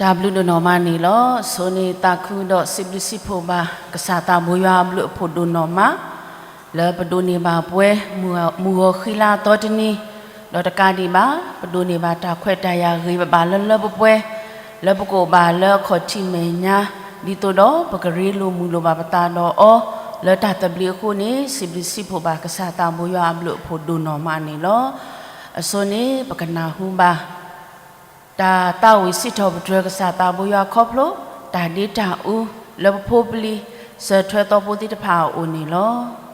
တၢ်ဘျုးဒိၣ်နီၢ်မးန့ၣ်လီၤ. အဆိန့ၣ်သးခုဒီးစံးဘျုးစံးဖှိၣ်ဘၣ် ကစၢ်သးဘိယွၤအဘျုးအဖှိၣ်ဒိၣ်နီၢ်မး လၢပဒိးန့ၢ်ဘၣ်ပှဲၤ မုၢ်ဂီၤဃံလၤသီတနံၤ, ဒီးတကးဒံးဘၣ် ပဒိးန့ၢ်ဘၣ်တၢ်ခွဲးတၢ်ယာ်ဂ့ၤဘၣ်ဘၣ်လၢလၢပှဲၤပှဲၤ လၢပကအိၣ်ဘၣ်လၢအခီၣ်ထံးမဲာ်ညါ ဒ်သိးဒီးပကရ့လိာ်မုာ်လိာ်ဘၣ်ပသးဒီးအီၤ လၢတၢ်သဘျ့အဃိန့ၣ် စံးဘျုးစံးဖှိၣ်ဘၣ်ကစၢ်သးဘိယွၤအဘျုးအဖှိၣ်ဒိၣ်နီၢ်မးန့ၣ်လီၤ. အဆိန့ၣ် ပကနၢ်ဟူဘၣ် တၢ်သးဝံၣ်စံးထီၣ်ပတြၢၤကစၢ်သးဘိယွၤခီဖျိ တၢ်ဒ့တၢ်အူ လၢပဖိပလံၤ စၢၤထွဲသီဖိသ့ၣ်တဖၣ်အအိၣ်န့ၣ်လီၤ.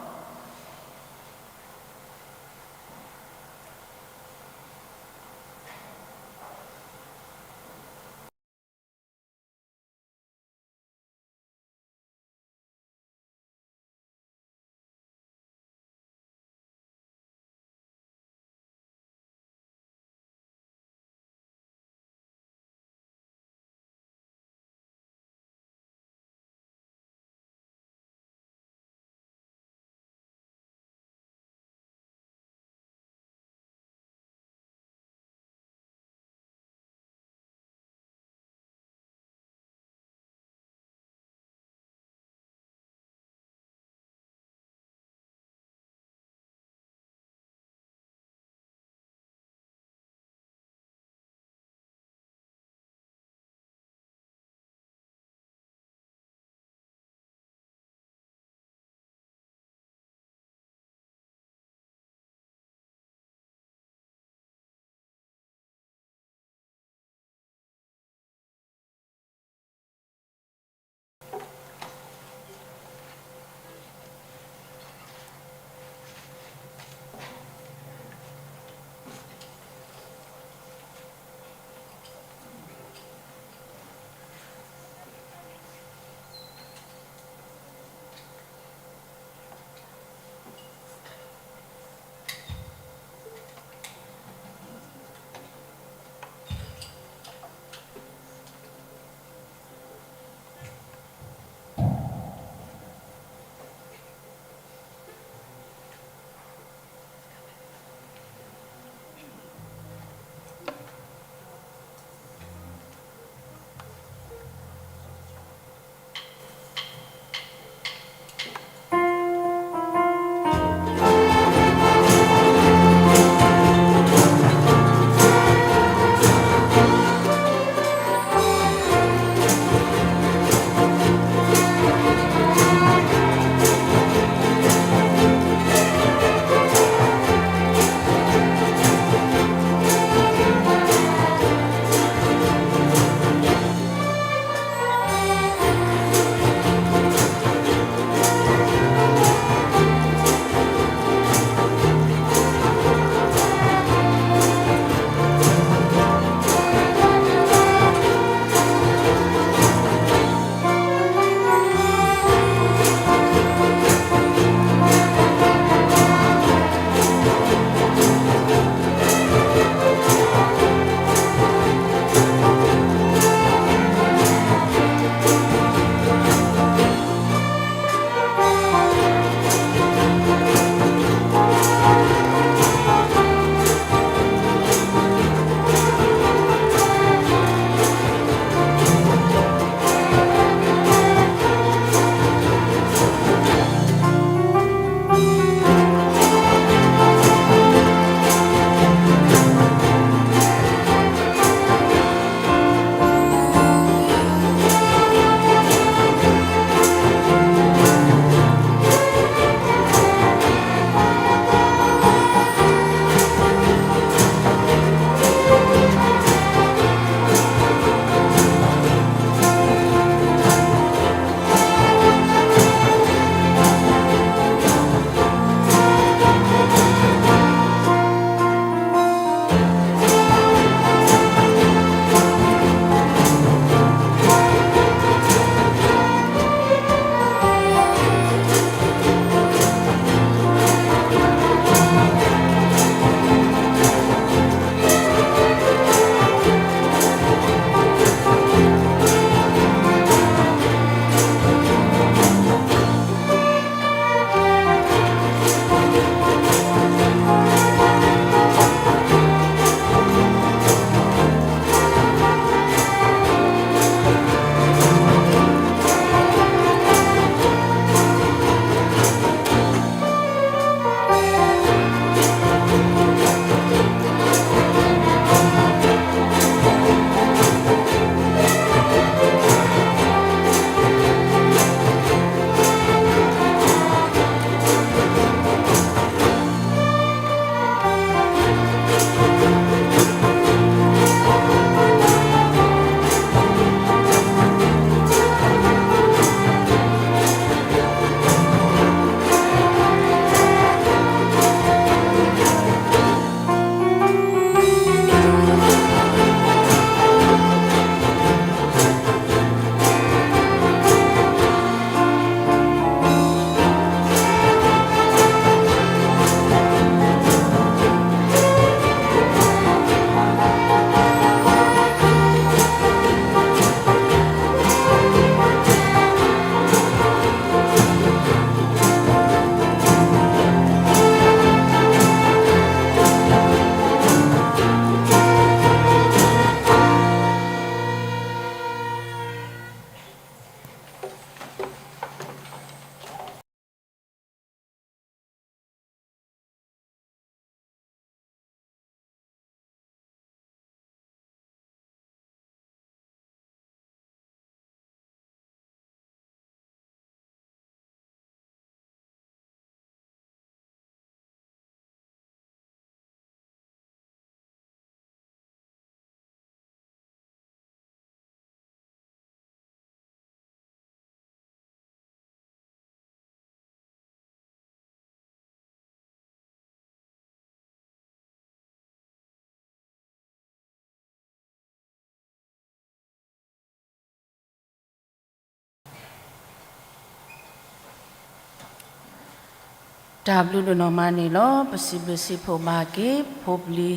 တၢ်ဘျုးဒိၣ်နီၢ်မးန့ၣ်လီၤ. ပစံးဘျုးစံးဖှိၣ်ဘၣ်က့ၤ ဖိပျံၤ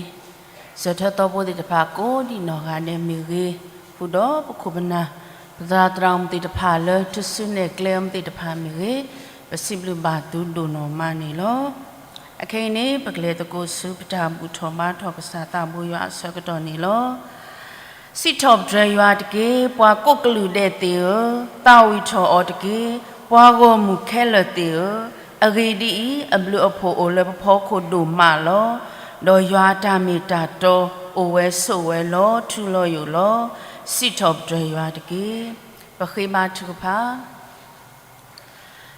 စၢၤထၢၣ်သီဖိသ့ၣ်တဖၣ်ကိးဒံးနီၢ်ဂၤဒဲးမ့ၢ်ဂ့ၤ, ဃုာ်ဒီးပခိၣ်ပနၢ် ပသရၣ်သရၣ်မုၣ်သ့ၣ်တဖၣ်လၢ ထုးစုနဲၣ်ကျဲအီၤမ့ၢ်သ့ၣ်တဖၣ်မ့ၢ်ဂ့ၤ, ပစံးဘျုးဘၣ်သုဒိၣ်နီၢ်မးန့ၣ်လီၤ. အခဲအံၤန့ၣ် ပကလဲၤသကိးဆူပတၢ်ဘူၣ်ထီၣ်ဘါထီၣ်ကစၢ်သးဘိယွၤအဆၢကတီၢ်န့ၣ်လီၤ. စံးထီၣ်ပတြၢၤယွၤတက့ၢ်, ပှၤကိးကလုာ်ဒဲးသ့ၣ်ဧၢ, သးဝံၣ်ထီၣ်အီၤတက့ၢ်, ပှၤဂီၢ်မုၢ်ခဲလၢာ်သ့ၣ်ဧၢ, အဂ့ၢ်ဒ်အံၤ, အဘျုးအဖှိၣ်အိၣ်လၢပဖီခိၣ်ဒိၣ်မးလီၤ. ဒီးယွၤအတၢ်မ့ၢ်တၢ်တီ အိၣ်ဝဲဆိးဝဲလီၤထူလီၤယိာ်လီၤ. စံးထီၣ်ပတြၢၤယွၤတက့ၢ်. ပဃ့ဘါထုကဖၣ်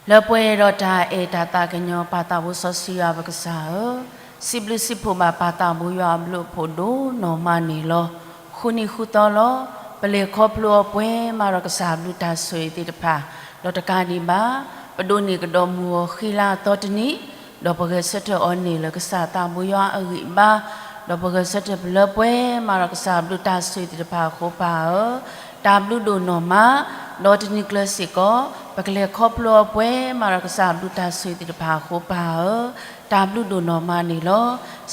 လၢပှဲၤဒီးတၢ်အဲၣ်တၢ်သးကညီၤ ပၢ်သးဘိစီဆှံယွၤပကစၢ်ဧၢ, စံးဘျုးစံးဖှိၣ်ဘၣ်ပၢ်သးဘိယွၤအဘျုးအဖှိၣ်ဒိၣ်နီၢ်မးန့ၣ်လီၤ. ဃုနံၤဃုသီလီၤ. ပလဲၤခီဖျိအီၤပှဲၤမးဒီးကစၢ်ဘျုးတၢ်ဆိၣ်ဂ့ၤသ့ၣ်တဖၣ်, ဒီးတကးဒံးဘၣ် ပဒိးန့ၢ်ကဒီးမုၢ်ဂီၤဃံလၤအသီတနံၤ, ဒီးပဂဲၤဆၢထၢၣ်အီၤန့ၣ်လၢကစၢ်သးဘိယွၤအဂံၢ်အဘါ, ဒီးပဂဲၤဆၢထၢၣ်ပလၢပှဲၤမးဒီးကစၢ်ဘျုးတၢ်ဆိၣ်ဂ့ၤသ့ၣ်တဖၣ်အဃိပၢ်ဧၢ, တၢ်ဘျုးဒိၣ်နီၢ်မး, ဒီးတနံၤကျၢၤစ့ၢ်ကီး ပကလဲၤခီဖျိအီၤပှဲၤမးဒီးကစၢ်ဘျုးတၢ်ဆိၣ်ဂ့ၤသ့ၣ်တဖၣ်အဃိပၢ်ဧၢ, တၢ်ဘျုးဒိၣ်နီၢ်မးန့ၣ်လီၤ.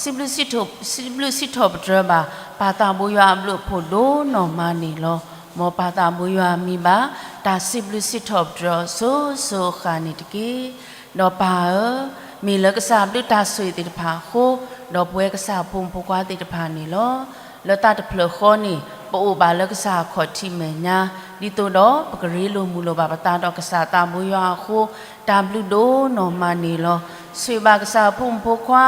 စံးဘျုးစံးထီၣ်ပတြၢၤဘၣ် ပၢ်သးဘိယွၤအဘျုးအဖှိၣ်ဒိၣ်နီၢ်မးန့ၣ်လီၤ. မ်ပၢ်သးဘိယွၤမံဘၣ် တၢ်စံးဘျုးစံးထီၣ်ပတြၢၤအီၤစိၤစိၤအဃၣ်န့ၣ်တက့ၢ်. ဒီးပၢ်ဧၢ, မ့ၢ်လၢကစၢ်ဘျုးတၢ်ဆိၣ်ဂ့ၤသ့ၣ်တဖၣ်အဃိ, ဒီးပဝဲကစၢ်အဖိမုၣ်ဖိခွါသ့ၣ်တဖၣ်န့ၣ်လီၤ. လၢတၢ်တဖျၢၣ်ဃီန့ၣ် ပအိၣ်ဘၣ်လၢကစၢ်အခီၣ်ထံးမဲာ်ညါ, ဒ်သိးဒီးပကရ့လိာ်မုာ်လိာ်ဘၣ်ပသးဒီးကစၢ်သးဘိယွၤအဃိ, တၢ်ဘျုးဒိၣ်နီၢ်မးန့ၣ်လီၤ. ဆိၣ်ဂ့ၤဘၣ်ကစၢ်အဖိမုၣ်ဖိခွါ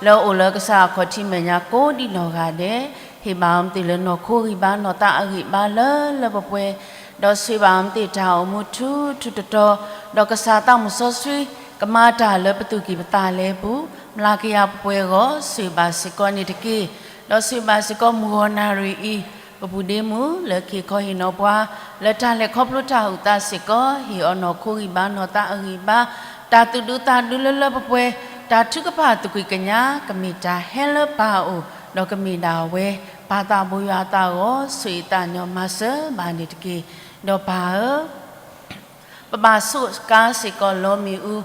လၢအအိၣ်လၢကစၢ်အခီၣ်ထံးမဲာ်ညါကိးဒံးနီၢ်ဂၤဒဲး, ဟ့ၣ်ဘၣ်အီၤမ့ၢ်သ့ၣ်လၢနီၢ်ခိဂံၢ်ဘါနီၢ်သးအဂံၢ်ဘါလၢလၢပှဲၤပှဲၤ, ဒီးဆိၣ်ဂ့ၤဘၣ်အီၤမ့ၢ်သ့ၣ်တၢ်အိၣ်မူထူထူတီတီ, ဒီးကစၢ်သးမုၣ်စီဆှံ ကမၤတၢ်လၢပသူၣ်ကံၢ်ပသးလဲပူၤ, မျၤကယၤပှဲၤဂီၤ, ဆိၣ်ဂ့ၤဘၣ်စ့ၢ်ကီးန့ၣ်တက့ၢ်. ဒီးဆိၣ်ဂ့ၤဘၣ်စ့ၢ်ကီးမုၢ်ဂီၤနၣ်ရံၣ်အံၤ, ပပူၤဒ့မုၣ်လၢကဟ့ၣ်ခီဟ့ၣ်နီၤပှၤ လၢတၢ်လဲၤခီဖျိတၢ်အုၣ်သးစ့ၢ်ကီး, ဟ့ၣ်အီၤနီၢ်ခိဂံၢ်ဘါနီၢ်သးအဂံၢ်ဘါ, တၢ်သူၣ်ဒူသးဒူလၢလၢပှဲၤပှဲၤ, တၢ်ထုကဖၣ်သူၣ်ကံၢ်ကညါ ကမ့ၢ်တၢ်ဟဲလၢပၢ်အအိၣ်, ဒီးကမ့ၢ်ဒၣ်ဝဲ ပၢ်သးဘိယွၤအသးအဂီၢ်, ဆိၣ်ဂ့ၤသးညီမၤစၢၤဘၣ်န့ၣ်တက့ၢ်. ဒီးပၢ်ဧၢ, ပဘၣ်ဆိၣ်ကါစ့ၢ်ကီးလီမ့ၣ်အူ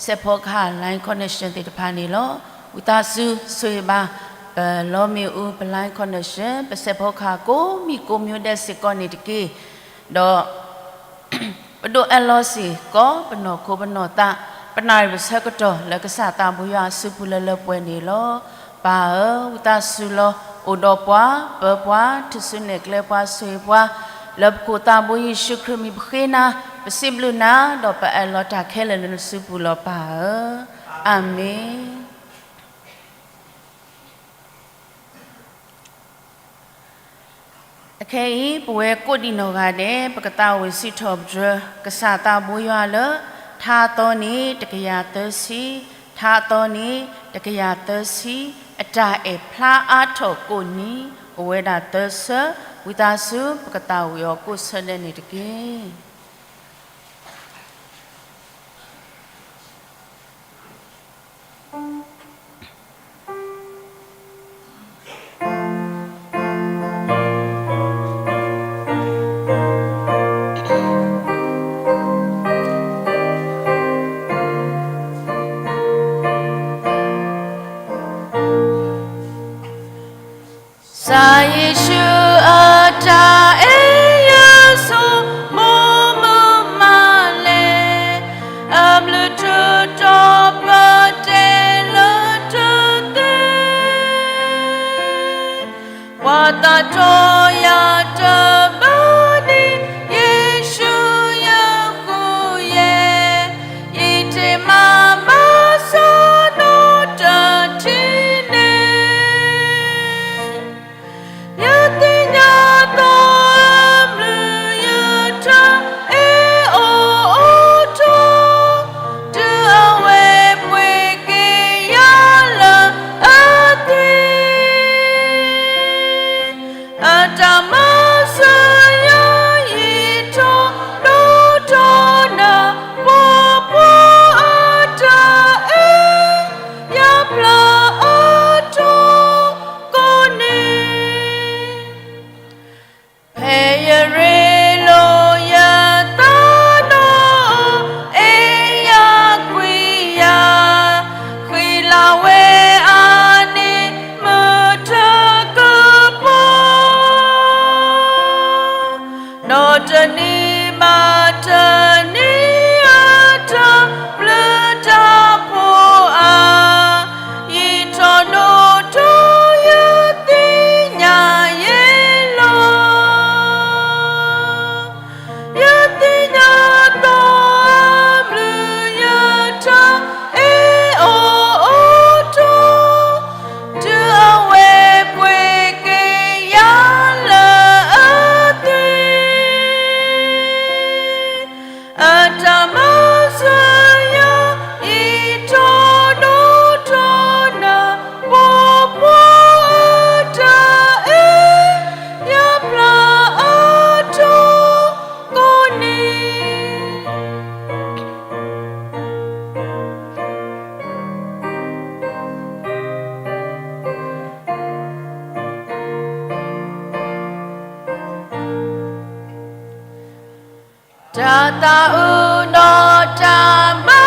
စဲးဖီကဟၣ် line connection သ့ၣ်တဖၣ်န့ၣ်လီၤ. ဝံသးစူၤဆိၣ်ဂ့ၤဘၣ် ပလီမ့ၣ်အူ ပ line connection ပစဲးဖီကဟၣ်ကိးမံၤကိးမံၤဒဲးစ့ၢ်ကီးန့ၣ်တက့ၢ်. ဒီး ပဒိးအၢၣ်လီၤစ့ၢ်ကီး ပနီၢ်ခိပနီၢ်သး ပနၣ်ရံၣ်ပဆၢကတီၢ်လၢကစၢ်သးဘိယွၤအစုပူၤလၢလၢပှဲၤပှဲၤန့ၣ်လီၤ. ပၢ်ဧၢ, ဝံသးစူၤလီၤ အိၣ်ဒီးပှၤ, ပၢပှၤ, ထုးစုနဲၣ်ကျဲပှၤ, ဆိၣ်ဂ့ၤပှၤ, လၢပခိၣ်သးဘိယ့ၣ်ၡူးခရံာ်မံၤပဃ့နၤ, ပစံးဘျုးနၤ, ဒီးပအၢၣ်လီၤတၢ်ခဲလၢာ်လၢနစုပူၤလီၤပၢ်ဧၢ. အၤမ့ၣ်. အခဲအံၤ ပဝဲကိးဒံးနီၢ်ဂၤဒဲး ပကသးဝံၣ်စံးထီၣ်ပတြၢၤ ကစၢ်သးဘိယွၤလၢ ထါအသီန့ၣ် တကယၤသၢဆံ, ထါအသီန့ၣ် တကယၤသၢဆံ, အတၢ်အဲၣ်ဖျါအါထီၣ်ကိးနံၤ အိၣ်ဝဲဒၣ်သၢဆၢ, ဝံသးစူၤ ပကသးဝံၣ်အီၤကိးဆၢဒဲးန့ၣ်တက့ၢ်. ကစၢ်ယ့ၣ်ၡူးအတၢ်အဲၣ်ယုၢ်ဆိမိၣ်မုာ်မးလဲၣ်, အဘျုးတတီၤပတဲလၢတၢ်သ့, ပှၤသးတီယၤတဘၣ်ဒံး ယ့ၣ်ၡူးယဃုယဲၢ်, ယတ့မၤဘၣ်စီၤနီတထံၣ်န့ၣ် ယသ့ၣ်ညါသီ အတၢ်မၤစၢၤယၤ အံးထီၣ်ဒိၣ်ထီၣ်နၤ ပှၤပှၤအတၢ်အဲၣ် ယပျၢ်အါထီၣ်ကိးနံၤ တၢ်သးအုးဒီးတၢ်ဘါ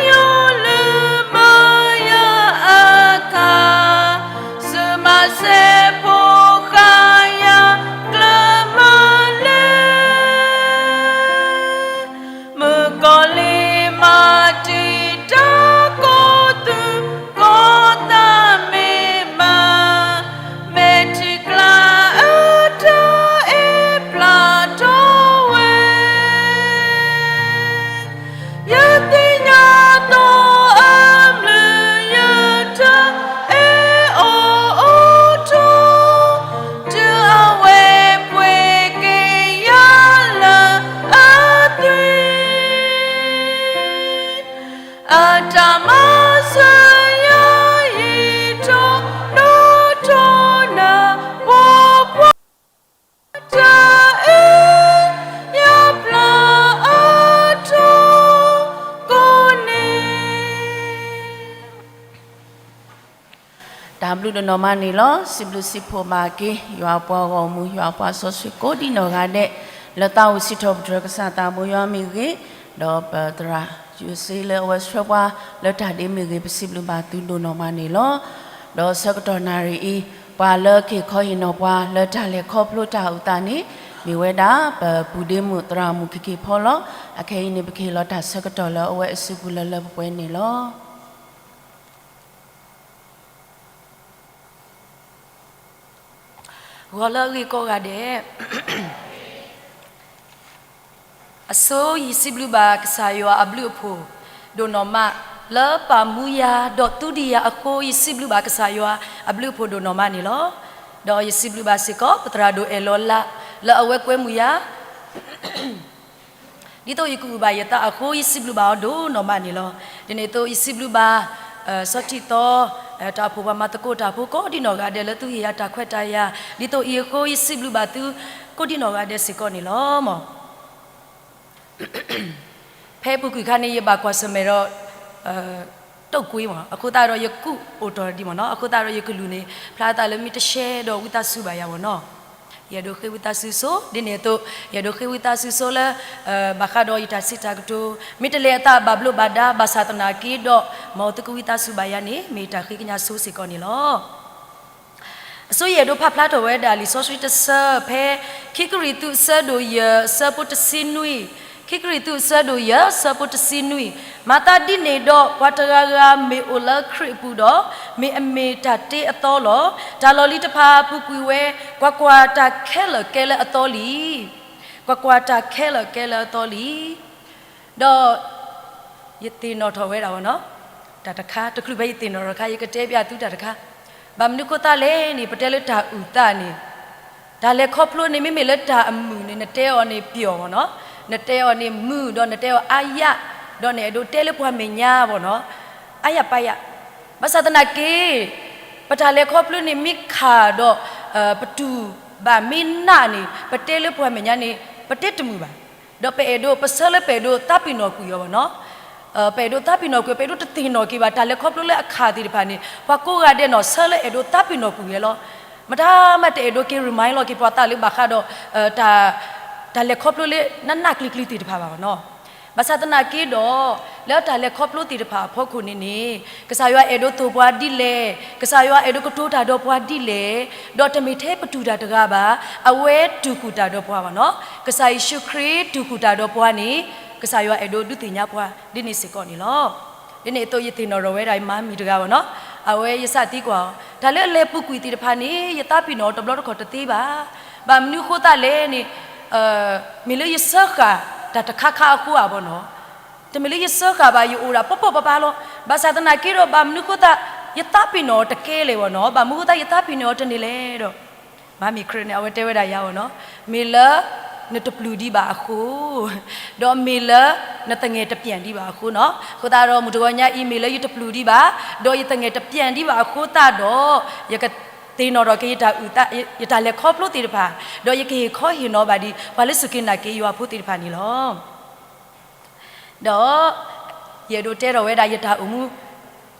ယွၤလၢမၤယၤအသး, သုးမၤစဲးဖိဃာ်ယၤကျၢၤမၤလၢ မုၣ်ကီၤလံၤမၤတံာ်တာ်ကိးသုးကိးသးမ့ၢ်မး, မဲာ်ထံကျါအတၢ်အဲၣ်ပျၢ်ထီၣ်ဝဲ ယသ့ၣ်ညါသိးအမုာ် ယတၢ်အဲၣ်အီၤအိၣ်ထီၣ်, တုၤအဝဲပှ့ၤက့ၤယၤလၢအသွံၣ်, အတၢ်မၤစၢၤယၤ အံးထီၣ်ဒိၣ်ထီၣ်နၤ ပှၤပှၤ တၢ်အဲၣ် ယပျၢ်အါထီၣ်ကိးနံၤ. တၢ်ဘျုးဒိၣ်နီၢ်မးန့ၣ်လီၤ. စံးဘျုးစံးဖှိၣ်ဘၣ်က့ၤ ယွၤအပှၤဂီၢ်မုၢ် ယွၤအပှၤစီဆှံကိးဒံနီၢ်ဂၤဒဲး, လၢသးအိၣ်စံးထီၣ်ပတြၢၤကစၢ်သးဘိယွၤမ့ၢ်ဂ့ၤ, ဒီးပသရၣ်ယိၤစ့လၢအဝဲဆှၢပှၤလၢတၢ်ဒ့မ့ၢ်ဂ့ၤ, ပစံးဘျုးဘၣ်သုဒိၣ်နီၢ်မးန့ၣ်လီၤ. ဒီးဆၢကတီၢ်နၣ်ရံၣ်အံၤ ပှၤလၢကဟ့ၣ်ခီဟ့ၣ်နီၤပှၤလၢတၢ်လဲၤခီဖျိတၢ်အုၣ်သးန့ၣ် မ့ၢ်ဝဲဒၣ် ပပုၢ်ဒ့မုၣ်သရၣ်မုၣ် ခ့ခ့ဖီလီၤ. အခဲအံၤန့ၣ် ပကဟ့ၣ်လီၤတၢ်ဆၢကတီၢ်လၢအဝဲအစုပူၤလၢလၢပှဲၤပှဲၤန့ၣ်လီၤ. ဂီၤလၢအဂ့ၤကိးဂၤဒဲး, အဆိယစံးဘျုးဘၣ်ကစၢ်ယွၤအဘျုးအဖှိၣ်ဒိၣ်နီၢ်မး, လၢပာ်မူယၤ ဒီးသူဒံးယၤအဃိ ယစံးဘျုးဘၣ်ကစၢ်ယွၤအဘျုးအဖှိၣ်ဒိၣ်နီၢ်မးန့ၣ်လီၤ. ဒီးယစံးဘျုးဘၣ်စ့ၢ်ကီး ပသရၣ်ဒိၣ်အဲၣ်လီၤလး လၢအဝဲကွဲမုာ်ယၤ ဒ်သိးယကအုၣ်ဘၣ်ယသးအဃိ ယစံးဘျုးဘၣ်အီၤဒိၣ်နီၢ်မးန့ၣ်လီၤ. ဒ်န့ၣ်အသိး ယစံးဘျုးဘၣ် စီၤထံးသီ တၢ်အိၣ်ဖှိၣ်ပှၤမၤသကိးတၢ်ဖိကိးဒံနီၢ်ဂၤဒဲး လၢသုဟ့ၣ်ယၤတၢ်ခွဲးတၢ်ယာ် ဒ်သိးအံၤအဃိ ယစံးဘျုးဘၣ်သုကိးဒံနီၢ်ဂၤဒဲးစ့ၢ်ကီးန့ၣ်လီၤ. မ့ၢ် ဖဲအပူၤကွံာ်ခါန့ၣ် ယဘၣ်ကွၢ်ဆၢၣ်မဲာ်ဒီး တုတ်ကွေးမ့ၢ် အဃိသတးဒီး ယကူးအိၣ်တီၢ်ဒံးမ့ၢ်နီၤ, အဃိသတးဒီး ယကလူးန့ၣ် ဖျါသးလၢမ့ၢ်တရှဲဒီးဝံသးစူၤဘၣ်ယၤမ့ၢ်နီၤ, ယအဲၣ်ဒိးဃ့ဝံသးစူၤဆိ ဒ်န့ၣ်အသိး ယအဲၣ်ဒိးဃ့ဝံသးစူၤဆိလၢ ဘၣ်ဃးဒီးယတၢ်စံးတၢ်ကတိၤ မ့ၢ်တလဲၤအသးဘၣ်ဘျိးဘၣ်ဒါ ဘၣ်ဆၣ်သနာ်က့ဒီး မ်သုကဝံသးစူၤဘၣ်ယၤန့ၣ် မ့ၢ်ယတၢ်ဃ့ကညးဆိစ့ၢ်ကီးန့ၣ်လီၤ. အဆိယအဲၣ်ဒိးဖးဖျါထီၣ်ဝဲဒၣ်လံာ်စီဆှံတဆၢဖဲ ခံကရံၣ်သူးအဆၢဒိၣ်ယဲၢ်အဆၢဖိတဆံနွံ, ခံကရံၣ်သူးအဆၢဒိၣ်ယဲၢ်အဆၢဖိတဆံနွံ, မၤသးဒ်န့ၣ်ဒီး ပှၤတဂၤဂၤမ့ၢ်အိၣ်လၢခရံာ်အပူၤဒီး, မ့ၢ်အမ့ၢ်တၢ်တ့အသီလီၤ. တၢ်လီၢ်လံၤတဖၣ်ပူၤကွံာ်ဝဲ, ကွၢ်ကွၢ်, တၢ်ခဲလၢာ်ကဲလၢအသီလံ. ကွၢ်ကွၢ်, တၢ်ခဲလၢာ်ကဲလၢအသီလံ. ဒီး ယသ့ၣ်နီၣ်ထီၣ်ဝဲဒၣ်ဘၣ်နီၤ, တၢ်တခါ တချုးဖဲယသ့ၣ်နီၣ်ထီၣ်တခါ ယကတဲပျးသုတၢ်တခါ, ဘၣ်မနုၤအဃိသတးလဲၣ်န့ၣ် ပတဲလၢတၢ်အုၣ်သးန့ၣ်, တၢ်လဲၤခီဖျိန့ၣ် မ့မ့ၢ်လၢတၢ်အမုာ်န့ၣ် နတဲအီၤန့ၣ်ပျီၢ်ဘၣ်နီၤ, နတဲအီၤန့ၣ်မုာ် ဒီးနတဲအီၤအါယၣ်, ဒီးနအဲၣ်ဒိးတဲလၢပှၤမဲာ်ညါဘၣ်နီၤ, အါယၣ်ပါယၣ်, ဘၣ်ဆၣ်သနာ်က့ ပတၢ်လဲၤခီဖျိန့ၣ်မ့ၢ်ခးဒီး ပတူၢ်ဘၣ်မ့ၢ်နးန့ၣ် ပတဲလၢပှၤမဲာ်ညါန့ၣ် ပတဲတမုာ်ဘၣ်. ဒီးပအဲၣ်ဒိး ပဆၢလၢပအဲၣ်ဒိးသးပ့ၤနီၣ်ကွံာ်အီၤဘၣ်နီၤ, ပအဲၣ်ဒိးသးပ့ၤနီၣ်ကွံာ် ပအဲၣ်ဒိးတသ့ၣ်နီၣ်က့ၤဘၣ် တၢ်လဲၤခီဖျိလၢအခးသ့ၣ်တဖၣ်န့ၣ် ပှၤကိးဂၤဒဲးနီၤ ဆၢလၢအဲၣ်ဒိးသးပ့ၤနီၣ်ကွံာ်ဝဲလီၤ. မတၤမးတအဲၣ်ဒိးက့ၤ remind လီၤက့ၤပှၤသးလၢဘၣ်ဃးဒီး တၢ်လဲၤခီဖျိလၢနးနးကျံၤကျံၤသ့ၣ်တဖၣ်ဘၣ်နီၤ. ဘၣ်ဆၣ်သနာ်က့ဒီး လၢတၢ်လဲၤခီဖျိသ့ၣ်တဖၣ်အဖီခိၣ်န့ၣ်န့ၣ် ကစၢ်ယွၤအဲၣ်ဒိးသိၣ်ပှၤဒ်လဲၣ်, ကစၢ်ယွၤအဲၣ်ဒိးကတိၤတၢ်ဒီးပှၤဒ်လဲၣ်, ဒီးတမ့ၢ်ထဲပတူၢ်တၢ်တဂၤဘၣ်, အဝဲတူၢ်ဃုာ်တၢ်ဒီးပှၤဘၣ်နီၤ. ကစၢ်ယ့ၣ်ၡူးခရံာ်တူၢ်ဃုာ်တၢ်ဒီးပှၤန့ၣ် ကစၢ်ယွၤအဲၣ်ဒိးဒုးသ့ၣ်ညါပှၤဒ်န့ၣ်စ့ၢ်ကီးန့ၣ်လီၤ. ဒ်န့ၣ်အသိးယသ့ၣ်နီၣ်ထီၣ်ဝဲဒၣ်ယမါမံၤတဂၤဘၣ်နီၤ, အဝဲယသံကွၢ်အီၤ, တၢ်လၢအလဲၤပူၤကွံာ်သ့ၣ်တဖၣ်န့ၣ် ယသးပ့ၤနီၣ်တဘျီတခီၣ်တသ့ဘၣ်. ဘၣ်မနုၤအဃိသတးလဲၣ်န့ၣ် မ့ၢ်လၢယစၢဃာ်တၢ်တခါခါအဃိဧါဘၣ်နီၤ. တမ့ၢ်လၢယစၢဃာ်ဘၣ် ယအိၣ်ဒၣ်ပီၣ်ပီၣ်ပၤပၤလီၤ. ဘၣ်ဆၣ်သနာ်က့ဒီး ဘၣ်မနုၤအဃိသတး ယသးပ့ၤနီၣ်အီၤတကဲလဲၣ်ဘၣ်နီၤ, ဘၣ်မနုၤအဃိသတးယသးပ့ၤနီၣ်အီၤတန့ၢ်လဲၣ်ဒီး မါမံၤခရံာ်န့ၣ် အဝဲတဲဝဲဒၣ်ယၤဘၣ်နီၤ, မ့ၢ်လၢ နတပျုၤဒံးဘၣ်အဃိ, ဒီးမ့ၢ်လၢနသငဲးတပျဲၢ်ဒံးဘၣ်အဃိနီၤ. အဃိသတးဒီး မုၢ်တဂီၤညါအံၤ မ့ၢ်လၢယတပျုၤဒံးဘၣ်, ဒီးယသငဲးတပျဲၢ်ဒံးဘၣ်အဃိသတးဒီး, ယကသ့ၣ်နီၣ်ထီၣ်က့ၤယတၢ်အုၣ်သး, ယတၢ်လဲၤခီဖျိသ့ၣ်တဖၣ်, ဒီးယကဟ့ၣ်ခီဟ့ၣ်နီၤဘၣ်ဒံး ပှၤလၢစူၢ်က့ၤနာ်က့ၤယွၤဖိသ့ၣ်တဖၣ်န့ၣ်လီၤ. ဒီး ယအဲၣ်ဒိးတဲထီၣ်ဝဲဒၣ်ယတၢ်အိၣ်မူ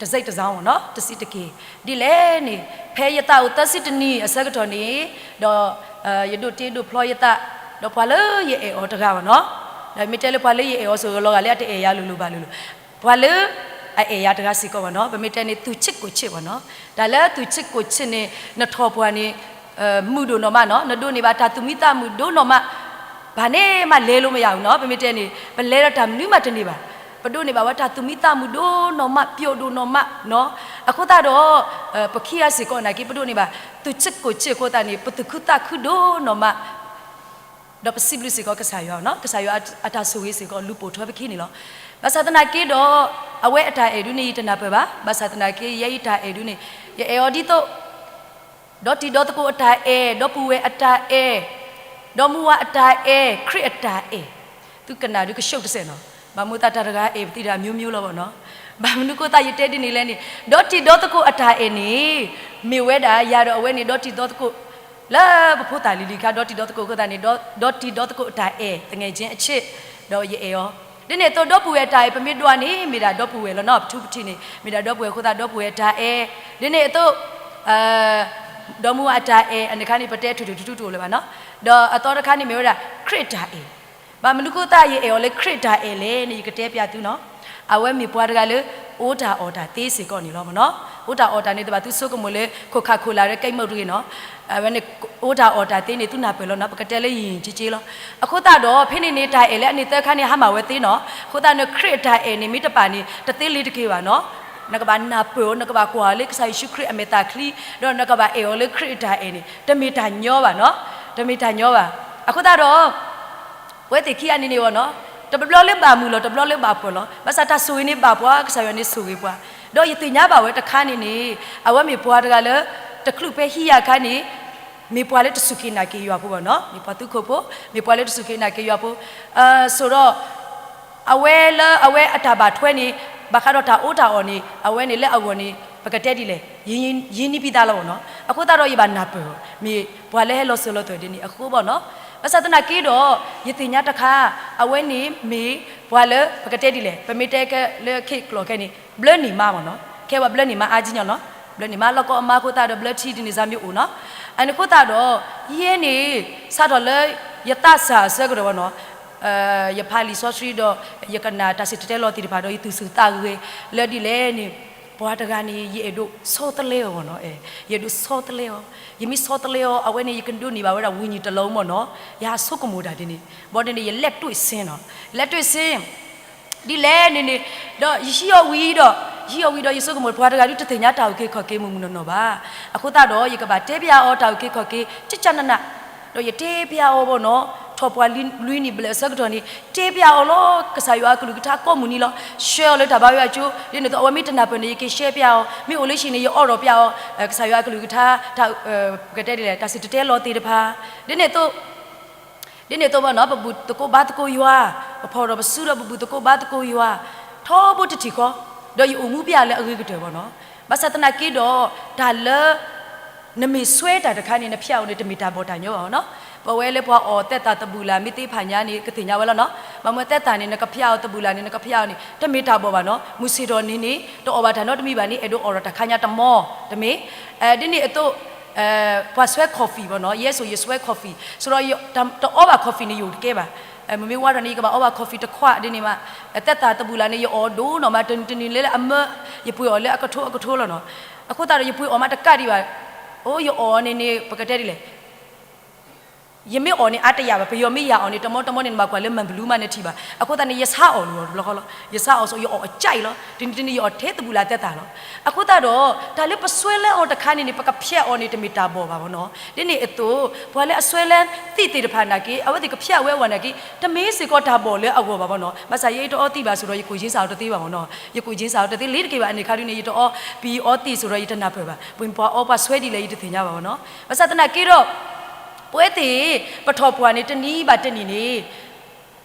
တစိတ်တစ်စောင်း နီၤ, တဆံးတက့ၢ်. ဒ်လဲၣ်န့ၣ်, ဖဲယသးအိၣ်သၢဆံတနံၣ်အဆၢကတီၢ်န့ၣ်, ဒီး ယဒိးတ့ဒိးဖျီယသး, ဒီးပှၤလၢယအဲၣ်အီၤတဂၤဘၣ်နီၤ. ဒီးမ့ၢ်တဲလၢပှၤလၢယအဲၣ်အီၤစိၤလီၤဂာ်လၢအတအဲၣ်ယၤလိၤလိၤဘၣ်လိၤလိၤ, ပှၤလၢအအဲၣ်ယၤတဂၤစ့ၢ်ကီးဘၣ်နီၤ. ပမ့ၢ်တဲန့ၣ် သူၣ်ဆ့ၣ်ကိၣ်ဆ့ၣ်ဘၣ်နီၤ. တၢ်လၢသူၣ်ဆ့ၣ်ကိၣ်ဆ့ၣ်န့ၣ် နထီၣ်ပှၢ်န့ၣ် မုာ်ဒိၣ်နီၢ်မးနီၤ, နဒိးန့ၢ်ဘၣ်တၢ်သူၣ်မံသးမုာ်ဒိၣ်နီၢ်မး, ဘၣ်န့ၣ်မးလဲၤလိမ့ၢ်ယၤနီၤ. ပမ့ၢ်တဲန့ၣ် ပလဲၤဒီးတၢ်မနုၤမးတန့ၢ်ဘၣ်. ပဒိးန့ၢ်ဘၣ်ဝဲတၢ်သူၣ်မံသးမုာ်ဒိၣ်နီၢ်မး, ပျိာ်ဒိၣ်နီၢ်မးနီၤ. အဃိသတးဒီး ပခံဂၤစ့ၢ်ကီးနာ်က့ ပဒိးန့ၢ်ဘၣ် သူၣ်ဆ့ၣ်ကိၣ်ဆ့ၣ်အဃိသတးန့ၣ် ပသူၣ်ခုသးခုဒိၣ်နီၢ်မး ဒီးပစံးဘျုးစ့ၢ်ကီးကစၢ်ယွၤနီၤ, ကစၢ်ယွၤအတၢ်ဆိၣ်ဂ့ၤစ့ၢ်ကီး လူၤပိာ်ထွဲပခံန့ၣ်လီၤ. ဘၣ်ဆၣ်သနာ်က့ဒီး အဝဲအတၢ်အဲၣ်ဒုးန့ၣ် ယတနၢ်ပၢၢ်ဘၣ်. ဘၣ်ဆၣ်သနာ်က့ ယဲအံၤတၢ်အဲၣ်ဒုးန့ၣ် ယအဲၣ်အီၤဒ်သိး ဒီတံၤဒီသကိးအတၢ်အဲၣ်, ဒီပုၢ်ဝဲၢ်အတၢ်အဲၣ်, ဒီမါဝၤအတၢ်အဲၣ်, ခရံာ်အတၢ်အဲၣ်, သုကနၣ်ဒုးကဆှုးတစဲးနီၤ. ဘၣ်မနုၤသးတၢ်တဂၤအဲၣ် ပသံတၢ်မျိုးမျိုးလီၤဘၣ်နီၤ. ဘၣ်မနုၤဃိသးယတဲဒ်န့ၣ်လဲၣ်န့ၣ်, ဒီတံၤဒီသကိးအတၢ်အဲၣ်န့ၣ် မ့ၢ်ဝဲဒၣ်ယၤဒီးအဝဲန့ၣ် ဒီတံၤဒီသကိး လၢပဖိသၣ်လံၤလံၤခါ ဒီတံၤဒီသကိးအဃိသတးန့ၣ် ဒီတံၤဒီသကိးအတၢ်အဲၣ် သငဲးချင်းအချစ် ဒီးယအဲၣ်အီၤ. ဒ်န့ၣ်အသိး ဒီပုၢ်ဝဲၢ်အတၢ်အဲၣ် ပမ့ၢ်ဒွးန့ၣ် မ့ၢ်ဒၣ်ဒီပုၢ်ဝဲၢ်လီၤနီၤ. ပထူပထံးန့ၣ် မ့ၢ်ဒၣ်ဒီပုၢ်ဝဲၢ်အဃိသတး ဒီပုၢ်ဝဲၢ်အတၢ်အဲၣ်. ဒ်န့ၣ်အသိး ဒီမါဝၤအတၢ်အဲၣ် အန့ၣ်ခါန့ၣ် ပတဲထုးထုးထူထူတအိၣ်လၢၤဘၣ်နီၤ. ဒီးအသီတခါန့ၣ်မ့ၢ်ဝဲဒၣ် ခရံာ်အတၢ်အဲၣ်. ဘၣ်မနုၤဃိသးယအဲၣ်အီၤလၢခရံာ်အတၢ်အဲၣ်လဲၣ်န့ၣ် ယကတဲပျးသုနီၤ. အဝဲမ့ၢ်ပှၤတဂၤလၢ အိၣ်တၢ်အီၣ်တၢ်သ့စ့ၢ်ကီးန့ၣ်လီၤမ့ၢ်နီၤ. အိၣ်တၢ်အီၣ်တၢ်န့ၣ် တဘၣ်သုဆိကမိၣ်လၢ ခိၣ်ခးခိၣ်လာ်ရၢ ကိတ်မုန့်တဂ့ၤနီၤ. အဝဲန့ၣ် အိၣ်တၢ်အီၣ်တၢ်သ့န့ၣ် သုနၢ်ပၢၢ်လီၤနီၤ. ပကတဲလၢယံာ်ယံာ်က့က့လီၤ. အဃိသတးဒီး ဖဲန့ၣ်န့ၣ် တၢ်အဲၣ်လၢအန့ၣ်သၢခါန့ၣ် ဟါမၢ်ဝဲသ့နီၤ. အဃိသတးန့ၣ် ခရံာ်အတၢ်အဲၣ်န့ၣ် မ့ၢ်တပာ်န့ၣ် တသ့လၢၤတက့ၢ်ဘၣ်နီၤ. နကဘၣ်နၢ်ပၢၢ်အီၤ နကဘၣ်ကွၢ်အီၤလၢကစၢ်ယ့ၣ်ၡူးခရံာ်အမဲာ်သၣ်ချံ ဒီးနကဘၣ်အဲၣ်အီၤလၢခရံာ်အတၢ်အဲၣ်န့ၣ် တမ့ၢ်တၢ်ညီဘၣ်နီၤ. တမ့ၢ်တၢ်ညီဘၣ်. အဃိသတးဒီး ပဝဲသ့ၣ်ခံဂၤန့ၣ်န့ၣ်ဘၣ်နီၤ, တဘျီလၢဘၣ်မုာ်လီၤ တဘျီလၢဘၣ်ပှၢ်လီၤ. ဘၣ်ဆၣ်တၢ်ဆိၣ်ဂ့ၤန့ၣ်ဘၣ်ပှၤ ကစၢ်ယွၤန့ၣ်ဆိၣ်ဂ့ၤပှၤ. ဒီးယသ့ၣ်ညါဘၣ်ဝဲတခါန့ၣ်န့ၣ် အဝဲမ့ၢ်ပှၤတဂၤလၢ တချုးဖဲဟံးယၤအခါန့ၣ် မ့ၢ်ပှၤလၢတစူၢ်က့ၤနာ်က့ၤယွၤဖိဘၣ်နီၤ, မ့ၢ်ပှၤသူခိၣ်ဖိ, မ့ၢ်ပှၤလၢတစူၢ်က့ၤနာ်က့ၤယွၤဖိ. ဆိးဒီး အဝဲလၢအဝဲအတၢ်ဘၣ်ထွဲန့ၣ် ဘၣ်ဃးဒီးတၢ်အီၣ်တၢ်အီန့ၣ် အဝဲန့ၣ်လၢအဂီၢ်န့ၣ် ပကတဲဒ်လဲၣ်, ယံနံပံသးလီၤဘၣ်နီၤ. အဃိသတးဒီးယဘၣ်နၢ်ပၢၢ် မ့ၢ်ပှၤလၢဟဲလီၤစၢၤလီၤသွဲၣ်ဒ်န့ၣ်အဃိဘၣ်နီၤ. ဘၣ်ဆၣ်သနာ်က့ဒီး ယသ့ၣ်ညါတခါ အဝဲန့ၣ်မ့ၢ်ပှၤလၢ ပကတဲဒ်လဲၣ်, ပမ့ၢ်တဲခဲလၢာ်ခဲဆ့လီၤခဲန့ၣ် ဘျၢနံၣ်မါဘၣ်နီၤ. ခဲဝဲဘျၢနံၣ်မါအါကညီနီၤ, ဘျၢနံၣ်မါ လီၢ်ကီအမါအဃိသတးဒီး ဘျၢထံဒ်န့ၣ်စၢ်မ့ၢ်အိၣ်နီၤ. အန့ၣ်အဃိသတးဒီး ယဲန့ၣ် စးထီၣ်လၢယသးစၢ်အဆၢကတီၢ်ဘၣ်နီၤ ယဖးလံာ်စီဆှံဒီး ယကနၣ်တၢ်စံၣ်တဲၤတဲလီၤသ့ၣ်တဖၣ်ဒီး ယသူၣ်ဆူၣ်သးဂဲၤလၢဒ်လဲၣ်န့ၣ်, ပှၤတဂၤန့ၣ် ယအဲၣ်ဒိးဆီတလဲအီၤဘၣ်နီၤ, ယအဲၣ်ဒိးဆီတလဲအီၤ, ယမ့ၢ်ဆီတလဲအီၤ အဝဲန့ၣ် ယကဒိးန့ၢ်ဘၣ်ဝဲဒၣ်ဝိညာဉ်တလုံးဘၣ်နီၤ, ယဆိကမိၣ်တၢ်ဒ်န့ၣ်, ဘၣ်ဒ်န့ၣ် ယလက်တွေ့ဆင်းနီၤ, လက်တွေ့ဆင်း ဒ်လဲၣ်န့ၣ်န့ၣ်, ဒီးယဟံးအီၤဝံၤဒီး, ယဟံးအီၤဝံၤဒီး ယဆိကမိၣ်ပှၤတဂၤဒုးတသ့ၣ်ညါတၢ်အုၣ်က့ၤခီၣ်က့ၤမုၢ်မုၢ်နီၢ်နီၢ်ဘၣ်. အဃိသတးဒီး ယကဘၣ်တဲပျးအီၤတၢ်အုၣ်က့ၤခီၣ်က့ၤ ကကနန, ဒီးယတဲပျးအီၤဘၣ်နီၤ, ထီၣ်ပှၢ်လွံၢ်နံၣ်ဘျဲၣ်အဆၢကတီၢ်န့ၣ် တဲပျးအီၤလီၤ ကစၢ်ယွၤအကလုၢ်ကထါကိးမုၢ်နံၤလီၤ. ဆှၢအီၤလၢတၢ်ဘါယွၤအကၠိ, ဒ်န့ၣ်အသိး အဝဲမ့ၢ်တနၢ်ပၢၢ်န့ၣ် ယက့ၤရှဲပျးအီၤ, မ့ၢ်အိၣ်လၢဟံၣ်န့ၣ် ယအိးထီၣ်ပျးအီၤ, ကစၢ်ယွၤအကလုၢ်ကထါ တၢ် ပကတဲဒ်လဲၣ် တၢ်စံၣ်တဲၤတဲလီၤသ့ၣ်တဖၣ်, ဒ်န့ၣ်အသိး ဒ်န့ၣ်အသိးဘၣ်နီၤ ပဘူၣ်သကိးဘါသကိးယွၤ, ပဖီၣ်ထီၣ်ပစုဒီးပဘူၣ်သကိးဘါသကိးယွၤ, ထီဘိတထံၣ်ဃီ, ဒီးယအိၣ်မူပျဲလၢအဂ့ၤကတၢၢ်ဘၣ်နီၤ. ဘၣ်ဆၣ်သနာ်က့ဒီး တၢ်လၢ နမ့ၢ်စွဲတၢ်တခါန့ၣ် နဖျဲးအီၤန့ၣ် တမ့ၢ်တၢ်ဘီၣ်တၢ်ညီဘၣ်နီၤ. ပဝဲလၢပှၤအီၣ်သဲးသးသဘုၣ်လၢ် မ့ၢ်သ့ၣ်ဖးညါန့ၣ် ကသ့ၣ်ညါဝဲလီၤနီၤ. ဘၣ်မနုၤသဲးသးန့ၣ် နကဖျဲးအီၤသဘုၣ်လၢ်န့ၣ် နကဖျဲးအီၤန့ၣ် တမ့ၢ်တၢ်ဘီၣ်ဘၣ်နီၤ. မုၢ်ဆ့ၣ်ထီၣ်န့ၣ်န့ၣ် တအီၣ်ဘၣ်တၢ်နီတမံၤဘၣ်န့ၣ် အဲၣ်ဒိးအီၣ်ဒီးတၢ်ခါညါတမီၤတမ့ၢ် ဒ်န့ၣ်အသိး ပှၤစွဲ coffee ဘၣ်နီၤ, ယဲစိၤယစွဲ coffee ဆိဒီး တအီဘၣ် coffee န့ၣ် ယအိၣ်တကဲဘၣ်. မ့မ့ၢ်ဝါထီၣ်န့ၣ် ယကဘၣ်အီဘၣ် coffee တခွးဒ်န့ၣ်မး, သဲးသးသဘုၣ်လၢ်န့ၣ် ယအီၣ်ဒိၣ်နီၢ်မး တနံၤတနံၤလၢအမၢ ယပှ့ၤအီၤလၢအကထိအကထိလီၤနီၤ. အဃိသတးဒီး ယပှ့ၤအီၤမးတကးဒံးဘၣ်, အိၣ်ယအီၣ်န့ၣ်န့ၣ် ပကတဲဒ်လဲၣ် ယမ့ၢ်အီၣ်န့ၣ် အါတယၢ်ဘၣ်, ပယီၤမ့ၢ်ယၤအီၣ်န့ၣ် တမီတမီန့ၣ် နဘၣ်ကွၢ်လၢမၤဘလူးမးနထံၣ်ဘၣ်. အဃိသတးန့ၣ် ယဆါအီၣ်လီၤတဘျီဃီလီၤ. ယဆါအီၣ်ဆိ ယအီၣ်အကၠဲအံၤလီၤ. တနံၤတနံၤ ယအီၣ်ထဲသဘုၣ်လၢ်သဲးသးလီၤ. အဃိသတးဒီး တၢ်လၢပစွဲလၢအီၤတခါန့ၣ်န့ၣ် ပကဖျဲးအီၤန့ၣ် တမ့ၢ်တၢ်ဘီၣ်ဘၣ်ဘၣ်နီၤ. ဒ်န့ၣ်အသိး ပှၤလၢအစွဲလၢသံးသ့ၣ်တဖၣ်နာ်က့ အဝဲသ့ၣ်ကဖျဲးဝဲအဂီၢ်နာ်က့ တမ့ၢ်စ့ၢ်ကီးတၢ်ဘီၣ်လၢအဂီၢ်ဘၣ်ဘၣ်နီၤ. ဘၣ်ဆၣ်ယဲအံၤတအီသံးဘၣ်ဆိဒီး ယကိၣ်ယ့စၢ်အီၤတသ့ဘၣ်ဘၣ်နီၤ. ယကိၣ်ယ့စၢ်အီၤတသ့လ့ၤတက့ၢ်ဘၣ်. အန့ၣ်ခါဒုန့ၣ် ယတအီပံၤအီသံးဆိဒီး ယတနၢ်ပၢၢ်ဘၣ်. ပှၤအီပှၤစွဲဒ်လဲၣ် ယတသ့ၣ်ညါဘၣ်ဘၣ်နီၤ. ဘၣ်ဆၣ်သနာ်က့ဒီး ပဝဲသ့ၣ် ပထီၣ်ပှၢ်န့ၣ် တနံၤဘၣ်တနံၤန့ၣ်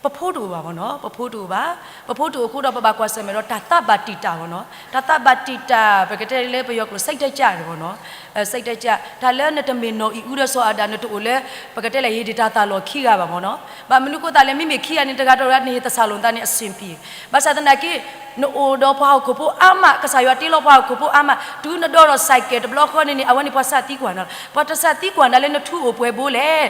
ပဖိတအိၣ်ဘၣ်ဘၣ်နီၤ, ပဖိတအိၣ်ဘၣ်. ပဖိတအိၣ်အဃိဒီး ပဘၣ်ကွၢ်ဆၢၣ်မဲာ်ဒီးတၢ်သးဘၣ်တံာ်တာ်ဘၣ်နီၤ. တၢ်သးဘၣ်တံာ်တာ် ပကတဲလၢပယီၤကျိာ် စိတ်ဓာတ်ကျ န့ၣ်ဘၣ်နီၤ. စိတ်ဓာတ်ကျ တၢ်လၢနတမ့ၢ်နီၢ်အံၤအူဒီးစီၤအၤဒၣ် နတအိၣ်လၢ ပကတဲလၢဟ့ၣ်ဒံးတၢ်သၣ်လီၢ်ခံဂၤဘၣ်မ့ၢ်နီၤ. ဘၣ်မနုၤအဃိသတးလဲၣ် မ့မ့ၢ်ခံဂၤန့ၣ် တဂၤဒီးတဂၤ နဟ့ၣ်သဆၣ်လိာ်နသးန့ၣ် အဆင်ပြေ. ဘၣ်ဆၣ်သနာ်က့ နအိၣ်ဒီးပှၤဟီၣ်ခိၣ်ဖိအါမး, ကစၢ်ယွၤတ့လီၤပှၤဟီၣ်ခိၣ်ဖိအါမး, တုၤနဒိးထီၣ်စဲးကဲးတဘျီဃီန့ၣ်န့ၣ် အဝဲန့ၣ်ပှၤသးသံကွၢ်နၤလီၤ. ပှၤတသးသံကွၢ်နၤလၢနထူအိၣ်ပှဲၤဘိလဲၣ်,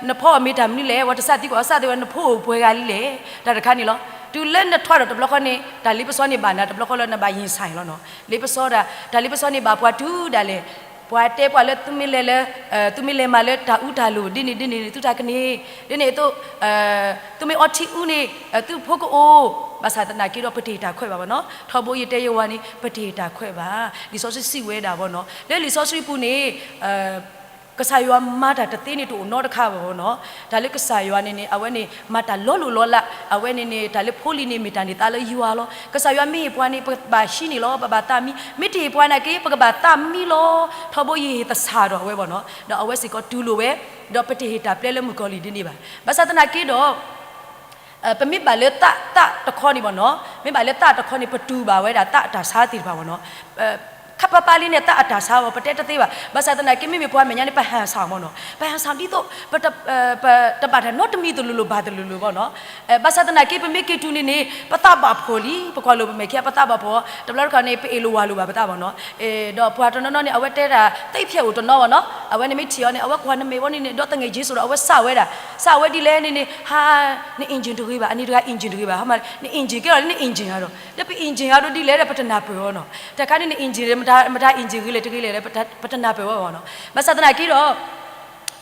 နဖီအီၣ်မ့ၢ်တၢ်မနုၤလဲၣ်, ပှၤတသးသံကွၢ်, အသးသံကွၢ်နဖိအိၣ်ပှဲၤဂၤလံလဲၣ်, တၢ်တခါန့ၣ်လီၤ. တုၤလၢနထွဲဒီးတဘျီဃီန့ၣ် တၢ်လ့ပစီန့ၣ်ဘၣ်နၤတဘျီဃီလၢနဘၣ်ရင်ဆိုင်လီၤနီၤ. လ့ပစီဒၣ် တၢ်လ့ပစီန့ၣ်ဘၣ်ပှၤတုၤဒၣ်လဲာ် ပှၤတဲပှၤလၢသုမ့ၢ်လဲၤလၢ သုမ့ၢ်လဲၤမၤလၢတၢ်အူတၢ်လိၤ ဒ်န့ၣ်ဒ်န့ၣ်န့ၣ် သုတၢ်ကန့ၢ်, ဒ်န့ၣ်အသိး သုမ့ၢ်အီထံအူန့ၣ် သုဖိကအိၣ်, ဘၣ်ဆၣ်သနာ်က့ဒီး ပတဟ့ၣ်တၢ်ခွဲးဘၣ်ဘၣ်နီၤ. ထီဘိယတဲယဝၤန့ၣ် ပတဟ့ၣ်တၢ်ခွဲးဘၣ်. လံာ်စီဆှံစံးဝဲဒၣ်ဘၣ်နီၤ, လၢလံာ်စီဆှံပူၤန့ၣ် ကစၢ်ယွၤမၤတၢ်တသ့န့ၣ်တအိၣ်နီတခါဘၣ်ဘၣ်နီၤ. တၢ်လၢကစၢ်ယွၤန့ၣ်န့ၣ် အဝဲန့ၣ် မၤတၢ်လီၤလိၢ်လီၤလး, အဝဲန့ၣ်န့ၣ် တၢ်လၢဖိလံၤန့ၣ် မ့ၢ်တၢ်န့ၢ်သါလၢယွၤလီၤ. ကစၢ်ယွၤမ့ၢ်ဟ့ၣ်ပှၤန့ၣ် ပဘၣ်ဟံးန့ၢ်လီၤ, ပဘၣ်သးမံ, မ့ၢ်တဟ့ၣ်ပှၤနာ်က့ ပကဘၣ်သးမံလီၤ. ထီဘိယဟ့ၣ်သဆၣ်ဒီးအဝဲဘၣ်နီၤ, ဒီးအဝဲစ့ၢ်ကီးတူၢ်လိာ်ဝဲ, ဒီးပတဟ့ၣ်တၢ်ပျဲလၢမုၣ်ကီၤလံၢ်ဒ်န့ၣ်ဘၣ်. ဘၣ်ဆၣ်သနာ်က့ဒီး ပမ့ၢ်ဘၣ်လၢသး သးတခီန့ၣ်ဘၣ်နီၤ, မ့ၢ်ဘၣ်လၢသးတခီန့ၣ် ပတူၢ်ဘၣ်ဝဲဒၣ်သးအတၢ်ဆါသ့ၣ်တဖၣ်ဘၣ်နီၤ. ခပ်ပါးပါးလံန့ၣ် သးအတၢ်ဆါဘၣ် ပတဲတသ့ဘၣ်. ဘၣ်ဆၣ်သနာ်က့ မ့မ့ၢ်ပှၤမဲာ်ညါန့ၣ် ပဟန်ဆောင်မ့ၢ်နီၤ, ပဟန်ဆောင်ဒ်သိး ပတဘၣ်တၢ်နီတမံၤတလိၤလိၤဘၣ်တလိၤလိၤဘၣ်နီၤ. ဘၣ်ဆၣ်သနာ်က့ ပမ့ၢ်က့ၤတုၤန့ၣ်န့ၣ် ပသးဘၣ်ဖှီၣ်လံ, ပကွၢ်လိာ်ပမဲာ်ခံ ပသးဘၣ်ဖှီၣ်, တဘျီတခီန့ၣ် ပအ့ၣ်လိာ်ဝၤလိာ်ဘၣ်ပသးဘၣ်နီၤ. ဒီးပှၤတနီၤနီၤန့ၣ် အဝဲတဲတၢ်သ့ၣ်ဖျဲၣ်အိၣ်တနီၤဘၣ်နီၤ, အဝဲန့ၣ်မ့ၢ်ထံၣ်အီၤန့ၣ် အဝဲကွၢ်နမဲာ်ဘီန့ၣ်န့ၣ် ဒီးသငဲၣ်က့ၤစိဒီး အဝဲစးဝဲဒၣ်, စးဝဲဒ်လဲၣ်န့ၣ်န့ၣ် ဟါ န engine တဂ့ၤဘၣ်, အန့ၣ်တဂၤ engine တဂ့ၤဘၣ်, ဟါမး န engine ကဲထီၣ်လၢန engine ဟးဒီး, ဒီးပ engine ဟးဒီးဒ်လဲၣ်ဒီး ပတနၢ်ပၢၢ်အီၤနီၤ. တခါန့ၣ် န engine မတၤ engine ဂ့ၤလဲၣ်တဂ့ၤလဲၣ်ဒီး ပတနၢ်ပၢၢ်ဝဲဘၣ်နီၤ. ဘၣ်ဆၣ်သနာ်က့ဒီး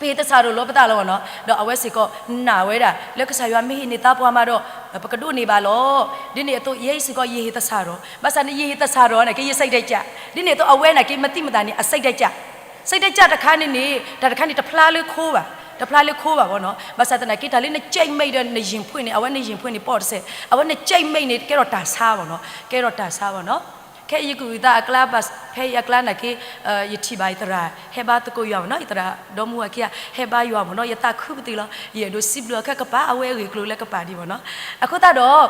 ပဟ့ၣ်သဆၣ်ဒီးလီၤပသးလီၤဘၣ်နီၤ. ဒီးအဝဲစ့ၢ်ကီးနာ်ဝဲဒၣ် လၢကစၢ်ယွၤမ့ၢ်ဟ့ၣ်န့ၢ်သါပှၤမးဒီး ပကဒိးန့ၢ်ဘၣ်လီၤ. ဒ်န့ၣ်အသိး ယဲအံၤစ့ၢ်ကီး ယဟ့ၣ်သဆၣ်ဒီး, ဘၣ်ဆၣ်န့ၣ် ယဟ့ၣ်သဆၣ်ဒီးနာ်က့ ယစိတ်ဓာတ်ကျ, ဒ်န့ၣ်အသိး အဝဲနာ်က့ မသိမသးန့ၣ် အစိတ်ဓာတ်ကျ, စိတ်ဓာတ်ကျ တခါန့ၣ်န့ၣ် တၢ်တခါန့ၣ် တဖျါလၢခိဘၣ်, တဖျါလၢခိဘၣ်ဘၣ်နီၤ. ဘၣ်ဆၣ်သနာ်က့ တၢ်လၢနစိတ်ဓာတ်ဒီး နရင်ခွင်န့ၣ် အဝဲနရင်ခွင်န့ၣ် ပေါ့တစဲး, အဝဲနစိတ်ဓာတ်န့ၣ် ကဲထီၣ်တၢ်ဆါဘၣ်နီၤ, ကဲထီၣ်တၢ်ဆါဘၣ်နီၤ. ခဲအံၤယကအိၣ်သးအကျါ, ဖဲအံၤအကျါနာ်က့ ယထံၣ်ဘၣ်ယသရၣ် ဟဲဘါသကိးယွၤဘၣ်နီၤ, ယသရၣ်ဒီမါဝၤခံဂၤ ဟဲဘါယွၤဘၣ်နီၤ, ယသးခုပသံးလီၤ. ယအဲၣ်ဒိးစံးဘျုးအီၤခဲကပၤ အဝဲအဂ့ၢ်အကျိၤလၢကပၤဒံးဘၣ်နီၤ. အဃိသတးဒီး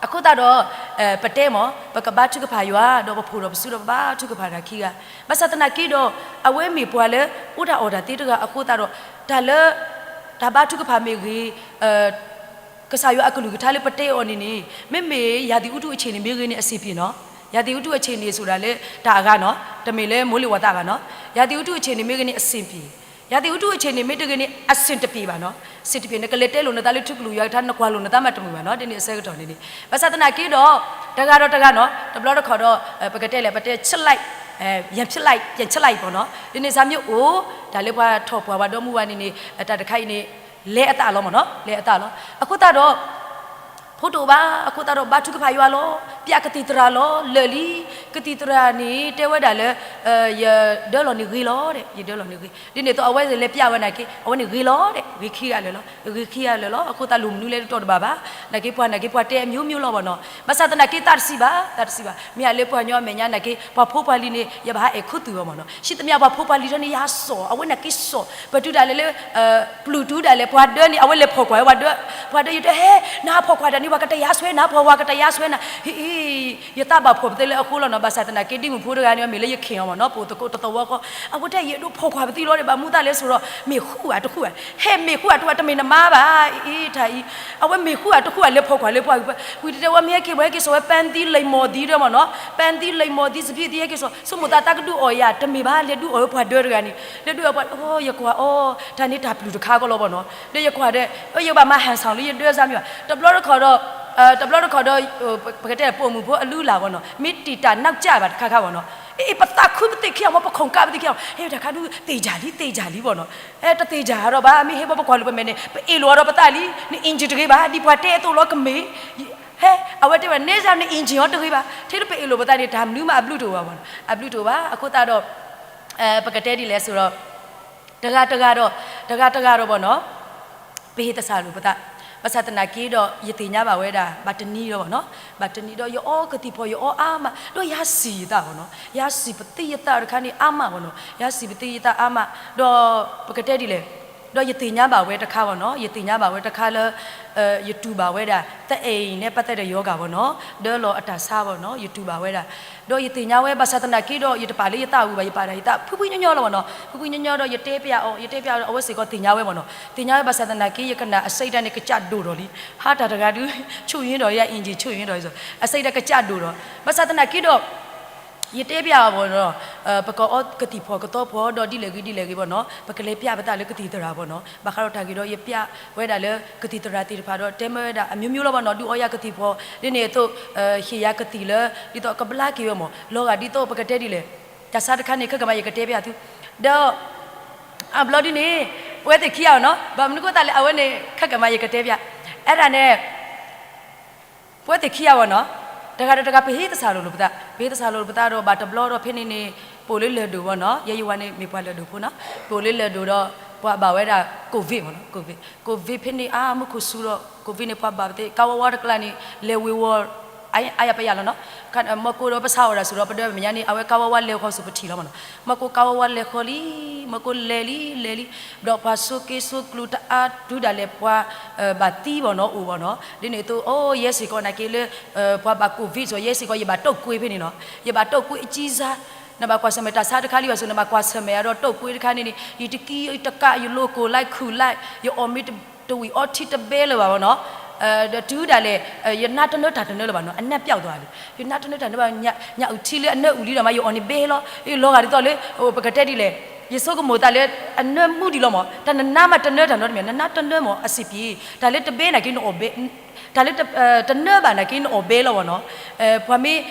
အဃိသတးဒီး ပတဲမ့ၢ် ပကဘါထုကဖၣ်ယွၤ ဒီးပဖိၣ်ဒီးပစူဒီးပဘါထုကဖၣ်တၢ်ခံဂၤ, ဘၣ်ဆၣ်သနာ်က့ဒီး အဝဲမ့ၢ်ပှၤလၢအိၣ်တၢ်အီၣ်တၢ်သ့တဂၤအဃိသတးဒီး တၢ်လၢ တၢ်ဘါထုကဖၣ်မ့ၢ်ဂ့ၤ, ကစၢ်ယွၤအကလုၢ်ကထါလၢပတဲအီၤန့ၣ်န့ၣ် မ့မ့ၢ် ရာသီဥတု အခြေအနေ မ့ၢ်ဂ့ၤန့ၣ် အဆင်ပြေနီၤ. ရာသီဥတု အခြေအနေ ဆိုတာ လၢတၢ်အဂၤနီၤ, တမ့ၢ်လၢ မိုးလေဝသ ဘၣ်နီၤ. ရာသီဥတု အခြေအနေ မ့ၢ်ဂ့ၤန့ၣ် အဆင်ပြေ, ရာသီဥတု အခြေအနေ မ့ၢ်တဂ့ၤန့ၣ် အဆင်တပြေဘၣ်နီၤ. အဆင်တပြေ နကလဲၤတဲလိာ်နသးလၢထူကလုာ်ယွၤကထါ နကွၢ်လိာ်နသးမးတမုာ်ဘၣ်နီၤ. ဒ်န့ၣ်အဆၢကတီၢ်န့ၣ်န့ၣ် ဘၣ်ဆၣ်သနာ်က့ဒီး တဂၤဒီးတဂၤနီၤ တဘျီတခီၣ်ဒီး ပကတဲလဲၣ် ပတဲ ချက်လိုက်, ပြန်ချက်လိုက်, ပြန်ချက်လိုက် ပေါ့နော်, ဒ်န့ၣ်စ့ၢ်မ့ၢ်အိၣ် တၢ်လၢပှၤထီၣ်ပှၢ်ပှၤဒီမါဝၤန့ၣ်န့ၣ် တၢ်တခါအံၤန့ၣ် လဲအသးလီၤမ့ၢ်နီၤ, လဲအသးလီၤ. အဃိသတးဒီး ဖိတအိၣ်ဘၣ် အဃိသတးဒီး ဘါထုကဖၣ်ယွၤလီၤ, ပျးကသံၣ်သရၣ်လီၤ, လၢာ်လံ, ကသံၣ်သရၣ်န့ၣ် တဲဝဲဒၣ်လၢ ယဒၢလီၤန့ၣ်ဂ့ၤလီၤဒီး ယဒၢလီၤန့ၣ်ဂ့ၤ, ဒ်န့ၣ်အသိး အဝဲလဲၤပျးဝဲနာ်က့ အဝဲန့ၣ်ဂ့ၤလီၤဒီး ဂ့ၤခံဂၤလၢာ်လီၤ, ဂ့ၤခံဂၤလၢာ်လီၤ. အဃိသတး လိၣ်မနုၤလဲၣ်တတီၤတဘၣ်ဘၣ်, နာ်က့ပှၤ နာ်က့ပှၤတဲအမျိုးမျိုးလီၤဘၣ်နီၤ. ဘၣ်ဆၣ်သနာ်က့ သးတဆံးဘၣ်, သးတဆံးဘၣ်, မ့ၢ်အလၢပှၤကညီအမဲာ်ညါ နာ်က့ ပှၤဖိပှၤလံၤန့ၣ် ယဘၣ်ဟးအဲၣ်ခူသူၣ်အီၤမ့ၢ်နီၤ. ဆံးသမျှပှၤဖိပှၤလံၤထီန့ၣ် ယဟးစိာ် အဝဲနာ်က့စိာ်, ပတုၤဒၣ်လဲာ်လၢ ပျုၢ်တုၤဒၣ်လဲာ် ပှၤဒၢန့ၣ် အဝဲလဲၤဖီၣ်ကွၢ်ဝဲ ပှၤဒၢ, ပှၤဒၢယတဲ ဟဲ နဟးဖီၣ်ကွၢ်တၢ်န့ၣ် ပှၤကတယါဆွဲနၤ, ဖီၣ်ကွၢ် ကတယါဆွဲနၤ, ဟ့ၣ် ယသးဘၣ်ဖှီၣ်ပသ့လၢအဃိလီၤနီၤ. ဘၣ်ဆၣ်သနာ်က့ ဒ်မုၣ်ဖိတဂၤန့ၣ် မ့ၢ်လၢယခ့ၣ်အီၤမ့ၢ်နီၤ, ပအိၣ်သကိးတသဝီဃီ, အဝဲတဲ ယအဲၣ်ဒိးဖီၣ်ကွၢ်ပသံလီၤဒီး ဘၣ်မနုၤသးလဲၣ်ဆိဒီး မ့ၢ်ဃူဧါတဃူဧါ, ဟဲမ့ၢ်ဃူဧါတဃူဧါ တမ့ၢ်နမါဘၣ်, အ့ တၢ်အံၤ အဝဲမ့ၢ်ဃူဧါတဃူဧါ လဲၤဖီၣ်ကွၢ်လၢပှၤ ဝံၤတတဲဝဲ မ့ၢ်ဟဲက့ၤ ပှၤဟဲက့ၤစိာ်ဝဲ ပန်းသီးလိမ္မာသီးဒီးမ့ၢ်နီၤ, ပန်းသီးလိမ္မာသီး စပံးသီး ဟဲက့ၤစိာ်, ဆိကမိၣ်သး သးကဒုးအီၣ်ယၤ တမ့ၢ်ဘၣ်, လဲၤဒုးအီၣ်ဝဲပှၤဒၢတဂၤန့ၣ်, လဲၤဒုးအီၣ်ပှၤ, အိ ယကွၢ်အီၤ တၢ်န့ၣ်တၢ်ပျုၢ်တခါကီလီၤဘၣ်နီၤ, ဒီးယကွၢ်ဒီး ယကဘၣ်မၤဟၣ်ဆၣ်လၢယဒၢစ့ၢ်မ့ၢ်ဘၣ်, တဘျီတခီၣ်ဒီး တဘျီတခီၣ်ဒီး ပကတဲပိာ်မုၣ်ဖိအလုၢ်အလၢ်ဘၣ်နီၤ, မ့ၢ်တံာ်တာ်နောက်ကျဘၣ်တခါခါဘၣ်နီၤ, အ့ ပသးခုပသ့ၣ်ခံဂၤမ့ၢ် ပခုၣ်ကးပသ့ၣ်ခံဂၤ, ဟဲ တၢ်ခါဒုးသ့ၣ်ယၢ်လံ သ့ၣ်ယၢ်လံဘၣ်နီၤ, ဟဲ တသ့ၣ်ယၢ်ဒီးဘၣ်, မ့ၢ်ဟဲဘၣ်ပကွၢ်လိာ်ပမဲာ်န့ၣ် ပအ့ၣ်လိာ်အီၤဒီးပသးလံ, န engine တဂ့ၤဘၣ်, ဒ်ပှၤတဲအသိးလီၤကမ့ၢ်, ဟဲ အဝဲတဲဝဲ နဲစ့ၢ် န engine အီၤတဂ့ၤဘၣ်, ထဲလၢပအ့ၣ်လိာ်ပသးန့ၣ် တၢ်မနုၤမးအဘျုးတအိၣ်ဘၣ်ဘၣ်နီၤ, အဘျုးတအိၣ်ဘၣ်, အဃိသတးဒီး ပကတဲဒ်လဲၣ်ဆိုတော့ တဂၤတဂၤဒီး တဂၤတဂၤဒီးဘၣ်နီၤ, ပဟ့ၣ်သဆၣ်လိာ်ပသး, ပ ဘၣ်ဆၣ်သနာ်က့ဒီး ယသ့ၣ်ညါဘၣ်ဝဲဒၣ် ဘၣ်တနံၤလီၤဘၣ်နီၤ, ဘၣ်တနံၤဒီး ယအီကသံၣ်ဖီၣ် ယအီအါမး, ဒီးယဟးစံၣ်ယသးဘၣ်နီၤ, ယဟးစံၣ်ပသံယသးတခါန့ၣ် အါမးဘၣ်နီၤ, ယဟးစံၣ်ပသံယသးအါမး, ဒီးပကတဲဒ်လဲၣ်, ဒီးယသ့ၣ်ညါဘၣ်ဝဲတခါဘၣ်နီၤ, ယသ့ၣ်ညါဘၣ်ဝဲတခါလၢ ယတူၢ်ဘၣ်ဝဲဒၣ် သအဲၣ်အံၤနဲပသဲဒီးယီၤဂၤဘၣ်နီၤ, ဒၢလီၤအတၢ်ဆါဘၣ်နီၤ, ယတူၢ်ဘၣ်ဝဲဒၣ်, ဒီးယသ့ၣ်ညါဝဲ ဘၣ်ဆၣ်သနာ်က့ဒီး ယတပာ်လၢယသးဝံၤဘၣ်, ယပာ်ဒၣ်ယသး ဖှံဖှံညီညီလီၤဘၣ်နီၤ, ဖှံဖှံညီညီဒီး ယတဲပျးအီၤ, ယတဲပျးအီၤဒီး အဝဲစ့ၢ်ကီးသ့ၣ်ညါဝဲဘၣ်နီၤ, သ့ၣ်ညါဝဲ ဘၣ်ဆၣ်သနာ်က့ ယကနၣ်အဆၢကတီၢ်န့ၣ် ကစၢ်ဒိၣ်ထီၣ်လံ, ဟါတၢ်တဂၤဒုး ဆူၣ်ယွံဒီး ယအ့ၣ်ကၠံၣ်ဆူၣ်ယွံဒီး, အဆၢကတီၢ်ကစၢ်ဒိၣ်ထီၣ်, ဘၣ်ဆၣ်သနာ်က့ဒီး ယတဲပျးအီၤဘၣ်နီၤ, ပကအီကသံၣ်ဖီၣ်ကသီဖီၣ်ဒီး ဒ်လဲၣ်ဂ့ၤဒ်လဲၣ်ဂ့ၤဘၣ်နီၤ, ပကလဲၤပျးပသးလၢကသံၣ်သရၣ်ဘၣ်နီၤ, ဘၣ်ဃးဒီးတၢ်ဂ့ၢ်ဒီး ယပျးဝဲဒၣ်လၢကသံၣ်သရၣ်သ့ၣ်တဖၣ်ဒီး တဲမၢဝဲဒၣ် အမျိုးမျိုးလီၤဘၣ်နီၤ, ဒုးအီယၤကသံၣ်ဖီၣ် ဒ်န့ၣ်အသိး ဟ့ၣ်ယၤကသံၣ်လၢ ဒ်သိးကဘျါက့ၤဝဲမး, လီၤဂာ်ဒ်သိးပကတဲဒ်လဲၣ်, တၢ်ဆါတခါန့ၣ် ခဲကမၤယကတဲပျးသု, ဒီး အဘျီဒ်န့ၣ် ပဝဲသ့ၣ်ခံဂၤဘၣ်နီၤ, ဘၣ်မနုၤအဃိသတးလဲၣ် အဝဲန့ၣ် ခဲကမၤယကတဲပျး, အဲဒၣ်န့ၣ် ပဝဲသ့ၣ်ခံဂၤဘၣ်နီၤ, တဂၤဒီးတဂၤ ပဟ့သဆၣ်လိာ်လိာ်ပသး, ပဟ့သဆၣ်လိာ်လိာ်ပသးဒီး ဘၣ်တဘျီဒီး ဖဲန့ၣ်န့ၣ် ပအိၣ်လၢလၢၢ်ဒိၣ်ဘၣ်နီၤ, ယဲယဝၤန့ၣ် မ့ၢ်ပှၤလၢၢ်ဒိၣ်ဖိနီၤ, ပအိၣ်လၢလၢၢ်ဒိၣ်ဒီး ပှၤဘၣ်ဝဲဒၣ် COVID ဘၣ်နီၤ, COVID, COVID ဖဲန့ၣ် အါ မူခိၣ်စူၤဒီး COVID န့ၣ် ပှၤဘၣ်ပသ့ ကါဝါဝါတကျါန့ၣ် လဲၤဝ့ၤဝီၤ အါယၤပယၤလီၤနီၤ, မီၢ်ကိၢ်ဒီးပဆါအီၣ်ဒၣ်စူၤဒီး ပဒၢမဲာ်ညါန့ၣ် အဝဲကါဝါဝါလဲၤဃီၤစူၤပထံၣ်လီၤမးနီၤ, မီၢ်ကိၢ်ကါဝါဝါလဲၤဃီၤလံ, မီၢ်ကိၢ်လဲၤလံ လဲၤလံ, ဒီးပှၤဆိးက့ဆိးကျူတအါ တုၤဒၣ်လဲာ်ပှၤ ဘၣ်သံဘၣ်နီၤ အိၣ်ဘၣ်နီၤ, ဒ်န့ၣ်အသိး အိ ယဲစ့ၢ်ကီးနာ်က့လၢ ပှၤဘၣ် COVID စ့ၢ်ကီး ယဲစ့ၢ်ကီး ယဘၣ်တိာ်ကွ့ဖဲန့ၣ်နီၤ, ယဘၣ်တိာ်ကွ့အကံစါ, နဘၣ်ကွၢ်ဆၢၣ်မဲာ်တၢ်ဆါတခါလံဘၣ်စ့ၢ် နဘၣ်ကွၢ်ဆၢၣ်မဲာ်အဒီး တိာ်ကွ့တခါန့ၣ်န့ၣ် ယတကံယတကး ယလိၤကိၢ်လၢ်ခုၣ်လၢ် ယအီၣ်မ့ၤတဝံၣ်အီထံတဘဲလၢၤဘၣ်နီၤ, ဒီးတုၤဒၣ်လဲာ် ယနါတနၢတၢ်တနၢလၢၤဘၣ်နီၤ, အနၢပျီၣ်သီးလံ, ယနါတနၢတၢ်တနၢဘၣ်, ညၣ်အုၣ်ထံလၢအနၢအုၣ်လံဒီးမး ယအီၣ်န့ၣ်ဘဲလီၤ, လီၤဂာ်ဒ်သိးလၢ ပကတဲဒ်လဲၣ်, ယဆိကမိၣ်သးလၢ အနၢမူဒံးလီၤမး, တၢ်နနါမးတနၢတၢ်နီတမံၤ, နနါတနၢမး အစံးပျ့ၤ, တၢ်လၢတဘဲနာ်က့နအီၣ်ဘဲ တၢ်လၢ တနၢဘၣ်နာ်က့နအီၣ်ဘဲလီၤဘၣ်နီၤ, ပှၤမ့ၢ်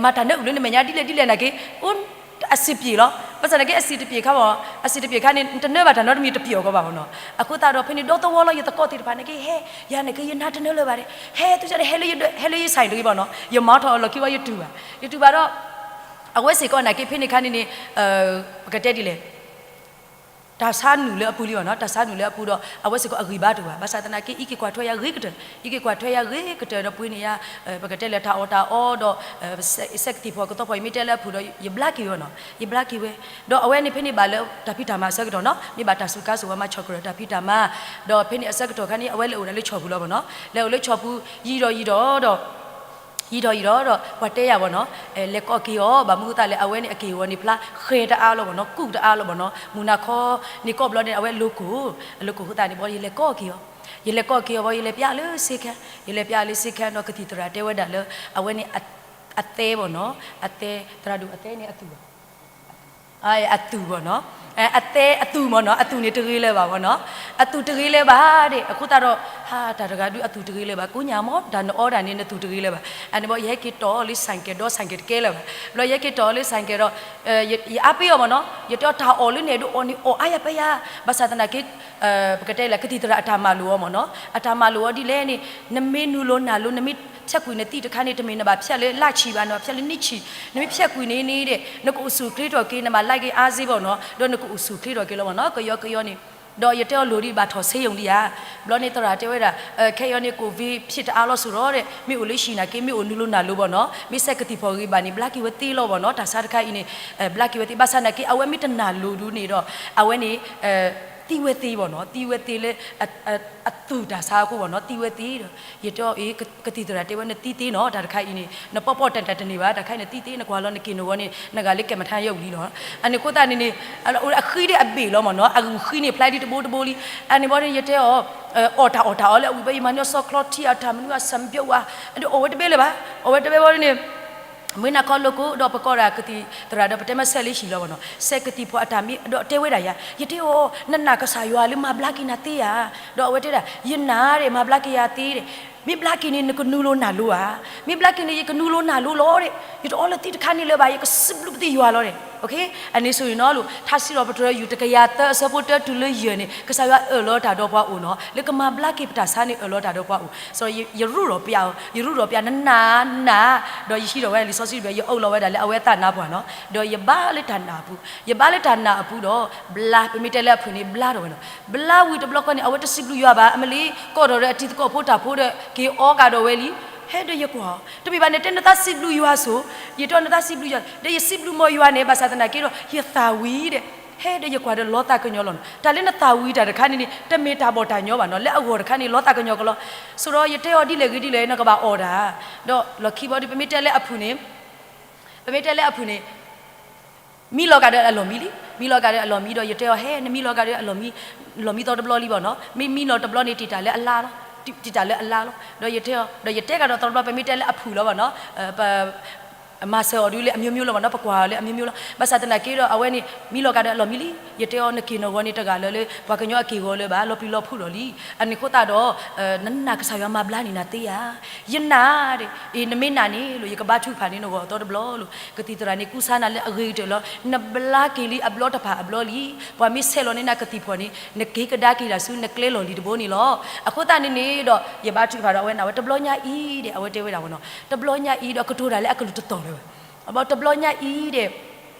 မၤတၢ်နၢအုၣ်လၢနမဲာ်ညါဒ်လဲၣ်ဒ်လဲၣ်နာ်က့ အစံးပျ့ၤလီၤ, ဘၣ်ဆၣ်နာ်က့ အစံးတပျ့ၤခါဘၣ်, အစံးတပျ့ၤခါန့ၣ် နတနၢဘၣ်တၢ်နီတမံၤတပျ့ၤအီၤကီးဘၣ်ဘၣ်နီၤ, အဃိသတးဒီးဖဲန့ၣ် ဒီသဝီလီၤ ယသကိးသ့ၣ်တဖၣ်နာ်က့ ဟဲ ယၤနာ်က့ ယနါတနၢလၢၤဘၣ်ဒီး ဟဲသုကဒီး ဟဲလၢယ ဟဲလၢယ ဆိုင် တဂ့ၤဘၣ်နီၤ, ယမၤထီၣ်အလီၢ်ခံဘၣ် ယတူၢ်ဘၣ်, ယတူၢ်ဘၣ်ဒီး အဝဲစ့ၢ်ကီးနာ်က့ ဖဲန့ၣ်ခါန့ၣ်န့ၣ် ပကတဲဒ်လဲၣ် တၢ်ဆါနုာ်လၢအပူၤလံဘၣ်နီၤ, တၢ်ဆါနုာ်လၢအပူၤဒီး အဝဲစ့ၢ်ကီးအဂံၢ်ဘါတအိၣ်ဘၣ်, ဘၣ်ဆၣ်သနာ်က့ အံးက့ၤကွၢ်ထွဲယၤဂ့ၤကတၢၢ်, အံးက့ၤကွၢ်ထွဲယၤဂ့ၤကတၢၢ်ဒီးပှ့ၤန့ၢ်ယၤ, ပကတဲလၢတၢ်အီၣ်တၢ်အီဒီး စဲးကသံၣ်ဖီၣ်ကသီဖီၣ် ယမ့ၢ်တဲလၢအဖုၣ်ဒီး ယဘျါက့ၤဝဲနီၤ, ယဘျါက့ၤဝဲ, ဒီးအဝဲန့ၣ်ဖဲန့ၣ်ဘၣ်လၢတၢ်ဖံးတၢ်မၤအဆၢကတီၢ်နီၤ, မ့ၢ်ဘၣ်တၢ်စူးကါစူးဝါမၤဆီၣ်ကြၢးတၢ်ဖံးတၢ်မၤ, ဒီးဖဲန့ၣ်အဆၢကတီၢ်ခါန့ၣ် အဝဲလဲၤအိၣ်ဒၣ်လၢဆီၣ်ပူၤလီၤဘၣ်နီၤ, လဲၤအိၣ်လၢဆီၣ်ပူၤ ယံာ်ဒီးယံာ်ဒီးဒီး ယံာ်ထီၣ်ယံာ်ထီၣ်ဒီး ပှၤတဲယၤဘၣ်နီၤ, လဲၤကိးက့ၤအီၤ, ဘၣ်မနုၤဃိသတးလဲၣ် အဝဲန့ၣ်အက့ၢ်အဂီၤန့ၣ်ဖျါဃဲၤတအါလီၤဘၣ်နီၤ, ကူၣ်တအါလီၤဘၣ်နီၤ, မုၢ်နၤခီန့ၣ်ကိးဘျီန့ၣ် အဝဲလိၤကိၢ်, အလိၤကိၢ်ဃိသတးန့ၣ်ဘၣ် ယလဲၤကိးက့ၤအီၤ, ယလဲၤကိးက့ၤအီၤဘၣ် ယလဲၤပျးလၢစ့ခါ, ယလဲၤပျးလၢစ့ခါဒီး ကသံၣ်သရၣ်တဲဝဲဒၣ်လၢ အဝဲန့ၣ် အသဲဘၣ်နီၤ, အသဲ သရၣ်ဒိၣ်အသဲန့ၣ်အသူၣ်ဘၣ် အသူၣ်ဘၣ်နီၤ, အသဲအသူၣ်မ့ၢ်နီၤ, အသူၣ်န့ၣ်တဂ့ၤလၢၤဘၣ်မ့ၢ်နီၤ, အသူၣ်တဂ့ၤလၢၤဘၣ်ဒီး အဃိသတးဒီး ဟါ တၢ်တဂၤဒုးအသူၣ်တဂ့ၤလၢၤဘၣ် ကိညၣ်မ့ၢ် တၢ်နအီဒၣ်န့ၣ် နသူၣ်တဂ့ၤလၢၤဘၣ်, အန့ၣ်ဘၣ် ယဟဲက့ၤတီၢ်အီၤလၢ ဆိုင်ကယ် ဒီး ဆိုင်ကယ် တကဲလၢၤဘၣ်, ဘျီယဟဲက့ၤတီၢ်အီၤလၢ ဆိုင်ကယ် ဒီး ယအါပ့ၤအီၤမ့ၢ်နီၤ, ယတဲအီၤတၢ်အီၣ်လၢန့ၣ်ဒုးအီၣ်န့ၣ်အီၣ်အါယၤပယၤ, ဘၣ်ဆၣ်သနာ်က့ ပကတဲလၢ ကသံၣ်သရၣ်အတၢ်မၤလိာ်အီၤမ့ၢ်နီၤ, အတၢ်မၤလိာ်အီၤဒ်လဲၣ်န့ၣ် နမ့ၢ်နုာ်လီၤနၢ်လိၤ နမ့ၢ်ဖျဲးကွံာ်နသံၣ်တခါန့ၣ် တမ့ၢ်နဘၣ်ဖျဲးလၢလါဆံးဘၣ် နဘၣ်ဖျဲးလၢနံၣ်ဆံး, နမ့ၢ်ဖျဲးကွံာ်န့ၣ်န့ၣ်ဒီး နကအိၣ်ဆူၣ်အိၣ်ချ့ထီၣ်က့ၤ နဘၣ်လဲက့ၤအါစ့ဘၣ်နီၤ, ဒီးနကအိၣ်ဆူၣ်အိၣ်ချ့ထီၣ်က့ၤလီၤမ့ၢ်နီၤ, ကယီကယီန့ၣ်, ဒီးယတဲအီၤလိၣ်ဒံးဘၣ်ထီၣ်ဆ့ယုၢ်ဒံးဧါ, ဘျီန့ၣ်သရၣ်တဲဝဲဒၣ်, ခဲအံၤန့ၣ် COVID ဖျဲးတအါလီၤစိၤဒီး မ့ၢ်အိၣ်လၢဟံၣ်နာ်က့ မ့ၢ်အိၣ်နုာ်လီၤနၢ်လိၤဘၣ်နီၤ, မ့ၢ်ဆဲးကသံၣ်ဖီၣ်ဂ့ၤဘၣ်န့ၣ် ဘျါက့ၤဝဲသ့လီၤဘၣ်နီၤ, တၢ်ဆါတခါအံၤန့ၣ် ဘျါက့ၤဝဲသ့ ဘၣ်ဆၣ်နာ်က့ အဝဲမ့ၢ်တနၢ်လိၤဒုးန့ၣ်ဒီး အဝဲန့ၣ် သံဝဲသ့ဘၣ်နီၤ, သံဝဲသ့လၢ အသူၣ်တၢ်ဆါအဃိဘၣ်နီၤ, သံဝဲသ့ဒီး ယတဲအီၤ ကသံၣ်သရၣ်တဲဝဲ နသံသ့နီၤ, တၢ်တခါအံၤန့ၣ် နပီၢ်ပီၢ်တၢ်တၢ်တန့ၢ်ဘၣ်, တၢ်ခါအံၤနသံသ့ နကွၢ်လီၤနက့ၤနဂီၤန့ၣ် နဂၤလၢကဲမထါယဲဝံၤလီၤ, အန့ၣ်အဃိသတးန့ၣ်န့ၣ် အဃံဒီးအဘ့ၣ်လီၤမ့ၢ်နီၤ, အဂုာ်ဃံန့ၣ် ဖျါဒ်တဘိတဘိလံ, အန့ၣ်ဘီန့ၣ် ယတဲအီၤ အီၣ်တၢ်အီၣ်တၢ်အီလၢအဝံၤဘၣ် ယမၤန့ၢ်အီၤဆီချီထံအတၢ်မနုၤအဆၣ်ဘျီဝါ, အဒိးအီၣ်ဝဲတဘဲလၢၤဘၣ်, အီၣ်ဝဲတဘဲဘီန့ၣ် မုၢ်နၤခီလိာ်ကိးဒီး ပကိးဒၣ်ကသံၣ်သရၣ်ဒီး ပတဲမ့ၢ်ဆဲးလၢဟံၣ်လီၤဘၣ်နီၤ, ဆဲးကသံၣ်ဖီၣ်အတၢ်မ့ၢ်ဒီးတဲဝဲဒၣ်ယၤ, ယတဲအီၤ နနာ်ကစၢ်ယွၤလၢမၤဘျါက့ၤနၤသ့ဧါ, ဒီးအဝဲတဲဒၣ် ယနာ်ဒီး မၤဘျါက့ၤယၤသ့ဒီး, မ့ၢ်ဘျါက့ၤန့ၣ် နကနုာ်လီၤနၢ်လိၤဧါ, မ့ၢ်ဘျါက့ၤန့ၣ် ယကနူၤလိၤနၢ်လိၤလီၤဒီး ယတအီလၢသံတခါန့ၣ်လၢၤဘၣ်, ယကစံးဘျုးပသံၣ်ယွၤလီၤဒီး, အန့ၣ်ဆိၣ်ဂ့ၤနီၤလိၤ. ထါစံးထီၣ်ပတြၢၤ ယူၢ်တကယၤသၢ အဆၢဖိတၢတုၤလၢယဲၢ်န့ၣ် ကစၢ်ယွၤအၢၣ်လီၤတၢ်ဒီးပှၤအိၣ်နီၤ, လၢကမၤဘျါက့ၤပတၢ်ဆါန့ၣ် အၢၣ်လီၤတၢ်ဒီးပှၤအိၣ်. စီၤယရူၢ်ဒီးပျၢ်အီၤ, ယရူၢ်ဒီးပျၢ်နနၢ်နၢ်, ဒီးယဟံးထီၣ်ဝဲဒၣ်လံာ်စီဆှံဘၣ်, ယအၢၣ်လီၤဝဲဒၣ်လၢအဝဲအသးနါပှၢ်နီၤ, ဒီးယဘါလၢတၢ်နာ်အပူၤ, ယဘါလၢတၢ်နာ်အပူၤဒီး ဘျါ, ပမ့ၢ်တဲလၢအဖုၣ်န့ၣ် ဘျါထီၣ်ဝဲနီၤ. ဘျါဝံၤတဘျီဃီန့ၣ် အဝဲတစံးဘျုးယွၤဘၣ်, အမ့ၢ်လံ ကိးထီၣ်ဒီးအတံၤသကိးဖိတၢ်ဖိဒီး က့ၤအီကးဒီးဝဲလံ. ဟဲဒီးယကွၢ်အီၤ, တမ့ၢ်ဘၣ်န့ၣ် တဲနသးစံးဘျုးယွၤဆိ, ယတဲနသးစံးဘျုးယွၤ, ဒီးယစံးဘျုးမီၤယွၤန့ၣ် ဘၣ်ဆၣ်သနာ်က့ဒီး ယသၣ်ဝံၤဒီး ဟဲဒီးယကွၢ်ဒီးလီၤသးကညီၤလီၤနီၤ. တၢ်လၢနသၣ်ဝံၤတၢ်တခါန့ၣ်န့ၣ် တမ့ၢ်တၢ်ဘီၣ်တၢ်ညီဘၣ်နီၤ, လၢအဂီၢ်တခါန့ၣ် လီၤသးကညီၤကလီၤ. ဆိးဒီးယတဲအီၤဒ်လဲၣ်ဂ့ၤဒ်လဲၣ် နကဘၣ်အီၣ်တၢ်, ဒီးလီၢ်ခံဘီဒီး ပမ့ၢ်တဲလၢအဖုၣ်န့ၣ်, ပမ့ၢ်တဲလၢအဖုၣ်န့ၣ် မံလီၤကးဒီးအလီၢ်မံလံ, မံလီၤကးဒီးအလီၢ်မံဒီး ယတဲအီၤ ဟဲ နမံလီၤကးဒီးအလီၢ်မံ, လီၢ်မံသီတဘျီလံဘၣ်နီၤ, မ့ၢ်မံနီၤတဘျီန့ၣ် တံာ်တၢ်လၢအလါလီၤ, တံာ်တၢ်လၢအလါလီၤ. ဒီးယတဲအီၤ, ဒီးယတဲကဒီးသီတဘျီ ပမ့ၢ်တဲလၢအဖုၣ်လီၤဘၣ်နီၤ, ပ မၤစၢၤအီၤဒုးလၢအမျိုးမျိုးလီၤဘၣ်နီၤ, ပကွၢ်အီၤလၢအမျိုးမျိုးလီၤ. ဘၣ်ဆၣ်သနာ်က့ဒီး အဝဲန့ၣ် မံလီၤကးဒီးအလီၢ်မံလံ. ယတဲအီၤ နက့ၤနီၢ်ဂီၤန့ၣ် တဂၤလၢာ်လၢ ပှၤကညီအက့ၢ်ဂီၤလၢၤဘၣ်, လီၤပျံၤလီၤဖုးလီၤလံ. အန့ၣ်အဃိသတးဒီး နနာ်ကစၢ်ယွၤမၤဘျါန့ၢ်နၤသ့ဧါ. ယနာ်ဒီး အ့ နမ့ၢ်နာ်န့ၣ်လိၤ ယကဘါထုကဖၣ်န့ၢ်နဂီၢ်အသီတဘျီလိၤ. ကသံၣ်သရၣ်န့ၣ် ကူစါနၤလၢအဂ့ၤကတၢၢ်လီၤ. နဘျါက့ၤလံအဘျီတဖၣ်အဘျီလံ. ပှၤမ့ၢ်ဆဲးလီၤန့ၢ်နၤကသံၣ်ဖီၣ်န့ၣ် နက့ၤကဒါက့ၤတၢ်ဆူနကျဲလီၢ်လံၤတဘိန့ၣ်လီၤ. အဃိသတးန့ၣ်န့ၣ်ဒီး ယဘါထုကဖၣ်ဒီး အဝဲနာ်ဝဲတဘျီညါအံၤဒီး အဝဲတဲဝဲဒၣ်ဝဲနီၤ, တဘျီညါအံၤဒီး ကတိၤတၢ်လၢအကလုၢ်တသီၣ်လၢၤဘၣ်. တဘျီညါအံၤဒီး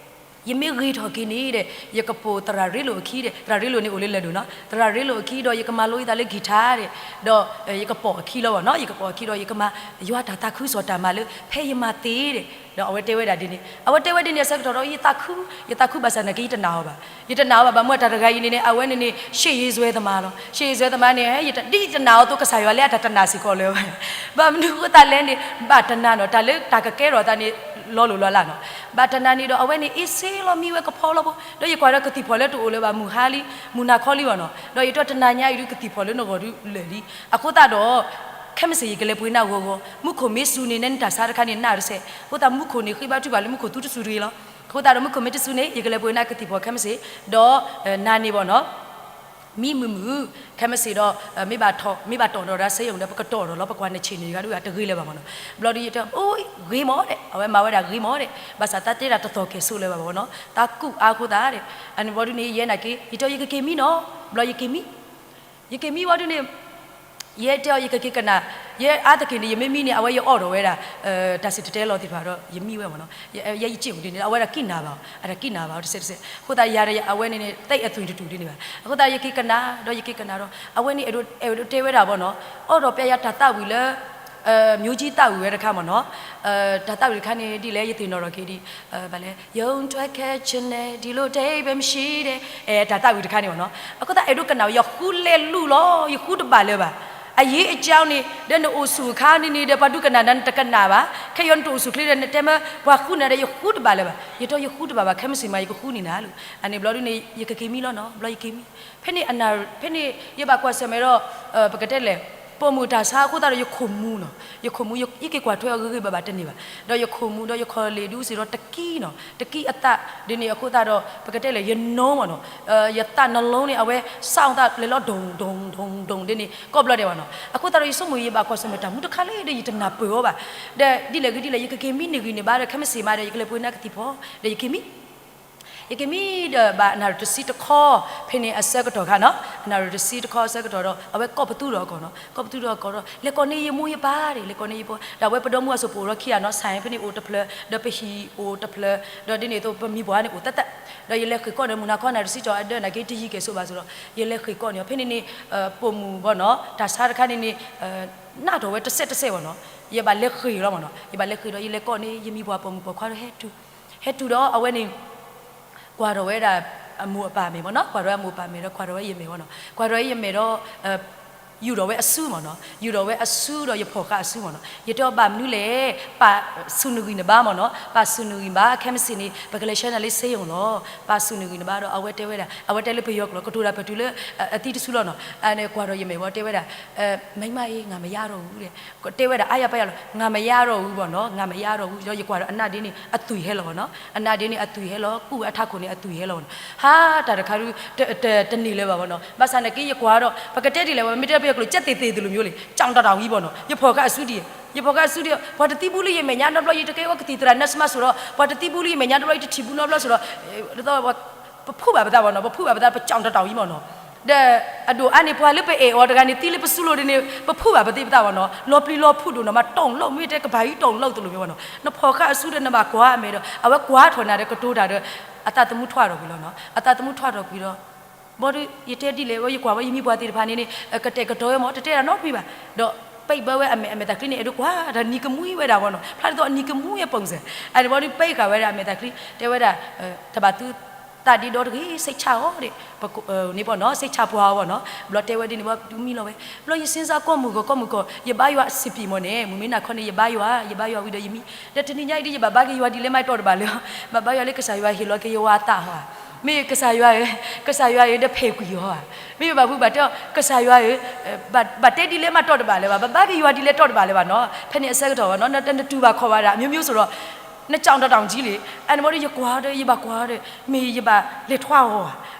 ယမ့ၢ်ဂ့ၤထီၣ်က့ၤန့ၣ်ဒီး ယကပိာ်သရၣ်ရ့လိာ်အခံဒီး သရၣ်ရ့လိာ်န့ၣ်အိၣ်လၢလၢၢ်ဒိၣ်နီၤ, သရၣ်ရ့လိာ်အခံဒီး ယကမၤလိယသးလၢ guitar ဒီး ဒီး ယကပိာ်အခံလီၤဘၣ်နီၤ, ယကပိာ်အခံဒီး ယကမၤယွၤတၢ်သးခုစီၤတၢ်မၤလၢ ဖဲယမၤသ့ဒီး ဒီးအဝဲတဲဝဲဒၣ်ဒ်န့ၣ်, အဝဲတဲဝဲဒ်န့ၣ်အဆၢကတီၢ်ဒီး ယသးခု, ယသးခုဘၣ်ဆၣ်သနာ်က့ ယတနာ်အီၤဘၣ်, ယတနာ်အီၤဘၣ်, ဘၣ်မနုၤတၢ်တဂၤအံၤန့ၣ်န့ၣ် အဝဲန့ၣ်န့ၣ် ရှေ့ရေးဆွဲသမားလီၤ, ရှေ့ရေးဆွဲသမားန့ၣ် ဒ်ယတနာ်အီၤအသိး ကစၢ်ယွၤလၢအတၢ်တနာ်စ့ၢ်ကီးလၢၤဘၣ်. ဘၣ်မနုၤအဃိသတးလဲၣ်န့ၣ် ဘၣ်တနာ်နီၤ, တၢ်လၢတၢ်ကကဲထီၣ်အသးန့ၣ် လီၤလိၤလီၤလးနီၤ, ဘၣ်တနာ်န့ၣ်ဒီး အဝဲန့ၣ် အ့စ့လီၤမံဝဲကဖီလီၤဖိ, ဒီးယကွၢ်ဒီးကသံၣ်ဖီၣ်လၢတအိၣ်လၢၤဘၣ် မုၢ်ဟါလံ, မုၢ်နၤခီလံဘၣ်နီၤ, ဒီးယတဲတနၤညါအံၤဒုး ကသံၣ်ဖီၣ်လၢနဂီၢ်ဒုးလၢာ်လံ. အဃိသတးဒီး ခဲမုၢ်ဆ့ၣ်ယကလဲၤပှ့ၤနၤဂီၤဂီၤ, မူခိၣ်မ့ၢ်စူၤန့ၣ် နဲနတၢ်ဆါတခါန့ၣ် နၢ်တစဲး, အဃိသတးမူခိၣ်န့ၣ် ဃ့ဘါထုကဖၣ်လၢမူခိၣ်သူတစူၤတဂ့ၤလီၤ. အဃိသတးဒီးမူခိၣ်မ့ၢ်တစူၤန့ၣ် ယကလဲၤပှ့ၤနၤကသံၣ်ဖီၣ်ခဲမုၢ်ဆ့ၣ်, ဒီး နၤန့ၣ်ဘၣ်နီၤ မံမုာ်မုာ်, ခဲမုၢ်ဆ့ၣ်ဒီး မ့ၢ်ဘၣ်တီၣ်, မ့ၢ်ဘၣ်တီၣ်ဒီးတၢ်စ့ယိၣ်ဒီး ပကတီၣ်ဒီးလီၤ, ပကွၢ်နဆ့ၣ်န့ၣ် ယဂၤဒုးတဂ့ၤလၢၤဘၣ်မ့ၢ်နီၤ. ဘျီဒုးယတဲ အိၣ် ဂ့ၤမးဒဲး, အဝဲမၤဝဲဒၣ်ဂ့ၤမးဒဲး, ဘၣ်ဆၣ်သးတဲဒၣ်တသီၣ်ကဲၣ်ဆိးလၢၤဘၣ်မ့ၢ်နီၤ, သးကူၣ်အါအဃိသတးဒီး အန့ၣ်ဘျီဒုးန့ၣ် ယဲနာ်က့ ယတဲ ယကက့ၤမံနီၤ, ဘျီယက့ၤမံ ယက့ၤမံဝံၤဒုးန့ၣ် ယဲတဲအီၤ ယကက့ၤကနၣ်, ယဲအါတက့ၢ်န့ၣ် ယမ့ၢ်မံန့ၣ် အဝဲယအီၣ်ထီၣ်ဝဲဒၣ် တၢ်စံၣ်တဲၤတဲလီၤသ့ၣ်တဖၣ်ဒီး ယမံဝဲမ့ၢ်နီၤ, ယဲယစ့ၣ်အိၣ်ဒ်န့ၣ် အဝဲဒၣ်ကံၣ်နၤဘၣ်အီၤ, အတၢ်ကံၣ်နၤဘၣ်အီၤတစဲးတစဲး, အဃိသတးယၤဒီးအဝဲန့ၣ်န့ၣ် သဲအသွံၣ်တတူၢ်ဒ်န့ၣ်ဘၣ်, အဃိသတးယက့ၤကနၣ်ဒီး ယက့ၤကနၣ်ဒီး အဝဲန့ၣ် အဲၣ်ဒိးတဲဝဲဒၣ်မ့ၢ်နီၤ, အီၣ်ဒီးပျဲယၤတၢ်သးဝံၣ်လၢ မျိုးကြီးသးဝံၣ်ဝဲတခါမ့ၢ်နီၤ, တၢ်သးဝံၣ်တခါန့ၣ် ဒ်လဲၣ် ယသ့ၣ်နီၣ်ထီၣ်က့ၤဒ် ဘၣ်လဲၣ် ရုန်းထွက်ခဲ့ခြင်းနဲ့ ဒီလိုအဓိပ္ပာယ်မရှိတဲ့ အဲ တၢ်သးဝံၣ်တခါန့ၣ်မ့ၢ်နီၤ, အဃိသတးအဲၣ်ဒိးကနၣ်ဝဲ ယဃူလဲၤလူၤလီၤ, ယဃူတဘၣ်လၢၤဘၣ်, အရေးအကြောင်းန့ၣ် ဒီးနအိၣ်ဆူၣ်အခါန့ၣ်န့ၣ်ဒီး ပှၤဒုးကနၣ်နၤ နတကနၣ်ဘၣ်, ခဲအံၤနတအိၣ်ဆူၣ်ချ့ဒီး နတဲမ့ၢ်ပှၤဃူနၤဒီး ယဃူတဘၣ်လၢၤဘၣ်, ယတဲယဃူတဘၣ်ဘၣ် ခဲမုၢ်ဆ့ၣ်မး ယကဃူန့ၢ်နၤလီၤ, အန့ၣ်ဘျီဒုးန့ၣ် ယကက့ၤမံလီၤနီၤ, ဘျီယက့ၤမံ ဖဲန့ၣ်အနၢ် ဖဲန့ၣ် ယဘၣ်ကွၢ်ဆၢၣ်မဲာ်ဒီး ပကတဲလဲၣ် ပိာ်မုၣ်တၢ်ဆါအဃိသတးဒီး ယခိၣ်မူနီၤ, ယခိၣ်မူ ယက့ၤကွၢ်ထွဲအီၤဂ့ၤဂ့ၤဘၣ်ဘၣ်တန့ၢ်ဘၣ်, ဒီးယခိၣ်မူ ဒီးယခီၣ်လ့ၣ်ဒုးစ့ၢ်ဒီးတကံနီၤ, တကံအသးဒ်န့ၣ်အဃိသတးဒီး ပကတဲလဲၣ် ယနီၤမ့ၢ်နီၤ, ယသးနလီန့ၣ် အဝဲ စးအီၤသးလဲၤလီၤ ဒိၣ်ဒိၣ်ဒိၣ်ဒိၣ်ဒိၣ်ဒ်န့ၣ် ကိးဘျီဒဲးဘၣ်နီၤ, အဃိသတးဒီး ယဆိကမိၣ် ယဘၣ်ကွၢ်ဆၢၣ်မဲာ်တၢ်မူတခါလၢဒီး ယတနၢ်ပၢၢ်အီၤဘၣ်, ဒီးဒ်လဲၣ်ဂ့ၤဒ်လဲၣ် ယကက့ၤမံန့ၢ်ဂံၢ်န့ၢ်ဘါဒီး ခဲမုၢ်ဆ့ၣ်မးဒီး ယကလဲၤပှ့ၤနၤကသံၣ်ဖီၣ် ဒီးယက့ၤမံ ယက့ၤမံဒီးဘၣ်အနၣ်ရံၣ်တဆံတခီ, ဖဲန့ၣ်အဆၢကတီၢ်ခါနီၤ, အနၣ်ရံၣ်တဆံတခီအဆၢကတီၢ်ဒီး အဝဲကိးပသူဒီးအကီၢ်နီၤ, ကိးပသူဒီးအကီၢ်ဒီး လဲၤကိးန့ၢ်ယမိၢ်ယပၢ်ဒီး လဲၤကိးန့ၢ်ယမိၢ်, ဒီးအဝဲပဒီမုၢ်အစိၣ်ပအိၣ်ဒီးခံဂၤနီၤ, ဆၣ်ဖဲန့ၣ်အိၣ်တဖျၢၣ် ဒီးပဟံၣ်အိၣ်တဖျၢၣ်, ဒီးဒ်န့ၣ်အသိး ပမံၤပှၢ်န့ၣ်အိၣ်သၢသၢ, ဒီးယလဲၤဃ့ၢ်ကိးန့ၢ် မုၢ်နၤခီနၣ်ရံၣ်တဆံကၠီအဒၢနာ်က့ တယံၤကဲၣ်ဆိးဘၣ်အသိးဒီး ယလဲၤဃ့ၢ်ကိးန့ၢ်အီၤ, ဖဲန့ၣ်န့ၣ် ပိာ်မုၣ်ဘၣ်နီၤ တၢ်ဆါတခါန့ၣ်န့ၣ် နးထီၣ်ဝဲတစဲးတစဲးဘၣ်နီၤ, ယဘၣ်လဲၤဃ့ၢ်လီၤမ့ၢ်နီၤ, ယဘၣ်လဲၤဃ့ၢ်ဒီး ယလဲၤကိးန့ၢ် ယမံၤပှၢ်ပိာ်မုၣ်ပိာ်ခွါဒီးဟဲတုၤ ဟဲတုၤဒီးအဝဲန့ၣ် ကွၢ်ထီၣ်ဝဲဒၣ် အမိၢ်အပၢ်မဲာ်မ့ၢ်နီၤ, ကွၢ်ထီၣ်ဝဲအမိၢ်အပၢ်မဲာ်ဒီး ကွၢ်ထီၣ်ဝဲယမဲာ်မ့ၢ်နီၤ, ကွၢ်ထီၣ်ဝဲယမဲာ်ဒီး ယူာ်ထီၣ်ဝဲအစုမ့ၢ်နီၤ, ယူာ်ထီၣ်ဝဲအစုဒီးယဖီၣ်ဃာ်အစုမ့ၢ်နီၤ, ယတဲအီၤဘၣ်မနုၤလဲၣ်, ပာ်ဆူၣ်နဂံၢ်နဘါမ့ၢ်နီၤ, ပာ်ဆူၣ်နဂံၢ်နဘါ ခဲမုၢ်ဆ့ၣ်န့ၣ် ပကလဲၤဆှၢနၤလၢစ့ယိၤလီၤ, ပာ်ဆူၣ်နဂံၢ်နဘါဒီး အဝဲတဲဝဲဒၣ် အဝဲတဲလၢပယီၤကျိာ် ကတိၤတၢ်ပတုၤလၢ အသံတစုလီၤနီၤ, အန့ၣ်ကွၢ်ထီၣ်ယမဲာ်ဘၣ်တဲဝဲဒၣ် မိန်းမရေ ငါမရတော့ဘူး တဲဝဲဒၣ် အါယၤပါးယၤလီၤ, ငါမရတော့ဘူးဘၣ်နီၤ, ငါမရတော့ဘူး, ဒီးယကွၢ်ဒီးအနၢ်ဒ့န့ၣ် အသွံၣ်ဟဲလီၤဘၣ်နီၤ, အနၢ်ဒ့န့ၣ် အသွံၣ်ဟဲလီၤ, ကူၣ်အထးခိၣ်န့ၣ် အသွံၣ်ဟဲလီၤဘၣ်နီၤ, ဟါ တၢ်တခါဒုး တန့ၢ်လၢၤဘၣ်ဘၣ်နီၤ, ဘၣ်ဆၣ်နာ်က့ ယကွၢ်ဒီး ပကတဲဒ်လဲၣ်ဝဲ မ့ၢ်တဲပယီၤကျိာ် ကြက်သေသေသလိုမျိုးလံ, ကြောင်တောင်တောင်ကြီးပေါ့နော်, ယဖီၣ်ဃာ်အစုဒံး ယဖီၣ်ဃာ်အစုဒီး ပှၤတသံဘူးလၢယမဲာ်ညါနီတဘျီ ယတကဲဝဲကသံၣ်သရၣ် နၢ်စမါစိၤဒီး ပှၤတသံဘူးလၢယမဲာ်ညါနီတဘျီ ယတထံၣ်ဘူးနီတဘျီစိၤဒီး ပဖူးဘၣ်ပသးဘၣ်နီၤ, ပဖူးဘၣ်ပသး ပကၠီၣ်တၢ်တၢ်အံၤမ့ၢ်နီၤ, ဒီးအဒိၣ်အါန့ၣ် ပှၤလၢပအဲၣ်အီၤတဂၤန့ၣ် သံလၢပစုလိၤဒ်န့ၣ် ပဖူးဘၣ်ပသးဘၣ်နီၤ, လီၤပျံၤလီၤဖုးဒိၣ်နီၤ မၤတီၢ်လီၢ်မ့ၢ်တဲကပၤဟံးတီၢ်လီၢ်သလိၤမ့ၢ်ဘၣ်နီၤ, နဖီၣ်ဃာ်အစုဒီးနဘၣ်ကွၢ်အမဲာ်ဒီး အဝဲကွၢ်ထီၣ်နၤဒီးကတိၤတၢ်ဒီး အသးသမူထွါထီၣ်ကွံာ်လီၤနီၤ, အသးသမူထွါထီၣ်ကွံာ်ဒီး ဘီဒုး ယတဲဒ်လဲၣ်ဝဲ ယကွၢ်ဝဲယမံၤပှၢ်သ့ၣ်တဖၣ်န့ၣ်န့ၣ် ကတဲာ်ကတီၤဝဲမ့ၢ် တတဲဒၣ်နီတမံၤဘၣ်, ဒီးပံးဘၢဝဲအမဲာ်အမဲာ်သးချံန့ၣ် အဲၣ်ဒိးကွၢ်တၢ်နံၤကမှံဝဲဒၣ်ဘီနီၤ, ဖျါဒ်သိးအနံၤကမှံအပူၤစဲး, အန့ၣ်ဘီဒုး ပံးဃာ်ဝဲဒၣ်အမဲာ်သးချံ တဲဝဲဒၣ် တဘၣ်သုသးဒ့ဒီတဂ့ၤ စိတ်ချရ န့ၣ်ဘီနီၤ, စိတ်ချရ ဘီနီၤ, ဘျီတဲဝဲဒ်န့ၣ်ဘီဒုးမံလီၤဝဲ, ဘျီယစ့စါကီၢ်မုၢ်ဂီၤကီၢ်မုၢ်ဂီၤ ယဘါယွၤစံးပံးမ့ၢ်န့ၣ် မုၢ်မ့ၢ်နၤခီန့ၣ် ယဘါယွၤ ယဘါယွၤဝံၤဒီးယမံ, ဒီးတနံၤညါအံၤဒ်ယဘၣ်ဘါက့ၤယွၤဒ်လဲၣ်မးတီၢ်တဘၣ်လၢၤ, ဘၣ်ဘါယွၤလၢကစၢ်ယွၤဟ့ၣ်လီၤက့ၤယဝၤအသးဟီဧါ မ့ၢ်ကစၢ်ယွၤဧၢ, ကစၢ်ယွၤဧၢ ဒီးဖဲးကွံာ်အီၤဧါ, မ့ၢ်ဘၣ်ဖုးဘၣ်တဲအီၤ ကစၢ်ယွၤဧၢ, ဘၣ်တဲဒ်လဲၣ်မးတီၢ်တဘၣ်လၢၤဘၣ်, ဘၣ်ဘါက့ၤယွၤဒ်လဲၣ်တီၢ်တဘၣ်လၢၤဘၣ်နီၤ, ဖဲန့ၣ်အဆၢကတီၢ်ဘၣ်နီၤ နတူၢ်ဘၣ်ခီၣ်ဘၣ်ဒၣ် မျိုးမျိုးဆိုတော့ နကြောင်တထောင်ကြီးလေ, အန့ၣ်ဘီဒီး ယကွၢ်ဒီး ယဘၣ်ကွၢ်ဒီး မ့ၢ်ယဘၣ်လဲၤထွါအီ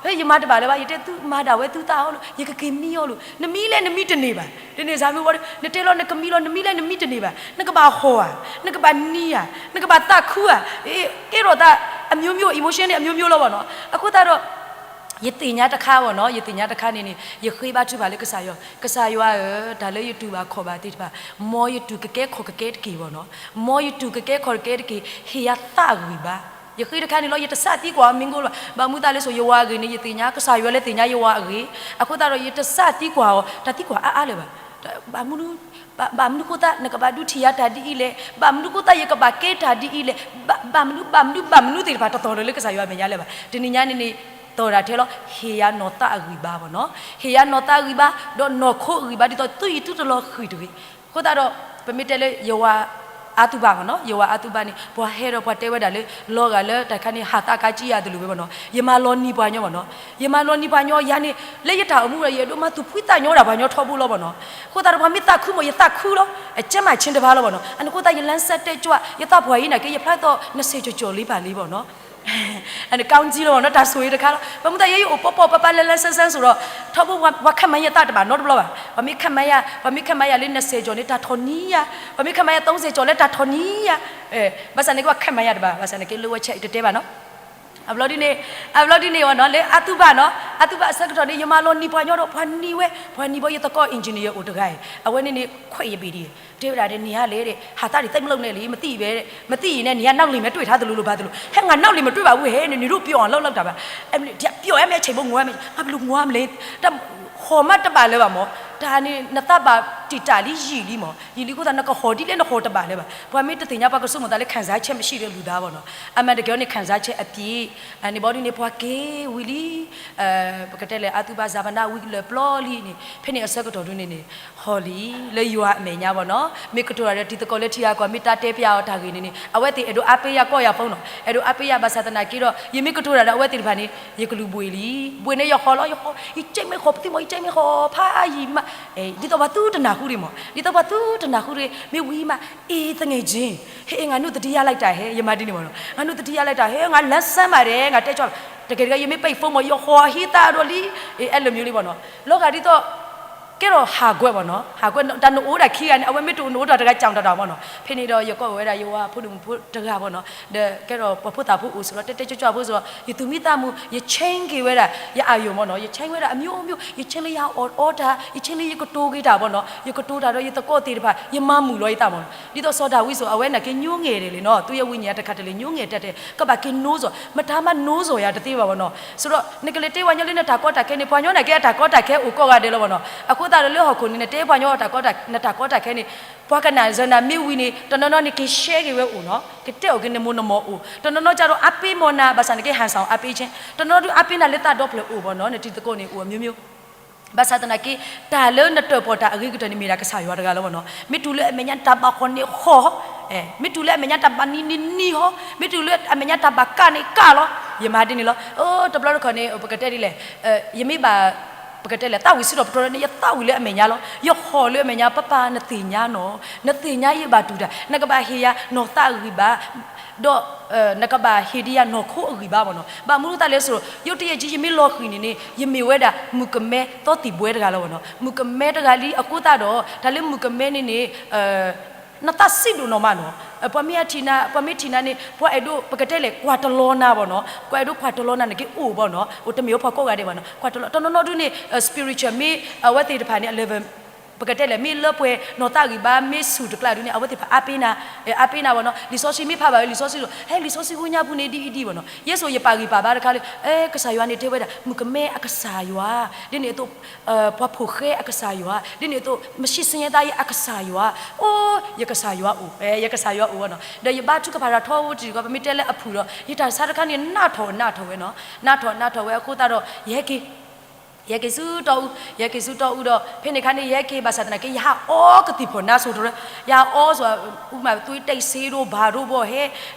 ၤဧါ, ယမၤတဘၣ်လၢၤဘၣ်, ယတဲသုမၤဒၣ်ဝဲသုသးအီၤလီၤ, ယကက့ၤမံအီၤလီၤ, နမံလဲၣ်နမံတန့ၢ်ဘၣ်, ဒ်န့ၣ်စၢ်မ့ၢ်ဝဲဒီး နတဲလီၤနကမံလီၤ နမံလဲၣ်နမံတန့ၢ်ဘၣ်, နကဘၣ်ဟီၣ်ဧါ, နကဘၣ်နံၤဧါ, နကဘၣ်သးခုဧါ, ကဲထီၣ်သး အမျိုးမျိုး emotion န့ၣ် အမျိုးမျိုး လီၤဘၣ်နီၤ, အဃိသတးဒီး ယသ့ၣ်ညါတခါဘၣ်နီၤ, ယသ့ၣ်ညါတခါန့ၣ်န့ၣ် ယဃ့ဘါထုကဖၣ်လၢကစၢ်ယွၤ, ကစၢ်ယွၤဧၢ, တၢ်လၢယတူၢ်ဘၣ်ခီၣ်ဘၣ်သ့ၣ်တဖၣ်, မ်ယတူၢ်ကကဲခီၣ်ကကဲတက့ၢ်ဘၣ်နီၤ, မ်ယတူၢ်ကကဲခီၣ်ကကဲတက့ၢ်, ဟ့ၣ်ယၤသးအဂံၢ်ဘါ, ယဃ့တခါန့ၣ်လီၤ, ယတစးသံကွၢ်အီၤမ့ၢ်ကိၣ်လၢၤဘၣ်, ဘၣ်မနုၤသးလဲၣ်ဆိ ယဝၤအဂ့ၢ်န့ၣ် ယသ့ၣ်ညါ, ကစၢ်ယွၤလၢသ့ၣ်ညါယဝၤအဂ့ၢ်, အဃိသတးဒီး ယတစးသံကွၢ်အီၤ တၢ်သံကွၢ်အါအါလၢၤဘၣ်, ဘၣ်မနုၤ ဘၣ်မနုၤဃိသတး နကဘၣ်ဒုးထံၣ်ယၤတၢ်ဒ်အံၤလဲၣ်, ဘၣ်မနုၤဃိသတး ယကဘၣ်ကဲတၢ်ဒ်အံၤလဲၣ်, ဘၣ်မနုၤ ဘၣ်မနုၤ ဘၣ်မနုၤသ့ၣ်တဖၣ် တသီၣ်လၢၤလၢကစၢ်ယွၤအမဲာ်ညါလၢၤဘၣ်, တနံၤညါန့ၣ်န့ၣ် သီၣ်ဒၣ်ထဲလီၤ, ဟ့ၣ်ယၤနီၢ်သးအဂံၢ်ဘါဘၣ်နီၤ, ဟ့ၣ်ယၤနီၢ်သးအဂံၢ်ဘါ ဒီးနီၢ်ခိအဂံၢ်ဘါ ဒ်သိးသုယံၤသုတလီၤဃံၢ်တဂ့ၤ, အဃိသတးဒီး ပမ့ၢ်တဲလၢယဝၤအါသူၣ်ဘၣ်ဘၣ်နီၤ, ယဝၤအါသူၣ်ဘၣ်န့ၣ် ပှၤဟဲဒီးပှၤတဲဝဲဒၣ်လၢ လီၤဂာ်လၢတၢ်ခါန့ၣ် ဟးသးကါကံယၤသလိၤဝဲဘၣ်နီၤ, ယမၤလီၤနံၤပှၤညီဘၣ်နီၤ, ယမၤလီၤနံၤပှၤညီယၤန့ၣ် လၢယတၢ်အိၣ်မူဒီး ယအဲၣ်ဒိးမၤသူၣ်ဖှံသးညီဒၣ်ပှၤညီထီဘိလီၤဘၣ်နီၤ, အဃိသတးဒီး ပှၤမ့ၢ်သးခုမ့ၢ် ယသးခုလီၤ, အကဲမးဆ့တဖၣ်လီၤဘၣ်နီၤ, အန့ၣ်အဃိသတး ယလၢစဲးတဲာ်ကွၢ် ယသးပှၢ်အံၤနာ်က့ ယဖျါသီၣ် နစဲးကၠီၤကၠီၤလံပၢ်လံဘၣ်နီၤ အန့ၣ် ကံကံလီၤဘၣ်နီၤ, တၢ်ဆိၣ်ဂ့ၤတခါလီၤ, ဘၣ်မနုၤသးယဲယအိၣ်ပီပီပပၢ်လၢလၢစဲးစဲးစိၤဒီး ထီဘိပှၤခးမၤယသးတဘၣ်နီတဘျီဘၣ်, ပှၤမ့ၢ်ခးမၤယၤ ပှၤမ့ၢ်ခးမၤယၤလၢ နစဲးကၠီၤန့ၣ် တၢ်ထီၣ်နံၤယၤ, ပှၤမ့ၢ်ခးမၤယၤ သုံးဆယ် ကၠီၤလၢတၢ်ထီၣ်နံၤယၤ, ဘၣ်ဆၣ်န့ၣ်ကဘၣ်ခးမၤယၤတဘၣ်, ဘၣ်ဆၣ်န့ၣ်က့လၢဝဲဆဲးအံၤတတဲဘၣ်နီၤ အဘျီဒ်န့ၣ်, အဘျီဒ်န့ၣ်ဝဲနီၤ လၢအါသူၣ်ဘၣ်နီၤ, အါသူၣ်ဘၣ်အဆၢကတီၢ်န့ၣ် ယမၤလီၤနံၤပှၤညီဒီး ပှၤနံၤဝဲ, ပှၤနံၤဘၣ် ယသကိး engineer အိၣ်တဂၤအံၤ အဝဲန့ၣ်န့ၣ် ခွဲးယဘ့ၣ်ဒ်အံၤ, တဲဝဲဒၣ်ဒီး နံၤဧါလဲၣ်, ဟးသးဒ်သိးမ့ၢ်လိၣ်န့ၣ်လံ, မသံၣ်အံၤဘဲ, မသံၣ်အံၤန့ၣ် နံၤဧါ နောက်လင်မတွေ့ထားသလိုလို ဘာသလို, ဟဲငါ နောက်လင်မတွေ့ပါဘူးဟဲန့ၣ် နင်တို့ပြောအောင်လုပ်လုပ်တာပါ, ပြောရမယ့်အချိန် မငိုရမယ့်, ငါဘယ်လိုငိုရမလဲ, တၢ်ဟီၣ်မးတဘၣ်လၢၤဘၣ်မၢ်, တၢ်န့ၣ် နသးဘၣ်တံာ်တာ်လံယံာ်လံမၢ်, ယံာ်လံအဃိသတး နကဟီၣ်ဒ်လဲၣ်နဟီၣ်တဘၣ်လၢၤဘၣ်, ပှၤမ့ၢ်တသ့ၣ်ညါ ပှၤကဆိကမိၣ်သးလၢ ခံစားချက်မရှိတဲ့လူသားဘၣ်နီၤ, အမှန်တကယ်န့ၣ် ခံစားချက်အပြည့်, န့ၣ်ဘီဒ်န့ၣ် ပှၤက့ၤဝံၤလံ ပကတဲလဲၣ် အါသူၣ်ဘၣ် စၢ်ပနၢ်ဝံၤလၢာ်ပျီလံန့ၣ် ဖဲန့ၣ်အဆၢကတီၢ်ဒ်န့ၣ်န့ၣ် ဟီၣ်လံ လၢယွၤအမဲာ်ညါဘၣ်နီၤ, မ့ၢ်ကတိၤတၢ်ဒီးတံၤသကိးလၢထံဂၤကီၢ် မ့ၢ်တၢ်တဲပျးအီၤတၢ်ဂ့ၢ်န့ၣ်န့ၣ် အဝဲသ့ၣ်အဲၣ်ဒိးအါပ့ယၤကီၢ်ယၤဖုန်းနီၤ, အဲၣ်ဒိးအါပ့ယၤ ဘၣ်ဆၣ်သနာ်က့ဒီး ယမ့ၢ်ကတိၤတၢ်ဒီးအဝဲသ့ၣ်တဖၣ်န့ၣ် ယကလူၤဘှံးလံ, ဘှံးန့ၣ်ယဟီၣ်လီၤ ယဟီၣ် ယကဲမ့ၢ်ဟီၣ်ပသံမၢ် ယကဲမ့ၢ်ဟီၣ်ဖးယံာ်မး, ဒ်သိးပှၤသုတနၢ်ဟူဒံးမၢ် ဒ်သိးပှၤသုတနၢ်ဟူဒံး မ့ၢ်ဝံၤမး အ့ သူငယ်ချင်း ဟဲ ငါနုာ်သတိရလိုက်တာဟဲ ယမၤဒ်န့ၣ်မၢ်နီၤ, ငါနုာ်သတိရလိုက်တာဟဲ ငါလၢစၢမးဒဲး ငါတဲကၠီ တကယ်တကယ် ယမ့ၢ်ပိတ်ဖုန်းမၢ် ယဟီၣ်ဟံးသးဒီးလံ, အဲၣ်လၢမံၤလံမၢ်နီၤ, လီၤဂာ်ဒ်သိး ကဲထီၣ်ဟးကွဲးမၢ်နီၤ, ဟးကွဲး တၢ်နအိၣ်ဒၣ်ခံဂၤန့ၣ် အဝဲမ့ၢ်တအိၣ်နအိၣ်တၢ်တဂၤ ကၠီတၢ်တၢ်မၢ်နီၤ, ဖဲန့ၣ်ဒီးယကိးဝဲဒၣ်ယဝၤဖိဒိၣ်မုၣ်ဖိတဂၤမၢ်နီၤ, ဒီးကဲထီၣ်ပှၤဖိသၣ်ဖိအိၣ်ဆိးဒီး တဲတဲကၠီကၠီဖိဆိးဒီး ယသူၣ်မံသးမုာ် ယ change က့ၤဝဲဒၣ် ယ အာရုံ မၢ်နီၤ, ယ change ဝဲဒၣ် အမျိုးမျိုး, ယ change လၢယဟးအီၣ်အီတၢ်, ယ change လၢယကတိၤက့ၤတၢ်မၢ်နီၤ, ယကတိၤတၢ်ဒီးယသကိးသ့ၣ်တဖၣ် ယမၤမုာ်လီၤယသးမၢ်နီၤ, ဒ်သိးစီၤဒၤဝံးဆိး အဝဲနာ်က့ညိငဲၢ်ဒဲးလံနီၤ, သူ့ရဲ့ဝိညာဉ်တခါတလေညိငဲၢ်တၢ်တဲ ကဘၣ်က့ၤနိးစီၤ မတၤမးနိးစီၤယၤတသ့ဘၣ်မၢ်နီၤ, ဆိးဒီး နကလဲၤတဲပှၤညီလၢနတၢ်ကီတၢ်ခဲန့ၣ် ပှၤညီနာ်က့အတၢ်ကီတၢ်ခဲအိၣ်ကိးဂၤဒဲးလီၤမၢ်နီၤ, အဃိသတးဒီးလၢဟီၣ်ခိၣ်န့ၣ် နတဲပှၤညီတၢ်ကီတၢ် နတၢ်ကီတၢ်ခဲန့ၣ် ပှၤကနၣ်စၢၤနၤမ့ၢ်ဝံၤန့ၣ် တနီၤနီၤန့ၣ်က့ၤ share က့ၤဝဲအိၣ်နီၤ, ကတဲအီၤက့ၤနမိၢ်နမၢ်အိၣ်, တနီၤနီၤကဒီးအါပ့ၤမၢ်နၤ ဘၣ်ဆၣ်နက့ၤ ဟန်ဆောင်အားပေးခြင်း, တနီၤနီၤဒုးအါပ့ၤနၤလၢသးဒီဖျၢၣ်အိၣ်မၢ်နီၤ, နတံၤသကိးန့ၣ်အိၣ် အမျိုးမျိုး ဘၣ်ဆၣ်သနာ်က့ တၢ်လၢနတၢၣ်ပီၣ်တၢ်အဂ့ၤကတၢၢ်န့ၣ် မ့ၢ်ဒၣ်ကစၢ်ယွၤတဂၤလီၤမၢ်နီၤ, မ့ၢ်တုၤလၢအမဲာ်ညါတၢ်ဘၣ်ဟီၣ်န့ၣ်ဟီၣ်, မ့ၢ်တုၤလၢအမဲာ်ညါတၢ်ဘၣ်နံၤန့ၣ်နံၤဟီၣ်, မ့ၢ်တုၤလၢအမဲာ်ညါတၢ်ဘၣ်ကၣ်န့ၣ်ကၣ်လီၤ, ယမၤဒ်န့ၣ်လီၤ, တဘျီတခီၣ်န့ၣ် ပကတဲဒ်လဲၣ်, ယမ့ၢ်ဘၣ် ပကတဲလဲၣ် သးဝံၣ်စံးထီၣ်ပတြၢၤန့ၣ် ယသးဝံၣ်လၢအမဲာ်ညါလီၤ, ယဟီၣ်လၢအမဲာ်ညါ ပၢ်ပၢ်နသ့ၣ်ညါနီၤ, နသ့ၣ်ညါယဘၣ်တူၢ်တၢ်, နကဘၣ်ဟ့ၣ်ယၤနီၢ်သးအဂံၢ်ဘါ ဒီး နကဘၣ်ဟ့ၣ်ဒံးယၤနီၢ်ခိအဂံၢ်ဘါမၢ်နီၤ, ဘၣ်မနုၤသးလဲၣ်ဆိးဒီး ရုတ်တရက်ကြီး ယမ့ၢ်လီၤဃံၤန့ၣ်န့ၣ် ယမ့ၢ်ဝဲဒၣ်မုၣ်ကမဲသီသံၣ်ဘှဲတဂၤလီၤမၢ်နီၤ, မုၣ်ကမဲတဂၤလံအဃိသတးဒီး တၢ်လၢမုၣ်ကမဲန့ၣ်န့ၣ် နသးစံးဒိၣ်နီၢ်မးနီၤ. ပှၤမ့ၢ်အထံၣ်နၤ, ပှၤမ့ၢ်ထံၣ်နၤန့ၣ် ပှၤအဲၣ်ဒိး ပကတဲလဲၣ် ကွၢ်တလီၤနၤဘၣ်နီၤ. ကွၢ်အဲၣ်ဒိးကွၢ်တလီၤနၤန့ၣ်က့အိၣ်ဘၣ်နီၤ. အိၣ်တမ့ၢ်ဝဲပှၤကိးဂၤဒဲးဘၣ်နီၤ. ကွၢ်တလီၤ တနီၤနီၤဒုန့ၣ် spiritual မ့ၢ်အဝဲသ့ၣ်တဖၣ်န့ၣ် အ level ပကတဲလဲၣ် မ့ၢ်လၢပှဲၤနီၢ်သးဂံၢ်ဘါ မ့ၢ်ဆူၣ်တကျါဒုန့ၣ် အဝဲသ့ၣ်တဖၣ်အါပ့ၤနၤ, အါပ့ၤနၤဘၣ်နီၤ. လံာ်စီဆှံမ့ၢ်ဖးဘၣ်ဝဲ လံာ်စီဆှံဒီး ဟဲလံာ်စီဆှံဃုညါပူၤန့ၣ် ဒ်အံၤဒ်အံၤဘၣ်နီၤ. ယဲသိးယပာ်ဂံၢ်ပာ်ဘါတခါလၢ အဲ ကစၢ်ယွၤန့ၣ်တဲဝဲဒၣ် မုၣ်ကမဲအကစၢ်ယွၤ, ဒ်န့ၣ်အသိး ပှၤဖိၣ်ဃဲအကစၢ်ယွၤ, ဒ်န့ၣ်အသိး မရှင်းစညဲသားအကစၢ်ယွၤ, အိ ယကစၢ်ယွၤအိၣ်, ယကစၢ်ယွၤအိၣ်ဝဲနီၤ. ဒီးယဘါထုကဖၣ်တၢ်ထီဘိတံၢ်ဃီ ပမ့ၢ်တဲလၢအဖုၣ်ဒီး ယတၢ်ဆါတခါန့ၣ် နးထီၣ်နးထီၣ်ဝဲနီၤ. နးထီၣ်နးထီၣ်ဝဲအဃိသတးဒီး ယဟဲက့ၤ ယဟဲက့ၤဆူတီအူ, ယဟဲက့ၤဆူတီအူဒီး ဖဲန့ၣ်ခါန့ၣ် ယဟဲက့ၤဘၣ်ဆၣ်သနာ်က့ ယဟးအီကသံၣ်ဖီၣ်နါစိၤတရၢ, ယဟးအီစိၤ အူမးသွံတိတ်ဆေး ဒိၣ်ဘၣ်ဒိၣ်ဘီၣ်ဟဲ,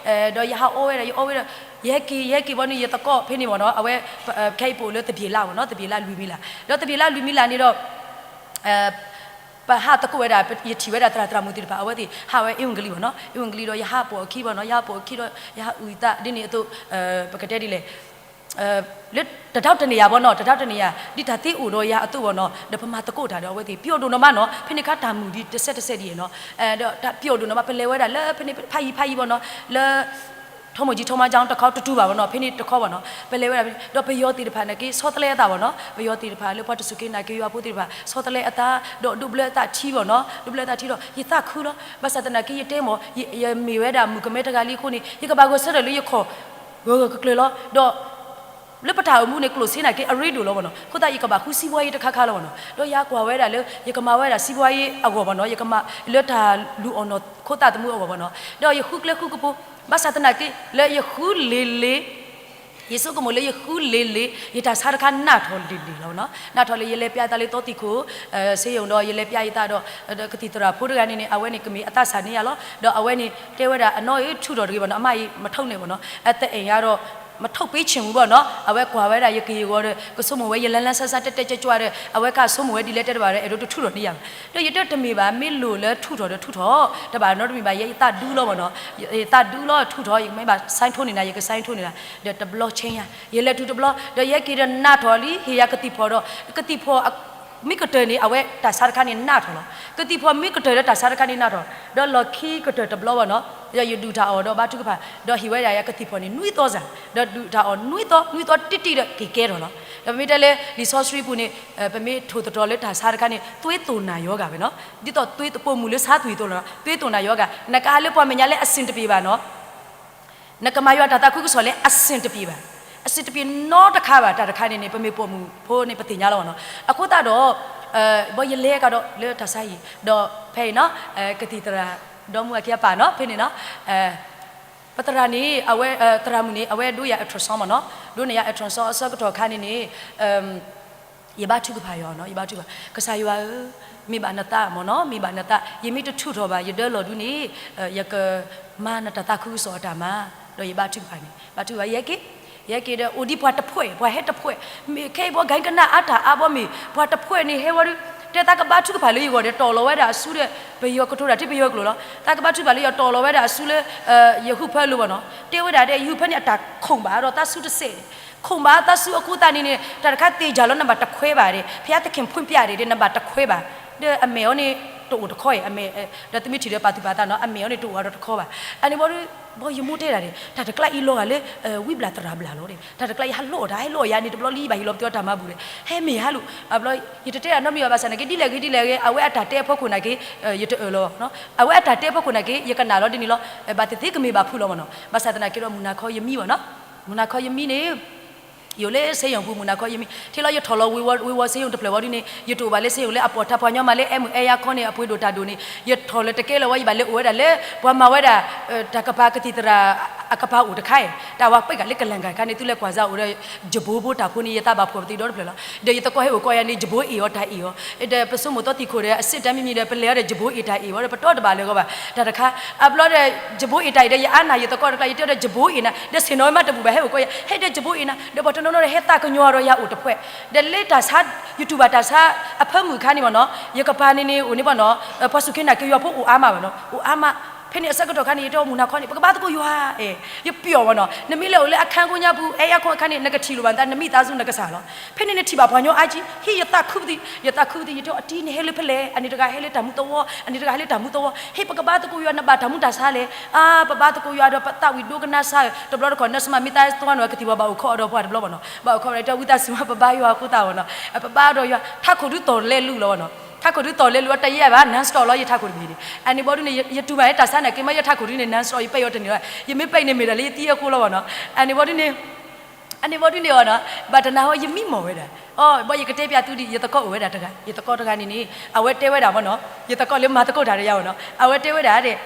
ဒီးယဟးအီဝဲဒၣ် ယအီဝဲဒၣ်, ယဟဲက့ၤ ယဟဲက့ၤဘီန့ၣ် ယသကိးဖဲန့ၣ်မ့ၢ်နီၤ အဝဲ ခဲအံၤပအိၣ်လၢသဘျ့လးမ့ၢ်နီၤ သဘျ့လးလွံၢ်မံၤလး, ဒီးသဘျ့လးလွံၢ်မံၤလးန့ၣ်ဒီး ပဟးသကိးဝဲဒၣ် ယထံၣ်ဝဲဒၣ်သရၣ်သရၣ်မုၣ်သ့ၣ်တဖၣ် အဝဲသ့ၣ်ဟးဝဲအ့ဝံၣ်ကလံၤမ့ၢ်နီၤ အ့ဝံၣ်ကလံၤဒီး ယဟးပိာ်အခံဘီနီၤ ယဟးပိာ်အခံဒီး ယဟးအုၣ်အသးဒ်န့ၣ်အသိး ပကတဲဒ်လဲၣ် လၢတဒၢတနံၤယၤဘီနီၤ တဒၢတနံၤယၤ ဒ်တၢ်သ့အိၣ်ဒီးယၤအသိးဘီနီၤ ဒီးပမၤသကိးတၢ်ဒီးအဝဲသ့ၣ် ပျီၣ်ဒိၣ်နီၢ်မးနီၤ ဖဲန့ၣ်ခါတၢ်မုာ်ဒံးတစဲးတစဲးဒ်အံၤနီၤ ဒီးတၢ်ပျီၣ်ဒိၣ်နီၢ်မး ပလဲၤဝဲဒၣ်လၢဖဲန့ၣ်ဖးယံၤဖးယံၤဘီနီၤ လၢ ထီမိၢ်ကၠံထီမါကၠီတခီ တတူၢ်ဘၣ်ဘီနီၤ ဖဲန့ၣ်တခီဘီနီၤ ပလဲၤဝဲဒၣ်ဖဲန့ၣ် ဒီးပယီၤသ့ၣ်တဖၣ်န့ၣ်က့ ဆီတလဲအသးဘီနီၤ ပယီၤသ့ၣ်တဖၣ်လၢပှၤတစူၢ်က့ၤနာ်က့ၤယွၤဖိသ့ၣ်တဖၣ် ဆီတလဲအသး ဒီးဒိးဘျၢအသးထံဘီနီၤ ဒိးဘျၢအသးထံဒီး ယသးခုလီၤ ဘၣ်ဆၣ်သနာ်က့ ယတဲမ့ၢ် ယမ့ၢ်ဝဲဒၣ်မုၣ်ကမဲတဂၤလံအဃိန့ၣ် ယကဘၣ်ဂဲၤဆၢထၢၣ်လၢယခီၣ် ဂၢၢ်ဂၢၢ်ကျၢၤကျၢၤလီၤ ဒီး လၢပတၢ်အိၣ်မူန့ၣ် ကျိၣ်စ့နာ်က့ အရ့ဒိၣ်လီၤဘီနီၤ အဃိသတး ယကဘၣ်ဃုစံးဘှါယံၤတခါခါလီၤဘီနီၤ ဒီးယကွၢ်ဝဲဒၣ်လၢ ယကမၤဝဲဒၣ်စံးဘှါယံၤအဂီၢ်ဘီနီၤ ယကမၤလၢတၢ်လူၤအီၣ်နီၢ်ခိသးသမူအဂီၢ်ဘီနီၤ ဒီးယဃုကျဲဃုကပူၤ ဘၣ်ဆၣ်သနာ်က့ လၢယဃုလ့ၤလ့ၤ ယဆိကမိၣ်လၢယဃုလ့ၤလ့ၤ ယတၢ်ဆါတခါနးထီၣ်လ့ၤလ့ၤလီၤဘီနီၤ နးထီၣ်လၢယလဲၤပျးယသးလၢသီသံၣ်ခိၣ် စ့ယိၣ်ဒီးယလဲၤပျးယသးဒီး ကသံၣ်သရၣ်ဖိတဂၤန့ၣ်န့ၣ် အဝဲန့ၣ်ကမ့ၢ်အသးစၢ်န့ၢ်ယၤလီၤ ဒီးအဝဲန့ၣ်တဲဝဲဒၣ် အနီၢ်အံၤထုးထီၣ်တဂ့ၤဘီနီၤ အမါအံၤမထုးန့ၢ်ဘီနီၤ အသအဲၣ်ယၤဒီး မထုးပေးချင်ဘူးဘီနီၤ အဝဲကွၢ်ဝဲဒၣ်ယက့ၤယဂီၤဒီး ကဆိကမိၣ်ဝဲယလဲၤလၢဆါဆါတဲတဲကၠွဲကၠွဲဒီး အဝဲခါဆိကမိၣ်ဝဲဒ်လဲၣ်တဲတဘၣ်ဒီး အဲၣ်ဒိးတထုးထီၣ်န့ၢ်ယၤဘၣ် ဒီးယတဲတမ့ၢ်ဘၣ် မ့ၢ်လိၣ်လၢထုးထီၣ်ဒီးထုးထီၣ် တဘၣ်နီတမံၤဘၣ် ယသးဒူလီၤဘီနီၤ ယသးဒူလီၤထုးထီၣ် ယကမ့ၢ်ဘၣ် sign ထိုးန့ၢ်နၤ ယက sign ထိုးန့ၢ်နၤ ဒီးတဘျီ change ယၤ ယလဲၤတုၤတဘျီ ဒီးယဟဲက့ၤဒီးနးထီၣ်လံ ဟ့ၣ်ယၤကသံၣ်ဖီၣ်ဒီး ကသံၣ်ဖီၣ် မ့ၢ်ကတၢၢ်န့ၣ် အဝဲတၢ်ဆါတခါန့ၣ်နးထီၣ်လီၤ. ကသံၣ်ဖီၣ်မ့ၢ်ကတၢၢ်လၢတၢ်ဆါတခါန့ၣ်နးထီၣ်, ဒီးလီၢ်ခံကတၢၢ်တဘျီဘၣ်နီၤ, ဒီးယဒုးတၢ်အီၣ်ဒီးဘါထုကဖၣ်, ဒီးဟ့ၣ်ဝဲဒၣ်ယၤကသံၣ်ဖီၣ်န့ၣ်နွံသီစၢ်, ဒီးဒုးတၢ်အီၣ်နွံသီ, နွံသီတံၢ်တံၢ်ဒီးက့ၤကဲထီၣ်လီၤ. ဒီးပမ့ၢ်တဲလၢလံာ်စီဆှံပူၤန့ၣ် ပမ့ၢ်ထိၣ်သတြီၤလၢတၢ်ဆါတခါန့ၣ် သွေးသွင်နာရောဂါဝဲနီၤ, ဒ်သိးသွေး ပိာ်မုၣ်လၢဆါသွံၣ်အသိးလီၤ, သွေးသွင်နာရောဂါ, နကဟးလၢပှၤမဲာ်ညါလၢအဆင်တပြေဘၣ်နီၤ နကမၤယွၤတၢ်သးခုကစီၣ်လၢအဆင်တပြေဘၣ်, အဆင်တပြေနီတခါဘၣ်, တၢ်တခါန့ၣ်န့ၣ် ပမ့ၢ်ပိာ်မုၣ်ဖိန့ၣ် ပသ့ၣ်ညါလီၤဘၣ်နီၤ. အဃိသတးဒီး ဘီယလဲၤကဒီးလၢတၢ်ဆါဟံၣ်, ဒီးဖဲအံၤနီၤ ကသံၣ်သရၣ် ဒီမုၢ်အခံအပၢ်နီၤ ဖဲန့ၣ်နီၤ ပသရၣ်န့ၣ် အဝဲ သရၣ်မုၣ်န့ၣ် အဝဲဒိးယၤ ultrasound မ့ၢ်နီၤ, ဒိးန့ၢ်ယၤ ultrasound အဆၢကတီၢ်ခါန့ၣ်န့ၣ် ယဘါထုကဖၣ်ယွၤနီၤ, ယဘါထုကဖၣ်, ကစၢ်ယွၤဧၢ, မ့ၢ်ဘၣ်နသးမ့ၢ်နီၤ, မ့ၢ်ဘၣ်နသး, ယမ့ၢ်တထုးထီၣ်ဘၣ် ယဒၢလီၢ်ဒုန့ၣ် ယကမၤနတၢ်သးခုကစီၣ်အတၢ်မၤ, ဒီးယဘါထုကဖၣ်န့ၣ် ဘါထုကဖၣ် ယဟဲက့ၤ, ယဟဲက့ၤဒီး အိၣ်ဒံးပှၤတဖှဲး, ပှၤဟဲတဖှဲး, မ့ၢ်ခဲအံၤဘီ ကဟဲကနၣ်အါတၢ်အါဘီမ့ၢ် ပှၤတဖှဲးန့ၣ်ဟဲဝဲဒီး တဲသးကဘါထုကဖၣ်လၢယဂီၢ်ဒီး တီၢ်လီၤဝဲဒၣ်အစုဒီး ပယီၤကတိၤတၢ်ထံပယီၤကျိာ်လီၤ. သးကဘါထုကဖၣ်လၢယတီၢ်လီၤဝဲဒၣ်အစုလၢ ယဟုၣ်ဖၢလိၤဘၣ်နီၤ, တဲဝဲဒၣ်ဒီး ယဟုၣ်ဖၢန့ၣ်အတၢ်ခိၣ်ဘၣ်ဒီးသးစုတစဲးန့ၣ် ခိၣ်ဘၣ်သးစုအဃိသတးန့ၣ်န့ၣ် တၢ်တခါသ့ၣ်ယၢ်လီၤ နဘၣ်တခွဲးဘၣ်ဒီး ဘုရားသခင်ဖွင့်ပြတယ်ဒီး နဘၣ်တခွဲးဘၣ်, ဒီးအမဲာ်အီၤန့ၣ် တအိၣ်တခီအံၤ, ဒီးသုမ့ၢ်ထံၣ်ဒီးပာ်သူၣ်ပာ်သးနီၤ, အမဲာ်အီၤန့ၣ်တအိၣ်အါဒီးတခီဘၣ်. အန့ၣ်ဘီဒီး ဘီယမိၢ်တဲဒၣ်န့ၣ် တၢ်တကျါအံၤလီၤဂာ်လၢ ဝံဘျၣ်သရၣ်ဘျၣ်လီၤဒီး တၢ်တကျါအံၤဟးလိၣ်အီၤတၢ် ဟဲလိၣ်အီၤယၤန့ၣ် တဘျီလံဘၣ် ယလီၤပသီတၢ်မၤဘူၣ်ဒီး ဟဲမ့ၢ်ဟါလိၣ်, အဘျီ ယတတဲဒၣ်နီတမံၤဘၣ် ဘၣ်ဆၣ်သနာ်က့ ဒ်လဲၣ်ဂ့ၤဒ်လဲၣ်ဂ့ၤ အဝဲအတၢ်တဲအဖီခိၣ်နာ်က့ ယတအၢၣ်လီၤဘၣ်နီၤ, အဝဲအတၢ်တဲအဖီခိၣ်နာ်က့ ယကနၣ်လီၤဒ်န့ၣ်လီၤ, ဘၣ်သ့ၣ်သ့ၣ်ကမ့ၢ်ဘၣ်ဖုးလီၤမ့ၢ်နီၤ, ဘၣ်ဆၣ်သနာ်က့ဒီး မုၢ်နၤခီယမံဘၣ်နီၤ, မုၢ်နၤခီယမံန့ၣ် ယအိၣ်လၢစ့ယိၣ်ပူၤ မုၢ်နၤခီယမံ, ထဲလီၤယထီၣ်လီၤဝ့ၤဝီၤ ဝ့ၤဝီၤစ့ယိၣ်တဖျၢၣ်ဝီဒ်န့ၣ် ယတအိၣ်ဘၣ်လၢစ့ယိၣ်လၢအပိာ်ထါ ပှၤညီမးလၢအဲၣ်မုၢ်အဲၣ်ယါခီန့ၣ် အပှ့ၤဒိၣ်တၢ်ဒိၣ်န့ၣ် ယထီၣ်လၢတကဲလၢၤဝဲ ယဘၣ်လၢအိၣ်ဝဲဒၣ်လၢ ပှၤမၤဝဲဒၣ် တၢ်ကပၤကသံၣ်သရၣ် အကပၤအိၣ်တခါအံၤ တၢ်ဝဲပှဲၤဂၤလၢကလၣ်ကၣ်ခါန့ၣ် သုလဲၤကွၢ်စၢ်အိၣ်ဒီး ယဘိဘိတၢ်ဖိန့ၣ် ယသးဘၣ်ဖှီၣ်ပသံးဒီတဖျၢၣ်လီၤ. ဒီးယသကိးဟဲအိၣ်ကီယၤန့ၣ် ယဘိအ့ၣ်အီၤတၢ်အ့ၣ်အီၤ, ဒီးပဆိကမိၣ်သီသံၣ်ခိၣ်ဒီး အစစ်တမ်းမ့မ့ၢ်ဒီး ပလဲၤအီၤဒီးယဘိအ့ၣ်တၢ်အ့ၣ်အီၤဒီး ပတီၢ်တဘၣ်လၢၤဂီၢ်ဘၣ် တၢ်တခါ, အဘျီဒီး ယဘိအ့ၣ်တၢ်အ့ၣ်ဒီး ယအါနၢ်ယသကိးတကျါ ယတဲဒီးယဘိအ့ၣ်နၤ ဒီးဆ့ၣ်နီၤဝဲမးတဘူၣ်ဘၣ် ဟဲအိၣ်ကီယၤ ဟဲဒီးယဘိအ့ၣ်နၤ ဒီးပှၤတနီၤနီၤဒီး ဟဲသးကညီၤဒီးယၤအိၣ်တဖှဲး, ဒီးလၢတၢ်ဆါ ယတူၢ်ဘၣ်တၢ်ဆါ အဖၢမုၢ်အခါန့ၣ်ဘၣ်နီၤ ယကပၤန့ၣ်န့ၣ် အိၣ်န့ၣ်ဘၣ်နီၤ ပှၤစူၢ်က့ၤနာ်က့ၤယွၤဖိအိၣ်အါမးဘၣ်နီၤ အိၣ်အါမး ဖဲန့ၣ်အဆၢကတီၢ်ခါန့ၣ် ယတဲအီၤမုၢ်နၤခီန့ၣ် ပကဘါသကိးယွၤ, အဲ ယပျီၢ်ဘၣ်နီၤ, နမ့ၢ်လဲၤအိၣ်လၢအခန်းကိညါပူၤ အဲ အဲၣ်ခွီအခါန့ၣ် နကထံၣ်လိာ်ဘၣ်နသး နမိသားစုနကစၢ်လီၤ. ဖဲန့ၣ်နထံၣ်ဘၣ်ပှၤကညီအါကံ ဟ့ၣ် ယသးခုပသံး ယသးခုပသံး ယတဲအီၤ အတံၤ နဟဲလၢဖဲလဲၣ်, အန့ၣ်တဂၤဟဲလၢတၢ်မူသဝီ အန့ၣ်တဂၤဟဲလၢတၢ်မူသဝီ, ဟ့ၣ် ပကဘါသကိးယွၤ နဘၣ်တၢ်မူတၢ်ဆါလဲၣ်, အါ ပဘါသကိးယွၤဒီးပသးဝံၣ်ဒိကနၣ်စါ, တဘျီတခီၣ် နၢ်စမး မ့ၢ်သးသဝီန့ၣ် ကသံၣ်ဝဲ ဘၣ်အိၣ်ခိးအီၤဒီးပှၤတဘျီဘၣ်နီၤ, ဘၣ်အိၣ်ခိးဝဲဒီး ဝံသးစူၤမး ပဘါယွၤအဃိသတးဘၣ်နီၤ, ပဘါဒီးယွၤ ထးခိၣ်ဒုးသီၣ်လဲလုၢ်လီၤဘၣ်နီၤ, ထးခိၣ်ဒုးသီၣ်လဲလုၢ် အတယဲၢ်ဘၣ် non-stop လီၤ ယထးခိၣ်တဘ့ၣ်န့ၣ်, အန့ၣ်ဘီဒုန့ၣ် ယတူၢ်ဘၣ်ဟဲတၢ်ဆါန့ၣ် က့ၤမး ယထးခိၣ်ဒုန့ၣ် non-stop ယပဲာ်အီၤတန့ၢ်ဘၣ်, ယမ့ၢ်ပဲာ်အံၤန့ၣ် မ့ၢ်ဒၣ်လၢယသံအဃိလီၤဘၣ်နီၤ, အန့ၣ်ဘီဒုန့ၣ် အန့ၣ်ဘီဒုန့ၣ်အီၤနီၤ, ဘၣ်တနၤဟီ ယမံမီၢ်ဝဲဒၣ်, အီ ဘီယကတဲပျးသုဒ် ယသကိးအိၣ်ဝဲဒၣ်တဂၤ, ယသကိးတဂၤန့ၣ်န့ၣ် အဝဲတဲဝဲဒၣ်ဘၣ်နီၤ, ယသကိးလၢမၤသကိးတၢ်ဒီးယၤဘၣ်နီၤ, အဝဲတဲဝဲဒၣ်ဒီး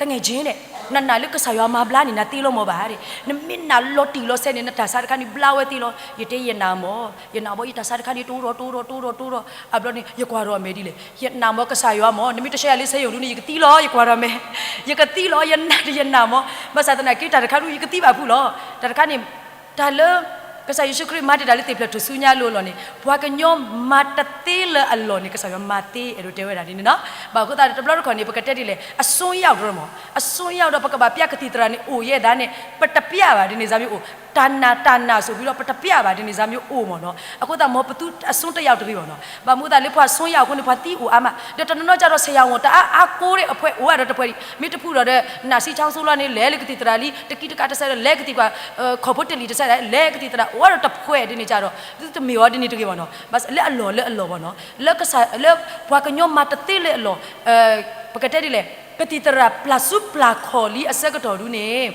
တငဲၢ်ကၠ့န့ၣ် နနာ်လၢကစၢ်ယွၤမၤဘျါန့ၣ် နသ့လီၤမၢ်ဘၣ်ဒီး, နမ့ၢ်နာ်လီၤတံၢ်လီၤဆဲးန့ၣ် နတၢ်ဆါတခါန့ၣ် ဘျါဝဲသ့လီၤ. ယတဲယနာ်မၢ်, ယနာ်ဘီ ယတၢ်ဆါတခါန့ၣ် တအိၣ်ဒီး တအိၣ်ဒီး တအိၣ်ဒီး, အဘျီန့ၣ် ယကွၢ်ဒီးအမဲာ်ဒ်လဲၣ်, ယနာ်မၢ်ကစၢ်ယွၤမၢ်, နမ့ၢ်တဆှၢယၤလၢစဲယိၣ်ဒုန့ၣ် ယကသံလီၤ ယကွၢ်ဒီးအမဲာ်, ယကသံလီၤ ယနာ်ဒီးယနာ်မၢ်, ဘၣ်ဆၣ်သနာ်က့ တၢ်တခါဒု ယကသံဘၣ်ဖုးလီၤ, တၢ်တခါန့ၣ် တၢ်လၢ ကစၢ်ယ့ၣ်ၡူးခရံာ်မၤတ့ၢ်တၢ်လၢသ့ၣ်ဖျၢၣ်ထူၣ်စုညါအလိၤအလီၢ်န့ၣ် ပှၤကညီမၤတသ့လၢအလီၢ်န့ၣ် ကစၢ်ယွၤမၤသ့ အဲၣ်ဒိးတဲဝဲဒၣ်ဒ်န့ၣ်နီၤ, ဘၣ်အဃိသတးဒီး တဘျီတခီၣ်န့ၣ် ပကတဲဒ်လဲၣ် အစွန်းရောက်ဒီးမၢ်, အစွန်းရောက်ဒီး ပကဘၣ်ပျၢ်ကသံၣ်သရၣ်န့ၣ် အိၣ်ယဲၢ်သးန့ၣ် ပတပျၢ်ဘၣ်ဒ်န့ၣ် စၢ်မ့ၢ်အိၣ်, တၢ်နာ်တၢ်နာ်ဆိၣ်ဖံဒီး ပတပျၢ်ဘၣ်ဒ်န့ၣ် စၢ်မ့ၢ်အိၣ်မၢ်နီၤ, အဃိသတး မၢ်ပသူအစွန်းတစ်ယောက်တဂ့ၤဘၣ်နီၤ, ဘၣ်မနုၤအဃိသတးလၢပှၤအစွန်းရောက်အဃိန့ၣ် ပှၤသံအိၣ်အါမး, ဒီးတနီၤနီၤကဒီး ဆရာဝန် တအါအါကိးဒီးအဖှဲးအိၣ်ဝဲဒီးတဖှဲးဒံး, မ့ၢ်တဖုဒီးဒီး နာ်စံးချောင်းဆိုးလီၤန့ၣ် လဲၤလၢကသံၣ်သရၣ်လံ တကံတကးတစဲးဒီး လဲၤကသံၣ်ကွၢ် ခီၣ်ဖိတလံၤတစဲးဒီး လဲၤကသံၣ်သရၣ် အိၣ်ဝဲဒီးတဖှဲးဒ်န့ၣ်ကဒီး, သုတမ့ၢ်အီၤဒ်န့ၣ်တဂ့ၤဘၣ်နီၤ, ဘၣ်လၢအလီၢ်လၢအလီၢ်ဘၣ်နီၤ, လၢကစၢ်လၢပှၤကညီမၤတသ့လၢအလီၢ်, ပကတဲဒ်လဲၣ် ကသံၣ်သရၣ်ပျၢ်စုပျၢ်ခီၣ်လံအဆၢကတီၢ်ဒုန့ၣ်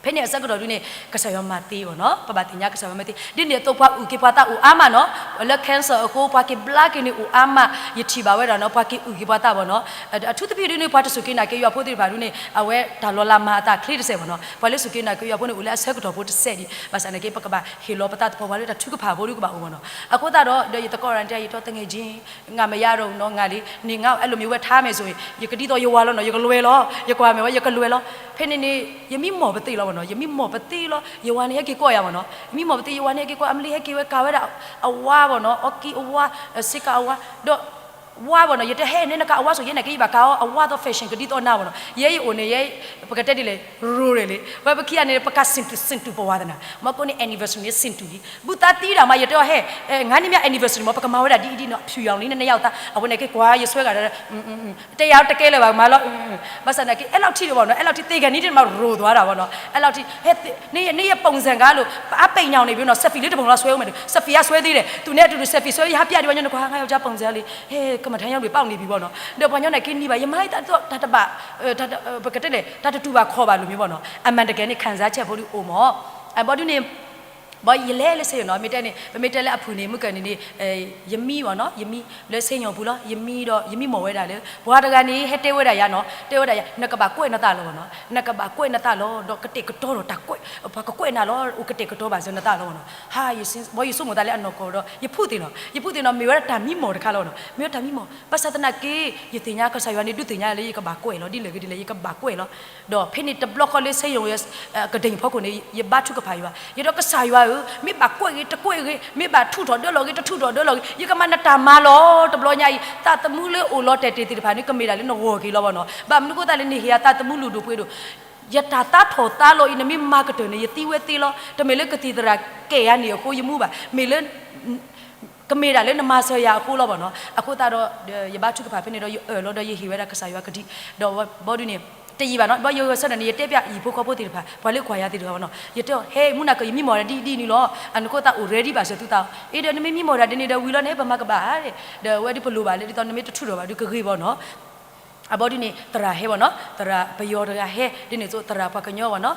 ဖဲန့ၣ်အဆၢကတီၢ်ဒုန့ၣ် ကစၢ်ယွၤမၤသ့အီၤနီၤ, ပဘၣ်သ့ၣ်ညါကစၢ်ယွၤမၤသ့, ဒ်န့ၣ်အသိးပှၤအုၣ်က့ၤပှၤသးအိၣ်အါမးနီၤ, လၢ cancer အဃိ ပှၤက့ၤဘျါက့ၤန့ၣ်အိၣ်အါမး, ယထံၣ်ဘၣ်ဝဲဒၣ်နီၤ, ပှၤက့ၤအုၣ်က့ၤပှၤသးဘၣ်နီၤ, အထူးသဖြင့်ဒ်န့ၣ် ပှၤတစူၢ်က့ၤနာ်က့ၤယွၤဖိသ့ၣ်တဖၣ်ဒုန့ၣ် အဝဲတၢ်လီၤလးမၤအသးချ့တစဲးဘၣ်နီၤ, ပှၤလၢစူၢ်က့ၤနာ်က့ၤယွၤဖိန့ၣ် အိၣ်လၢအဆၢကတီၢ်ဖိတစဲးဒံး, ဘၣ်ဆၣ်နာ်က့ ပကဘၣ်ဟ့ၣ်လီၤပသးသပှၢ်ပှၢ်လၢတၢ်ထုကဖၣ်ဖိဒုကဘၣ်အိၣ်မးနီၤ, အဃိသတးဒီး ဒီးယသကိးရၤန့ၣ် ယတဲတငဲၢ်ကၠ့ ငါမရတော့ဘူးနော် ငါလံ, နင်ငါ့ကို အဲလိုမျိုးပဲ ထားမယ်ဆိုရင် ယကဒ်သိးယဝၤလီၤနီၤ, ယကလွဲၤလီၤ, ယကွၢ်မဲာ်ဝဲ ယကလွဲၤလီၤ, ဖဲန့ၣ်န့ၣ် ယမံမီၢ်ပသ့ၣ်လီၤဘၣ်နီၤ, ယမံမီၢ်ပသ့ၣ်လီၤ, ယဝၤန့ၣ်ဟဲက့ၤကွၢ်ယၤဘၣ်နီၤ, ယမံမီၢ်ပသ့ၣ် ယဝၤန့ၣ်ဟဲက့ၤကွၢ် အမလံဟဲက့ၤဝဲကၤဝဲဒၣ် အဝါဘၣ်နီၤ, အီကံအဝါ, စ့ကၤအဝါ, ဒီး ဝါဘၣ်နီၤ, ယတဲဟဲန့ၣ်နကၤအဝါဆိၣ်ယဲန့ၣ် ကယဘၣ်ကၤအီၤ အဝါသီး fashion ကဒ်သိးနၤဘၣ်နီၤ, ယဲယအိၣ်န့ၣ် ယဲ ပကတဲဒ်လဲၣ် ရိၤရဲၣ်လံ, ဝဲပခံဂၤန့ၣ် ပကၤစံၣ်တူာ်စံၣ်တူာ်ပဝါသနာ်, မ့ၢ်ကိးန့ၣ် anniversary န့ၣ် စံၣ်တူာ်လံ, ဘူးသးသံတၢ်မး ယတဲအီၤဟဲ ငါန့ၣ်မ့ၢ် anniversary မ့ၢ် ပကမၤဝဲဒၣ်ဒ်အံၤဒ်နီၤ ဖြူရောင် လံ နနယောက်သား, အဝဲန့ၣ်က့ၤကွၢ်ယစွဲဂၤဒီး တဲယၤတကဲလၢၤဘၣ်မးလီၤ, ဘၣ်ဆၣ်နာ်က့ အဲလောက်ထိ တဘၣ်နီၤ, အဲလောက်ထိ သ့ၣ်ဂၤနံၤဒ်မး ရိၤသွားတၢ်ဘၣ်နီၤ, အဲလောက်ထိ ဟဲ န နရဲ့ပုံစံကလို့ အပိာ်ညောင်နေပြီနော်, စက်ဖီလၢတပုံလောက်ဆွဲဦးမယ်, စက်ဖီကဆွဲသေးတယ်, သူနဲ့အတူတူ စက်ဖီဆွဲ ရဟန်းပြ ဒီး ညီနုၢ်ခွါ ငါယောက်ျားပုံစံလေး ဟဲ ကမထမ်းရောက်ပြီ ပေါက်နေပြီပေါ့နော်, ဒီးပှၤညီနာ်က့ နံၤဘၣ် ယမၤတၢ်တဘၣ် ပကတဲလဲၣ် တၢ်တတူၢ်ဘၣ်ခီၣ်ဘၣ်လိၤမ့ၢ်ဘၣ်နီၤ, အမှန်တကယ်န့ၣ် ခံစားချက် ဖိဒုအိၣ်မး, အဘီဒုန့ၣ် ဘီယလဲၤလၢစ့ယိၣ်နီၤ, မ့ၢ်တဲန့ၣ် ပမ့ၢ်တဲလၢအဖုၣ်န့ၣ် မုၢ်ကၢန့ၣ်န့ၣ် ယမံဘၣ်နီၤ, ယမံလၢစ့ယိၣ်ပူၤလီၤ, ယမံဒီး ယမံမီၢ်ဝဲဒၣ်လၢ ပှၤတဂၤန့ၣ် ဟဲတဲဝဲဒၣ်ယၤနီၤ, တဲဝဲဒၣ်ယၤ နကဘၣ်ကွဲးနသးလီၤဘၣ်နီၤ, နကဘၣ်ကွဲးနသးလီၤ, ဒီးကတဲာ်ကတီၤဒီးတၢ်ကွဲး, ပှၤကကွဲးနၤလီၤ, အိၣ်ကတဲာ်ကတီၤဘၣ်စၢၤနသးလီၤဘၣ်နီၤ, ဟါ ဘီယဆိကမိၣ်သးလၢအနီၢ်ကီၢ်ဒီး ယဖုၣ်သ့ၣ်နီၤ, ယဖုၣ်သ့ၣ်နီၤ, မ့ၢ်ဝဲဒၣ်တၢ်မံမီၢ်တခါလီၤဘၣ်နီၤ, မ့ၢ်ဝဲတၢ်မံမီၢ်, ဘၣ်ဆၣ်သနာ်က့ ယသ့ၣ်ညါကစၢ်ယွၤန့ၣ် ဒုးသ့ၣ်ညါလၢယကဘၣ်ကွဲးလီၤ, ဒ်လဲၣ်ဂ့ၤဒ်လဲၣ် ယကဘၣ်ကွဲးလီၤ, ဒီးဖဲန့ၣ်တဘျီဃီလၢစ့ယိၣ် ကဒိၣ်ဖီခိၣ်န့ၣ် ယဘါထုကဖၣ်ယွၤ, ယဒီးကစၢ်ယွၤဧၢ, မ့ၢ်ဘၣ်ကွဲးဂ့ၤ တကွဲးဂ့ၤ, မ့ၢ်ဘၣ်ထူးထီၣ်ဒၢလီၤဂ့ၤ တထူးထီၣ်ဒၢလီၤဂ့ၤ, ယကမၤနတၢ်မၤလီၤ, တဘျီညါအံၤ သးသမူလၢအိၣ်လီၤတဲာ်တဲာ်သ့ၣ်တဖၣ်န့ၣ် ကမ့ၢ်ဒၣ်လၢနဂီၢ်က့ၤလီၤဘၣ်နီၤ, ဘၣ်မနုၤအဃိသတးလၢနဟ့ၣ်ယၤသးသမူလုၢ်ဒိၣ်ပှ့ၤဒိၣ်, ယတၢ်သးထီၣ်သါလီၤအံၤ နမ့ၢ်မၤကတၢၢ်န့ၣ် ယသံဝဲသ့လီၤ, တမ့ၢ်လၢကသံၣ်သရၣ်ကဲယၤန့ၣ်အဃိယမူဘၣ်, မ့ၢ်လၢ ကမ့ၢ်ဒၣ်လၢနမၤစၢၤယၤအဃိလီၤဘၣ်နီၤ, အဃိသတးဒီး ယဘါထုကဖၣ်ဖဲန့ၣ်ဒီး ယအၢၣ်လီၤဒီးယဟ့ၣ်ဝဲဒၣ်ကစၢ်ယွၤကဒံ, ဒီးဘီဒုန့ၣ် တယံာ်ဘၣ်နီၤ, ဘီယဂဲၤဆၢထၢၣ်န့ၣ် ယတဲပျးယဟံၣ်ဖိဃီဖိသ့ၣ်တဖၣ် ပှၤလၢကွၢ်ယၤသ့ၣ်တဖၣ်ဘၣ်နီၤ, ယတဲအီၤ ဟဲ မူနၤကၢၢ် ယမံမီၢ်ဒၣ်ဒ်အံၤဒ်အံၤန့ၣ်လီၤ, အနီၢ်ခိသးအိၣ် ready ဘၣ်စၢၤသုသးအီၤ, အ့ဒီးနမ့ၢ်မံမီၢ်ဒၣ်ဒ်န့ၣ်ဒီးဝံၤလီၤန့ၣ် ပမၤကဘၣ်ဧါ, ဒီးအဝဲဒ်ပလိၣ်ဘၣ်လၢဒ်သိးနမ့ၢ်တထုးထီၣ်ဘၣ်ဒုးကဂ့ၤဘၣ်နီၤ အဘီဒုန့ၣ် သရၣ်ဟဲဘၣ်နီၤ, သရၣ်ပယီၤတဂၤဟဲ, ဒ်န့ၣ်အသိးသရၣ်ပှၤကညီဘၣ်နီၤ,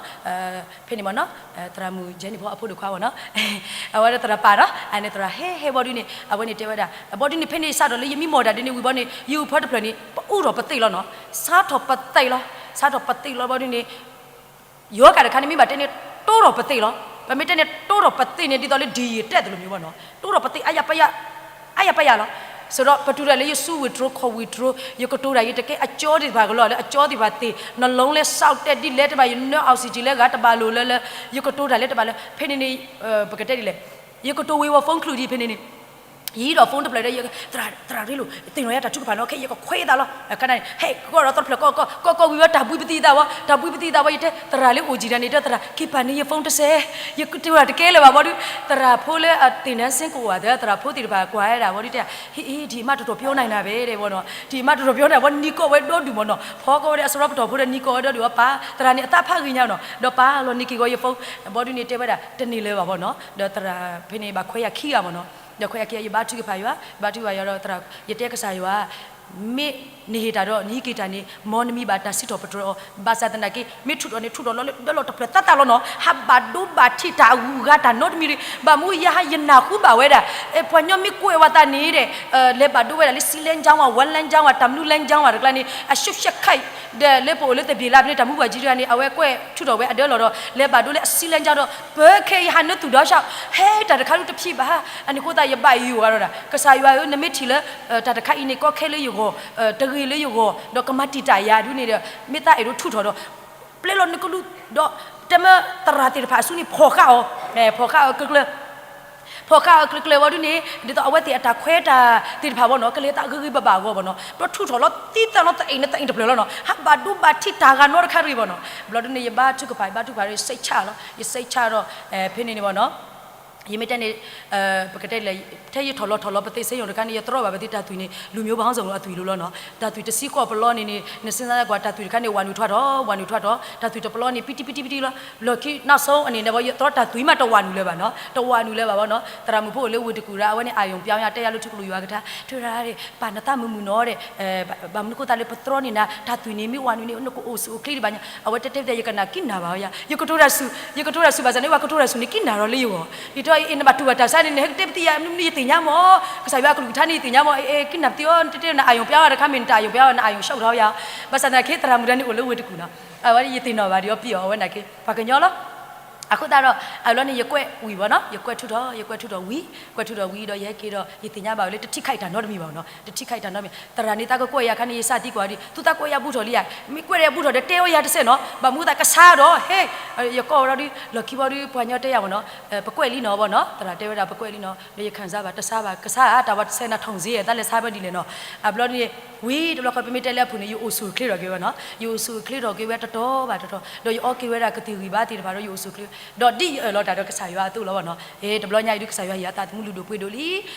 ဖဲန့ၣ်ဘၣ်နီၤ, သရၣ်မုၣ်ကဲန့ၣ်ဖိအဖိဒိၣ်ခွါဘၣ်နီၤ, အဝဲဒၣ်သရၣ်ပာ်နီၤ, အန့ၣ်သရၣ်ဟဲဟဲဘီဒုန့ၣ် အဝဲန့ၣ်တဲဝဲဒၣ်, အဘီဒုန့ၣ် ဖဲန့ၣ်စးထီၣ်လၢယမံမီၢ်ဒၣ်ဒ်န့ၣ်ဝံၤဘီန့ၣ် ယအုၣ်ဖီတဖျၢၣ်န့ၣ် ပအူထီၣ်ပသ့ၣ်လီၤနီၤ, စးထီၣ်ပသ့ၣ်လီၤ, စးထီၣ်ပသ့ၣ်လီၤဘီဒုန့ၣ် ယိၤကၤတခါန့ၣ် မ့ၢ်ဘၣ်တဲန့ၣ် တိၢ်ထီၣ်ပသ့ၣ်လီၤ, ပမ့ၢ်တဲန့ၣ် တိၢ်ထီၣ်ပသ့ၣ်န့ၣ် ဒ်သိးလၢဒ်ယတဲတလိၤမ့ၢ်ဘၣ်နီၤ, တိၢ်ထီၣ်ပသ့ၣ် အါယၤပယၤ, အါယၤပယၤလီၤ, ဆိုတော့ ပတုၤဒၣ်လၢယဆူ withdraw ခီၣ် withdraw ယကတိၤတၢ်ယတကဲအကၠီသ့ၣ်တဖၣ်ကလီၤလၢအကၠီသ့ၣ်တဖၣ်သ့ၣ် နလုံးလဲ စးတဲဒ်လဲၣ်တဘၣ် ယနၢ oxygen လၢဂၤတဘၣ်လိာ်လၢလၢ ယကတိၤတၢ်လၢတဘၣ်လၢ ဖဲန့ၣ်န့ၣ် ပကတဲဒ်လဲၣ်, ယကတိၤဝ့ၤဝီၤ phone ချုးဒံးဖဲန့ၣ်န့ၣ် ယဟံးဒီး phone တဖျၢၣ်ဒီး သရၣ် သရၣ်ရ့လိာ် သ့ၣ်နီၣ်ယၤတၢ်ထုကဖၣ်နီၤ ခဲအံၤယကခွဲးသးလီၤ. ခါန့ၣ် ဟဲကီၢ်ဒီးသီတဖျၢၣ် ကီၢ်ကီၢ်ကီၢ်ဝံၤဝဲ တၢ်ဘှံးပသံၣ်သးဝဲ တၢ်ဘှံးပသံၣ်သးဝဲ ယတဲ သရၣ်လၢအိၣ်ကံၤတၢ်န့ၣ် တဲ သရၣ် က့ၤပာ်န့ၢ်ယ phone တစဲး ယကတိၤတၢ်တကဲလၢၤဘၣ်ဘီဒုး သရၣ်ဖိလၢအသ့ၣ်နါစ့ၢ်ကီးဝဲ သရၣ်ဖိသ့ၣ်တဖၣ်ကွၢ်ဝဲဒၣ်ဘီဒုးတဲ ဟ့ၣ်အ့ ဒံးမးတတီၤပၠီနၤနၤဘဲ တဲဘီနီၤ ဒံးမးတတီၤပၠီနၤဘီ နံၤကီၢ်ဝဲဒီဒူၣ်မီၢ်နီၤ ဖီကီၢ်ဝဲဒၣ်အစရီပတီၢ်ဖိဒီး နံၤကီၢ်ဝဲဒီဒူၣ်အပၢ် သရၣ်န့ၣ် အသးဖးဂ့ၤညါနီၤ ဒီးပာ်လီၤန့ၢ်က့ၤဂီၤယ phone ဘီဒုးန့ၣ်တဲဝဲဒၣ် တန့ၢ်လၢၤဘၣ်ဘီနီၤ ဒီးသရၣ်ဖဲန့ၣ် ဘၣ်ခွဲးယာ်ခံဂၤမီၢ်နီၤ ဒီးခွဲးယာ်ခံဂၤ ယဘါထုကဖၣ်ယွၤ ဘါထုကဖၣ်ယွၤဒီးသရၣ် ယတဲကစၢ်ယွၤ မ့ၢ်နဟ့ၣ်တၢ်ဒီး နဟံးက့ၤတၢ်န့ၣ် မ်နမံၤဘၣ်တၢ်စံးထီၣ်ပတြၢၤအီၤ ဘၣ်ဆၣ်သနာ်က့ မ့ၢ်ထုးထီၣ်န့ၣ် ထုးထီၣ်လီၤလၢဒၢလီၤတဖျၢၣ်သးသးလီၤနီၤ ဟးဘၣ်ဒိဘၣ်ထံးတၢ်အဂုၤအဂၤတၢ်နီတမံၤရံၣ် ဘၣ်မနုၤယဟါယနၢ်ဟူဘၣ်ဝဲဒၣ် ပှၤကညီမ့ၢ်ကွဲးဝဲသးန့ၣ်ဒီး လဲၤဘၣ်ဒိဝဲဒၣ်လၢ စံလဲကၠါဝါ ဝါလၢကၠါဝါ တၢ်မနုၤလၢကၠါဝါတကျါန့ၣ် အရှုပ်ရှက်ခတ် ဒီးလၢပအိၣ်လၢသဘံၣ်လါဖဲန့ၣ် တၢ်မူဘၣ်ကၠံတဂၤန့ၣ် အဝဲကွဲးထုးထီၣ်ဝဲအဒၢလီၤဒီး လဲၤဘၣ်ဒိလၢအစံလဲကၠါဒီး ပၢခဲအံၤဟးနၢတူၢ်ဒီးဆၣ် ဟဲတၢ်တခါဒုတဖံးဘၣ် အန့ၣ်အဃိသတး ယဘၣ်ယိၣ်ဂၤဒီး ကစၢ်ယွၤဧၢ နမ့ၢ်ထံၣ်လၢ တၢ်တခါအံၤန့ၣ် ကီခဲလၢယဂီၢ် တဂ့ၤလၢယဂီၢ် ဒီးကမၤတံာ်တာ်ယၤဒုန့ၣ်ဒီး မ့ၢ်သးအဲၣ်ဒိးထုးထီၣ်ဒီး ပျဲလီၤနကလူး ဒီးတမၢသရၣ်သ့ၣ်တဖၣ်အစုန့ၣ် ဖီၣ်ဃာ်အီၤ ဖီၣ်ဃာ်အီၤကျၢၤကျၢၤ ဖီၣ်ဃာ်အီၤကျၢၤကျၢၤဝဲဒုန့ၣ် ဒ်သိးအဝဲသ့ၣ်အတၢ်ခွဲးတၢ်သ့ၣ်တဖၣ်ဝဲနီၤ ကလဲၤသးဂ့ၤဂ့ၤဘၣ်ဘၣ်အဂီၢ်ဘၣ်နီၤ ဒီးထုးထီၣ်လီၤသံသးလီၤ သအ့ၣ်နသအ့ၣ်တဖျၢၣ်လီၤနီၤ ဟးဘၣ်ဒိဘၣ်ထံးတၢ်ဂၤနီတခါတဂ့ၤဘၣ်နီၤ ဘျီဒုန့ၣ် ယဘါထုကဖၣ် ယဘါထုကဖၣ်ဒီး ယစိတ်ချ လီၤ ယစိတ်ချ ဒီး ဖဲန့ၣ်န့ၣ်ဘၣ်နီၤ ယမ့ၢ်တဲန့ၣ် ပကတဲလဲၣ် ထဲယထီၣ်လီၤထီၣ်လီၤ ပသ့စ့ယိၣ်တခါန့ၣ် ယတြီဘၣ်ပသ့တၢ်သွံၣ်န့ၣ် လူမျိုးပေါင်းစုံအသွံၣ်လီၤလီၤနီၤ တၢ်သွံၣ်တဆံကီၢ်ပလီန့ၣ်န့ၣ် နစ့ၢ်ကီးကွၢ် တၢ်သွံၣ်တခါန့ၣ် ဝးနုာ်ထွဲထီၣ် ဝးနုာ်ထွဲထီၣ် တၢ်သွံၣ်တပလီန့ၣ် ပံတံပံတံပံတံလီၤ လီၢ်ခံ နောက်ဆုံး အန့ၣ်န့ၣ် ယတြီတၢ်သွံၣ်မးတဝးနုာ်လၢၤဘၣ်နီၤ တဝးနုာ်လၢၤဘၣ်ဘၣ်နီၤ သရၣ်မုၣ်ဖိအိၣ်လၢဝ့ၢ်တကူၣ်ဒီး အဝဲန့ၣ် အာရုံပြောင်း တဲယၤလၢထူကလိာ်ယွၤကထါ ထူရၤဒီး ပာ်နသးမုာ်မုာ်နီၤဒီး ဘၣ်မနုၤဃိသတးလၢပတြီန့ၢ်နၤ တၢ်သွံၣ်န့ၣ် မ့ၢ်ဝးနုာ်န့ၣ် နကအိၣ်ဆူၣ်အိၣ်ချ့ဒံးဘၣ်ညါ အဝဲတဲတဲဝဲ ယကနၣ်ကံၣ်နၢ်ဘၣ်ယၤ ယကတိၤတၢ်ဆူၣ် ယကတိၤတၢ်ဆူၣ်ဘၣ်ဆၣ်န့ၣ် ပှၤကတိၤတၢ်ဆူၣ်န့ၣ် ကံၣ်နၢ်ဒီးလၢယဂီၢ် ဒ်သိးအံၤ နဘၣ်တူၢ်ဘၣ်တၢ်ဆါန့ၣ် နဟဲကတဲပသံၣ်ယၤ နယသ့ၣ်ညါမး ကစၢ်ယွၤအကလုၢ်ကထါန့ၣ် ယသ့ၣ်ညါမး အဲ ကံၣ်နၢ်ပသံၣ်အီၤ တဲတဲနၤ အာရုံပြောင်း တခါမ့ၢ်နတၢ် အာရုံပြောင်း နအာရုံ ရှုပ်ထွေးယၤ ဘၣ်ဆၣ်သနာ်က့ သရၣ်မုၣ်တဂၤန့ၣ် အိၣ်လၢဝ့ၢ်တကူၣ်နီၤ အဝဲယသ့ၣ်နီၣ်ဘၣ်ဒံးအီၤပံၢ်အီၤ အဝဲနာ်က့ ပှၤကညီလီၤ အဃိသတးဒီး အဘျီန့ၣ် ယကွဲးဝံၤဘၣ်နီၤ ယကွဲးထုးထီၣ် ယကွဲးထုးထီၣ်ဝံၤ ကွဲးထုးထီၣ်ဝံၤဒီး ယဟဲက့ၤဒီး ယသ့ၣ်ညါဘၣ်ဝဲလၢ တထံၣ်ခဲအံၤတၢ်နီတမံၤဘၣ်နီၤ တထံၣ်ခဲအံၤတၢ်နီတမံၤ သရၣ်န့ၣ် သးကကွဲးယၤခါန့ၣ် ယစၢ်သံကွၢ်ဒံး သုသးကွဲးယၤဘူးထီၣ်လံယၤ မ့ၢ်ကွဲးဒီးယၤဘူးထီၣ်ဒီး တဲဝဲယၤတစဲးနီၤ ဘၣ်မနုၤသးကဆါဒီး ဟဲ ယကိးဝဲဒီး လီၢ်ခံဘီဒီး ပှၤကညီတဲယၤဘၣ်နီၤ ပကွဲးလံနီၤဘၣ်နီၤ သရၣ်တဲဝဲဒၣ် ပကွဲးလံနီၤ ဒီးယခံစားဘၣ် တဆါဘၣ် ကဆါဧါ တၢ်ဝဲတဆဲးနၤ ထောင်ဈေး တၢ်လဲၤဆါဖဲဒ်လဲၣ်နီၤ အဘျီန့ၣ် ဝံၤတဘျီဃီ ပမ့ၢ်တဲလၢအပူၤန့ၣ် ယအိၣ်ဆူၣ်အိၣ်ချ့ထီၣ်က့ၤဝဲနီၤ ယအိၣ်ဆူၣ်အိၣ်ချ့ထီၣ်က့ၤဝဲတတီၤဘၣ်တတီၤ ဒီးယအီက့ၤဝဲဒၣ်ကသံၣ်ဂံၢ်ဘါသ့ၣ်တဖၣ်ဒီး ယအိၣ်ဆူၣ်အိၣ်ချ့ ဒီးဒ်ယအၢၣ်လီၤတၢ်ဒီးကစၢ်ယွၤအသိးလီၤဘၣ်နီၤ တဘျီညါအံၤဒုး ကစၢ်ယွၤဟ့ၣ်အသးသမူလုၢ်ဒိၣ်ပှ့ၤဒိၣ်လံ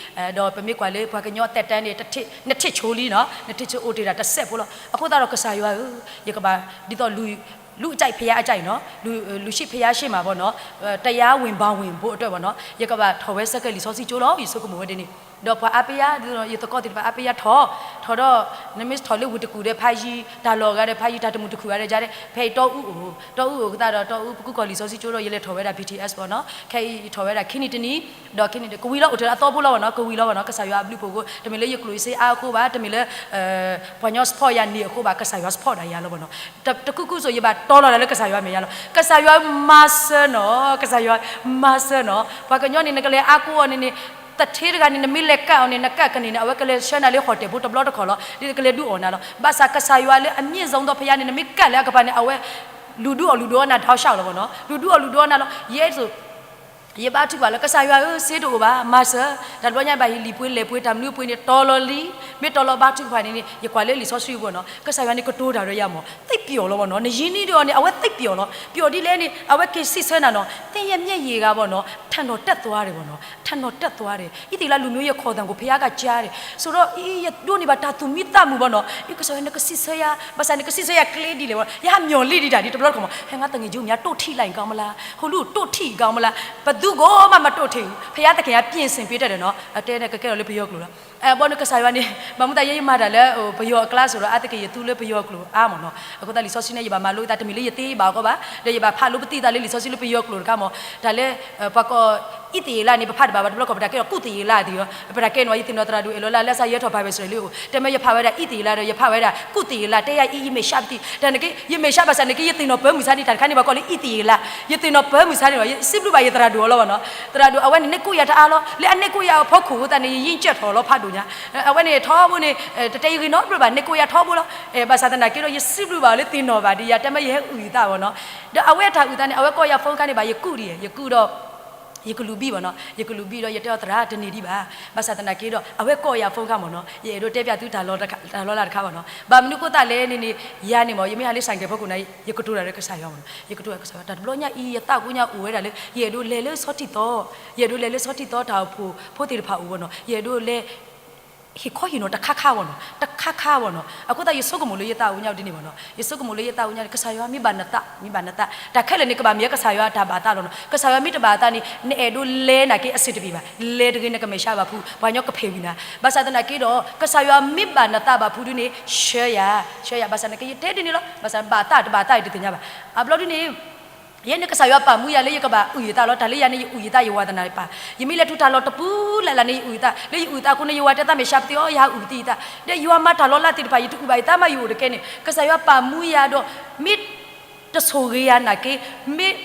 ဒီးပမ့ၢ်ကွၢ်လၢပှၤကညီအသက်တမ်းန့ၣ် နထံၣ်ဆိလံနီၤ နထံၣ်ဆိအိၣ်တ့ၢ်တၢ်တစဲးဖိလီၤ အဃိသတးဒီးကစၢ်ယွၤဧၢ ယကဘၣ် ဒ်သိး လူအကြိုက်ဘုရားအကြိုက်နီၤ လူ လူရှေ့ဘုရားရှေ့မှာပေါ့နော် တရားဝင်ဘောင်ဝင်ဖို့အတွက်ပေါ့နော် ယကဘၣ်ထီၣ်ဝဲဆၢက့ၤလံာ်စီဆှံကၠိလီၤ ယဆိကမိၣ်ဝဲဒ်န့ၣ် ဒီးပှၤအါပယါ ယသကိးသ့ၣ်တဖၣ်အါပယါထီၣ် ထီၣ်ဒီး နမ့ၢ်ထီၣ်လၢဝ့ၢ်တကူၣ်ဒီးဖးယံၤ တၢ်လီၢ်အဂၤဒီးဖးယံၤ တၢ်တမုာ်တခုၣ်ဂၤဒီး ယၤဒီး ဖဲအံၤတီအူအိၣ် တီအူအိၣ်ကသးဒီး တီအူပကူကီၢ်လံာ်စီဆှံကၠိဒီး ယလဲၤထီၣ်ဝဲဒၣ် ဘီထံၣ်အ့ၣ် ပေါ့နော် ခဲအံၤယထီၣ်ဝဲဒၣ်ခံနံၣ်တနံၣ် ဒီးခံနံၣ်တ ကဝံၤလီၤ အိၣ်တ့ၢ်လၢအသီဖိလီၤပေါ့နော် ကဝံၤလီၤပေါ့နော် ကစၢ်ယွၤအဘျုးအဖှိၣ်အဃိ တမ့ၢ်လၢယကျိၣ်ယစ့အါအဃိဘၣ် တမ့ၢ်လၢ ပှၤကညီ support ယၤန့ၢ်အဃိဘၣ် ကစၢ်ယွၤ support ဒၣ်ယၤလီၤပေါ့နော် တ တကူကူစိး ယဘၣ်တီလီၤဒၣ်လၢကစၢ်ယွၤမဲာ်ညါလီၤ ကစၢ်ယွၤမၤစၢၤနီၤ ကစၢ်ယွၤမၤစၢၤနီၤ ပှၤကညီန့ၣ် နကလဲၤအါကိးအီၤန့ၣ်န့ၣ် သထ့တဂၤန့ၣ် နမ့ၢ်လဲၤကၣ်အီၤန့ၣ် နကၣ်ကန့ၢ်န့ၣ် အဝဲကလဲၤဆှၢနၤလၢ hotel ဖိတဘျီတခီၣ်လီၤ ဒ်ကလဲၤဒုးအီၣ်နၤလီၤ ဘၣ်ဆၣ်ကစၢ်ယွၤလၢအမြင့်ဆုံးသောဘုရားန့ၣ် နမ့ၢ်ကၣ်လၢအကပၤန့ၣ် အဝဲ လူၤဒုးအီၣ်လူၤဒုးအီနၤ တောက်လျှောက်လီၤပေါ့နော် လူၤဒုးအီၣ်လူၤဒုးအီနၤလီၤ ယဲသိး ယဘါထုကဖၣ်လၢ ကစၢ်ယွၤဧၢ စ့တအိၣ်ဘၣ် မၤစၢၤ တၢ်တဘျီညါဘၣ်ဟ့ၣ်လံာ်ပှ့ၤလဲၢ်ပှ့ၤ တၢ်မနုၤပှ့ၤန့ၣ် တီလီၤလံ မ့ၢ်တီလီၤဘါထုကဖၣ်န့ၣ်န့ၣ် ယကွၢ်လၢလံာ်စီဆှံအပူၤနီၤ ကစၢ်ယွၤန့ၣ်ကတိၤတၢ်ဒီးယၤမး သ့ၣ်ပျီၣ်လီၤဘၣ်နီၤ နယံၤန့ၢ်ဒီးအီၤန့ၣ် အဝဲသ့ၣ်ပျီၣ်လီၤ ပျီၣ်ဒ်လဲၣ်န့ၣ် အဝဲက့ၤစံးဆၢနၤနီၤ သင်ရဲ့မျက်ရည်ကပေါ့နော် ထံတော်တက်သွားတယ်ပေါ့နော် ထံတော်တက်သွားတယ် အံၤသ့ၣ်လၢလူမျိုးရဲ့ခေါ်သံကို ဘုရားကကြားတယ် ဆိုတော့ အံၤ ယဒိးန့ၢ်ဘၣ်တၢ်သူၣ်မံသးမုာ်ဘၣ်နီၤ အံၤ ကစၢ်ယွၤ နကစံးဆၢယၤ ဘၣ်ဆၣ်န့ၣ် ကစံးဆၢယၤကျဲဒ်လဲၣ်ဘၣ် ယဟးမျီၢ်လံဒံးတၢ်ဒ်တဘျီတခီၣ်မး ဟဲ ငါသူငယ်ချင်းကိုများ တို့ထိလိုက်ရင်ကောင်းမလား ဟိုလူကို တို့ထိရင်ကောင်းမလား ဘယ်သူကိုမှ မတို့ထိဘူး ဘုရားသခင်က ပြင်ဆင်ပေးတတ်တယ်နော် အတဲန့ၣ် ကကဲထီၣ်လၢပယီၤကျိာ်လီၤ ဘီန့ၣ်ကစၢ်ယွၤန့ၣ် ဘၣ်မနုၤသးယဲယမၤတၢ်လၢ ပယီၤအကျါစိးဒီး အါတက့ၢ်ယသူလၢပယီၤကျိာ်အါမးနီၤ အဃိသတးလံာ်စီဆှံန့ၣ် ယဘၣ်မၤလိသးတမ့ၢ်လၢယသ့ဘၣ်အဃိဘၣ် ဒီးယဘၣ်ဖးလိပသံၣ်သးလၢလံာ်စီဆှံလၢပယီၤကျိာ်တခါမး တၢ်လၢ ပှၤကိး အံသ့ၣ်အ့လးန့ၣ် ပဖးတဘၣ်ဘၣ် တဘျီခီၣ် ပတၢ်ကဲထီၣ်ကူၣ်သ့ၣ်အ့လးသ့ၣ် ပတၢ်ကဲနီၤ ယသ့ၣ်နီၣ်သရၣ်ဒိၣ်အဲၣ်လီၤလၢ လၢစၢ်ယဲထီၣ်ဖးဝဲစၢၤလံအိၣ် တဲမ့ၢ်ယဖးဝဲဒၣ်အံသ့ၣ်အ့လးဒီး ယဖးဝဲဒၣ်ကူၣ်သ့ၣ်အ့လး တဲယၤအံၤ ယမဲာ်ရှပ် ပသံၣ် တၢ်န့ၣ်က့ ယမဲာ်ရှပ် ဘၣ်ဆၣ်န့ၣ်က့ ယသ့ၣ်နီၣ်ပၢမုၢ်ဆါန့ၣ် တၢ်တခါန့ၣ် ပှၤကိးလၢအံသ့ၣ်အ့လး ယသ့ၣ်နီၣ်ပၢမုၢ်ဆါန့ၣ်လီၤ ယစံးဘျုးဘၣ်ယသရၣ်ဒိၣ်အီၤလီၤဘၣ်နီၤ သရၣ်ဒိၣ်အဝဲန့ၣ် နဲၣ်ကိးယၤတအါလီၤ လၢအနဲၣ်ကိးယၤအဖီခိၣ်အဃိသတးန့ၣ် ယယံကၢၢ်ထီၣ်လီၤဖးဒိၣ်ညါ အဝဲန့ၣ်ထီဘိန့ၣ် တတဲယဂ့ၤနီတဘျီဘၣ် နဲၣ်ကိးယၤထီဘိလီၤ ဘၣ်ဆၣ်သနာ်က့ဒီး ယစံးဘျုးဘၣ်အီၤလၢသ့ၣ်နီၣ်ဘၣ်ဒံးယၤ တဲမ့ၢ်ယဟဲအုၣ်သးဘၣ်နီၤ ဒီးအဝဲအတၢ်အုၣ်သးန့ၣ် အဝဲကိးယၤ phone ခါန့ၣ်ဘၣ် ယကူၣ်ဒံး ယကူၣ်ဒီး ယကလူၤဘံၣ်ဘၣ်နီၤ, ယကလူၤဘံၣ်ဒီး ယတဲအီၤသရၣ်တန့ၢ်ဒံးဘၣ်, ဘၣ်ဆၣ်သနာ်က့ဒီး အဝဲကိးယၤ phone ခါမ့ၢ်နီၤ, ယအဲၣ်ဒိးတဲပျးသုတၢ်လီၤလးတခါဘၣ်နီၤ. ဘၣ်မနုၤအဃိသတးလဲၣ်န့ၣ်န့ၣ် ယၤန့ၣ်မ့ၢ် ယမ့ၢ်ဟးလၢ ဆိုင်ကယ် ဖီခိၣ်န့ၣ် ယကတိၤတၢ်ဒီးကစၢ်ယွၤမ့ၢ်နီၤ, ယကတိၤတၢ်ကစၢ်ယွၤ တၢ်တဘျီညါအံၤ ယသးကိညါအိၣ်ဝဲဒၣ်လၢ ယအဲၣ်ဒိးလဲၤလၢဆီထံသီ, ယအဲၣ်ဒိးလဲၤလၢဆီထံသီတၢ်အိၣ်ဖှိၣ်ဖိသ့ၣ်တဖၣ်အအိၣ်ဘၣ်နီၤ, ယအဲၣ်ဒိးလဲၤ ဟ့ၣ်ခီဟ့ၣ်နီၤတခါခါဘၣ်နီၤ, တခါခါဘၣ်နီၤ. အဃိသတးယဆိကမိၣ်လၢယသးအိၣ်ညါဒ်န့ၣ်ဘၣ်နီၤ, ယဆိကမိၣ်လၢယသးအိၣ်ညါန့ၣ် ကစၢ်ယွၤမ့ၢ်ဘၣ်နသး, မ့ၢ်ဘၣ်နသး, တၢ်ခဲလၢာ်န့ၣ် ကဘၣ်မ့ၢ်ကစၢ်ယွၤတၢ်ဘၣ်သးလီၤနီၤ. ကစၢ်ယွၤမ့ၢ်တဘၣ်သးန့ၣ် နအဲၣ်ဒိးလဲၤနာ်က့အဆင်တပြေဘၣ်, လဲၤတဂ့ၤနကမဲာ်ဆှးဘၣ်ဖုး, ပှၤကညီကဖံးဝံၤနၤ. ဘၣ်ဆၣ်သနာ်က့ဒီး ကစၢ်ယွၤမ့ၢ်ဘၣ်နသးဘၣ်ဖုးဒ်န့ၣ် ဆှၢယၤ, ဆှၢယၤ, ဘၣ်ဆၣ်သနာ်က့ ယတဲဒ်န့ၣ်လီၤ, ဘၣ်ဆၣ်ဘၣ်သးတဘၣ်သးအံၤတသ့ၣ်ညါဘၣ်. အဘျီဒ်န့ၣ် ယဲန့ၣ်ကစၢ်ယွၤပာ်မူယၤလၢယကဘၣ်အုၣ်ယသးလီၤ, တၢ်လၢယၤန့ၣ် ယအုၣ်ယသး ယဝါသနာပၢ်, ယမ့ၢ်လဲၤထူးတၢ်လီၢ်တပူၤလၢ်လၢ်န့ၣ် ယအုၣ်ယသး, လၢယအုၣ်ယသးအဃိန့ၣ် ယဝၤတဲသးမဲာ်ဆှးပသ့ၣ်အီၤ ယဟးအုၣ်သံယသး, ဒီးယွၤမၤတၢ်လီၤလးသ့ၣ်တဖၣ် ယတအုၣ်ဘၣ်ယသးမး ယအိၣ်တကဲန့ၣ် ကစၢ်ယွၤပာ်မူယၤဒီး မ့ၢ်တဆိၣ်ဂ့ၤယၤနာ်က့, မ့ၢ်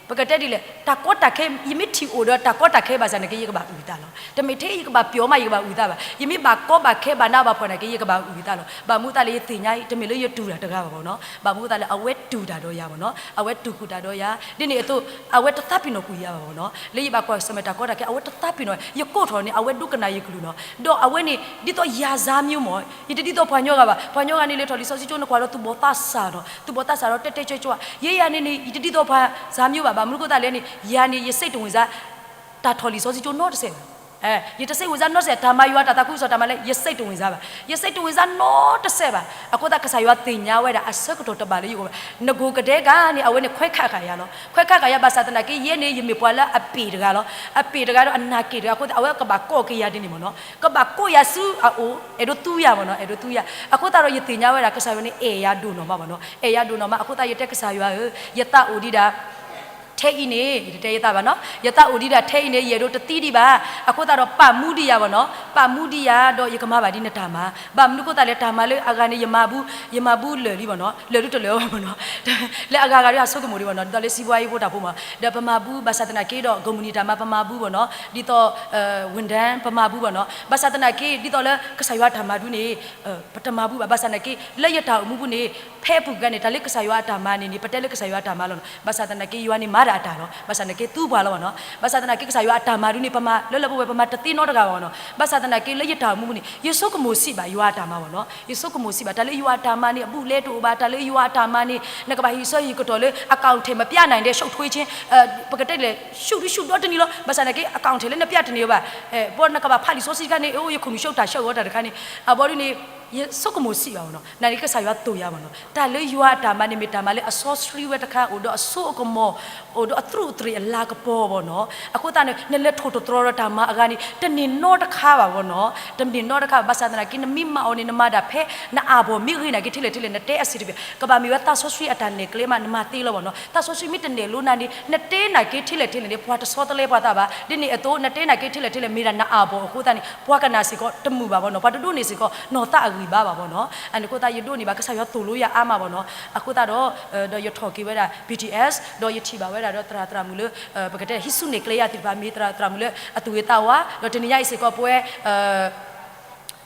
ပကတဲဒ်လဲၣ် တၢ်ကီတၢ်ခဲ ယမ့ၢ်ထံၣ်အိၣ်ဒီးတၢ်ကီတၢ်ခဲဘၣ်ဆၣ်နာ်က့ ယကဘၣ်အုၣ်ယသးလီၤ. တမ့ၢ်ထဲယကဘၣ်ပျီမး ယကဘၣ်အုၣ်ယသးဘၣ်, ယမ့ၢ်ဘၣ်ကီဘၣ်ခဲဘၣ်နးဘၣ်ဖှီၣ်နာ်က့ ယကဘၣ်အုၣ်ယသးလီၤ. ဘၣ်မနုၤသးလၢယသ့ၣ်ညါအံၤ တမ့ၢ်လၢယတူၢ်တၢ်တဂၤဘၣ်ဘၣ်နီၤ, ဘၣ်မနုၤသးလၢအဝဲတူၢ်တၢ်ဒီးယၤဘၣ်နီၤ, အဝဲတူၢ်ဃုာ်တၢ်ဒီးယၤ, ဒ်န့ၣ်အသိး အဝဲတသးပ့ၤနီၣ်ကွံာ်ယၤဘၣ်ဘၣ်နီၤ, လၢယဘၣ်ကွၢ်ဆၢၣ်မဲာ်တၢ်ကီတၢ်ခဲ အဝဲတသးပ့ၤနီၣ်, ယကိးထီၣ်န့ၣ် အဝဲဒိကနၣ်ယကလုၢ်နီၤ, ဒီးအဝဲန့ၣ် ဒ်သိးယၤစါမၠိမး, ယတဒ်သိးပှၤကညီဂၤဘၣ်, ပှၤကညီဂၤန့ၣ် လဲၤထီၣ်လံာ်စီဆှံကၠိ နကွၢ်ဒီးသူၣ်ဘီၣ်သးစၢ်နီၤ, သူၣ်ဘီၣ်သးစၢ်ဒီးတဲတဲကၠွဲကၠွဲ, ယဲယၤန့ၣ်န့ၣ် ယတဒ်သိးပှၤစါမၠိဘၣ်, ဘၣ်မနုၤအဃိသတးလဲၣ်န့ၣ် ယၤန့ၣ် ယစိတ်ဝင်စား တၢ်ထီၣ်လံာ်စီဆှံကၠိနီတစဲးဘၣ်, ယတစိတ်ဝင်စားနီတစဲး, တၢ်မၤယွၤတၢ်သးခုကစီၣ်တၢ်မၤလဲၣ် ယစိတ်ဝင်စားဘၣ်, ယစိတ်ဝင်စားနီတစဲးဘၣ်. အဃိသတး ကစၢ်ယွၤသ့ၣ်ညါဝဲဒၣ်အဆၢကတီၢ်တဘၣ်လၢယဂီၢ်ဘၣ်, နဂိၤကဒဲကၤန့ၣ် အဝဲန့ၣ်ခွဲးခးဃာ်ယၤလီၤ, ခွဲးခးဃာ်ယၤ ဘၣ်ဆၣ်သနာ်က့ ယဲန့ၣ် ယမ့ၢ်ပှၤလၢအပ့ၢ်တဂၤလီၤ, အပ့ၢ်တဂၤဒီးအနာ်က့ၣ်တဂၤအဃိသတး အဝဲကဘၣ်ကိးက့ၤယၤဒ်န့ၣ်မ့ၢ်နီၤ, ကဘၣ်ကိးယၤဆူအအိၣ် အဲၣ်ဒိးသူယၤမ့ၢ်နီၤ, အဲၣ်ဒိးသူယၤ, အဃိသတးဒီး ယသ့ၣ်ညါဝဲဒၣ် ကစၢ်ယွၤန့ၣ် အဲၣ်ယၤဒိၣ်နီၢ်မးမ့ၢ်နီၤ, အဲၣ်ယၤဒိၣ်နီၢ်မး, အဃိသတး ယတဲကစၢ်ယွၤဧၢ, ယသးအိၣ်ဒံးဒၣ် ထဲအံၤန့ၣ် ယတတဲယသးဘၣ်နီၤ, ယသးအိၣ်ဒံးဒၣ်ထဲအံၤန့ၣ် ယအဲၣ်ဒိးတသံဒံးဘၣ်, အဃိသတးဒီး ပာ်မူဒံးယၤမ့ၢ်နီၤ, ပာ်မူဒံးယၤဒီး ယကမၤဘၣ်ဒ်နတၢ်မၤ, ဘၣ်မနုၤအဃိသတးလဲၣ် တၢ်မၤလၢအဂၤန့ၣ် ယမၤဘူ, ယမၤဘူလၢာ်လံမ့ၢ်နီၤ, လၢာ်ဒ်တလၢာ်အီၤမ့ၢ်နီၤ, လၢအဂၤဂၤဒီးအဆိကမိၣ်ဒံးမ့ၢ်နီၤ, ဒ်သိးလၢစံးဘှါအံၤဖိတၢ်ဖိမ့ၢ်, ဒီးပမၤဘူ ဘၣ်ဆၣ်သနာ်က့ဒီး ကီၢ်မုၢ်နံၤတၢ်မၤပမၤဘူမ့ၢ်နီၤ, ဒ်သိး ဝန်ထမ်း ပမၤဘူမ့ၢ်နီၤ, ဘၣ်ဆၣ်သနာ်က့ ဒ်သိးလၢကစၢ်ယွၤအတၢ်မၤဒုန့ၣ် ပတမၤဘူဘၣ်, ဘၣ်ဆၣ်သနာ်က့ လၢယတၢ်အိၣ်မူပူၤန့ၣ် ဖဲအပူၤကကါန့ၣ် တၢ်လၢကစၢ်ယွၤအတၢ်မၤန့ၣ်န့ၣ် ပတဲလၢကစၢ်ယွၤအတၢ်မၤလီၤနီၤ, ဘၣ်ဆၣ်သနာ်က့ ယွၤန့ၣ်မၤတၢ်အတၢ်လီၤ, ဘၣ်ဆၣ်သနာ်က့သူပှၤလီၤဘၣ်နီၤ, ဘၣ်ဆၣ်သနာ်က့ ကစၢ်ယွၤအတၢ်မၤဒုန့ၣ် ပမၤလၢလၢပှဲၤပှဲၤ ပမၤတသ့နီတဂၤဘၣ်နီၤ, ဘၣ်ဆၣ်သနာ်က့ လၢယတၢ်အိၣ်မူပူၤန့ၣ် ယဆိကမိၣ်စံးဘၣ်ယွၤအတၢ်မၤဘၣ်နီၤ, ယဆိကမိၣ်စံးဘၣ် တၢ်လၢယွၤအတၢ်မၤန့ၣ် အဘူးလဲတအိၣ်ဘၣ်, တၢ်လၢယွၤအတၢ်မၤန့ၣ် နကဘၣ်ဟံးဆၢဟံးကတီၢ်လၢ အကီၢ်ထဲ မပြးနိုင်တဲ့ ရှုပ်ထွေးခြင်း ပကတဲလဲၣ် ရှုပ်ဒီးရှုပ်ဒီတနံၤလီၤ, ဘၣ်ဆၣ်သနာ်က့ အကီၢ်ထဲလၢနပြးတန့ၢ်ဘၣ်, ဘၣ်နကဘၣ်ဖးလံာ်စီဆှံတခါန့ၣ် အိၣ် ယခိၣ်နူာ်ရှုပ်တၢ်ဆၢဂီၤတၢ်တခါန့ၣ်, အဘီဒုန့ၣ် ယဆိကမိၣ်စံးဘၣ်ဘၣ်နီၤ, နာ်က့ကစၢ်ယွၤသိၣ်ယၤဘၣ်နီၤ, တၢ်လၢယွၤအတၢ်မၤန့ၣ် မ့ၢ်တၢ်မၤလၢအစီဆှံဝဲတခါ အိၣ်ဒီးအစိအကမီၤ အိၣ်ဒီးအသရူးအသရ့ၤအလၤကပီၤဘၣ်နီၤ, အဃိသတးန့ၣ် နလဲၤထိၣ်တတြီဒီးတၢ်မၤအဂၤန့ၣ် တန့ၢ်နီတခါဘၣ်ဘၣ်နီၤ, တန့ၢ်နီတခါဘၣ်, ဘၣ်ဆၣ်သနာ်က့ နမ့ၢ်မၤအီၤန့ၣ် နမၤဒၣ်ဖဲ နအၢ်ဘီၣ်မ့ၢ်ဂ့ၤနာ်က့ ထဲလဲၣ်ထဲလဲၣ် နတဲအဆင်တပြေ, ကဘၣ်မ့ၢ်ဝဲသးစီဆှံအတၢ်နဲၣ်ကျဲမး နမၤသ့လီၤဘၣ်နီၤ, သးစီဆှံမ့ၢ်တနဲၣ်လိနၤန့ၣ် နတဲနာ်က့ ထဲလဲၣ်ထဲလဲၣ်န့ၣ် ပှၤတဆီတလဲပှၤသးဘၣ်, ဒ်န့ၣ်အသိး နတဲနာ်က့ ထဲလဲၣ်ထဲလဲၣ် မ့ၢ်ဒၣ်နအၢ်ဘီၣ်အဃိသတးန့ၣ် ပှၤကနၣ်စ့ၢ်ကီး တမုာ်ဘၣ်ဘၣ်နီၤ, ပှၤတဒိးန့ၢ်စ့ၢ်ကီး နီၢ်သးအဂံၢ်ဘါဘၣ်ဘၣ်နီၤ, အန့ၣ်အဃိသတး ယဒိးန့ၢ်ဘၣ် ကစၢ်ယွၤသိၣ်လိယၤအါမးဘၣ်နီၤ, အဃိသတးဒီး ဒီးယထီၣ်က့ၤဝဲဒၣ် ဘီၣ်ထံၣ်အ့း ဒီးယထံၣ်ဘၣ်ဝဲဒၣ်ဒီးသရၣ်သရၣ်မုၣ်လၢ ပကတဲဟံးစုနဲၣ်ကျဲယၤသ့ၣ်တဖၣ် မ့ၢ်သရၣ်သရၣ်မုၣ်လၢအသူၣ်ဂ့ၤသးဝါ, ဒီးတနံၤညါအံၤစ့ၢ်ကီးပဝဲ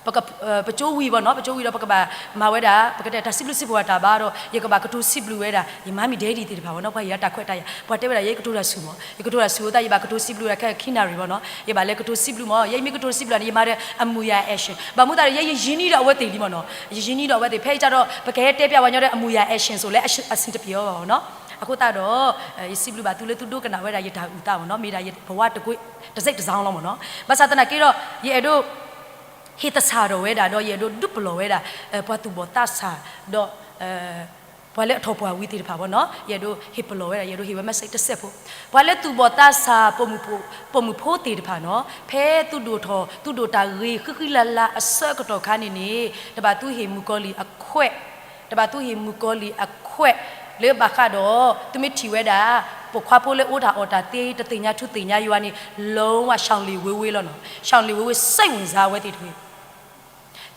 ပကၠိဝံၤဘၣ်နီၤ, ပကၠိဝံၤဒီးပကဘၣ်မၤဝဲဒၣ် ပကတဲတၢ်စံးဘျုးစံးဖှိၣ်အတၢ်ဘါဒီး ယကဘၣ်ကတိၤစံးဘျုးဝဲဒၣ် ယမၤမံၤဒဲဒံးသ့ၣ်တဖၣ်ဘၣ်နီၤ, ပှၤဟ့ၣ်ယၤတၢ်ခွဲးတၢ်ယာ်, ပှၤတဲဝဲဒၣ်ယဲယကတိၤတၢ်ဆူၣ်မး, ယကတိၤတၢ်ဆူၣ်အဃိသတး ယဘၣ်ကတိၤစံးဘျုးဝဲဒၣ်ခဲခံနၣ်ရံၣ်ဘၣ်နီၤ, ယဘၣ်လဲၤကတိၤစံးဘျုးမး, ယဲယမ့ၢ်ကတိၤစံးဘျုးန့ၣ် ယမၤဒီးအမူယၤ action, ဘၣ်မနုၤသတးဒီး ယဲယယံၤနံၤဒီးအဝဲသ့ၣ်လံမးနီၤ, ယယံၤနံၤဒီးအဝဲသ့ၣ်, ဖဲအံၤကဒီး ပကဟဲတဲပျးပှၤကညီဒီးအမူယၤ action စိၤလဲၣ် အဆင်တပြေအီၤဘၣ်နီၤ, အဃိသတးဒီး ယစံးဘျုးဘၣ်သုလၢသုဒိကနၣ်ဝဲဒၣ်ယတၢ်အုၣ်သးဘၣ်နီၤ, မ့ၢ်ဒၣ်ယပဝါတကွ့ တစိတ်တစ်စောင်းလီၤမးနီၤ, ဘၣ်ဆၣ်သနာ်က့ဒီး ယအဲၣ်ဒိး ဟ့ၣ်သဆၣ်ထီၣ်ဝဲဒၣ်ဒီး ယအဲၣ်ဒိးဒုးပလီၢ်ဝဲဒၣ် ပှၤသူၣ်ဘီၣ်သးစၢ် ဒီး ပှၤလၢအထီၣ်ပှၢ်ဝံၤသ့ၣ်တဖၣ်ဘၣ်နီၤ, ယအဲၣ်ဒိးဟ့ၣ်ပလီၢ်ဝဲဒၣ်, ယအဲၣ်ဒိးဟ့ၣ်ဝဲ message တစဲးဖိ, ပှၤလၢသူၣ်ဘီၣ်သးစၢ် ပိာ်မုၣ်ဖိသ့ၣ်တဖၣ်နီၤ, ဖဲသုဒိၣ်ထီၣ် သုဒိၣ်တၢ်ဂ့ၤဃံဃံလၤလၤအဆၢကတီၢ်ခါန့ၣ်န့ၣ် တဘၣ်သုဟ့ၣ်မုၣ်ကီၤလံၢ်အခွဲး တဘၣ်သုဟ့ၣ်မုၣ်ကီၤလံၢ်အခွဲး လၢဘၣ်ဃးဒီး သုမ့ၢ်ထံၣ်ဝဲဒၣ် ပိာ်ခွါဖိလၢအိၣ်တၢ်အီၣ်တၢ်သ့ တသ့ၣ်ညါထူသ့ၣ်ညါယွၤန့ၣ် လုံးဝ ရှောင်လေဝေးဝေးလီၤနီၤ, ရှောင်လေဝေးဝေး စိတ်ဝင်စားဝဲသ့ၣ်တဂ့ၤ,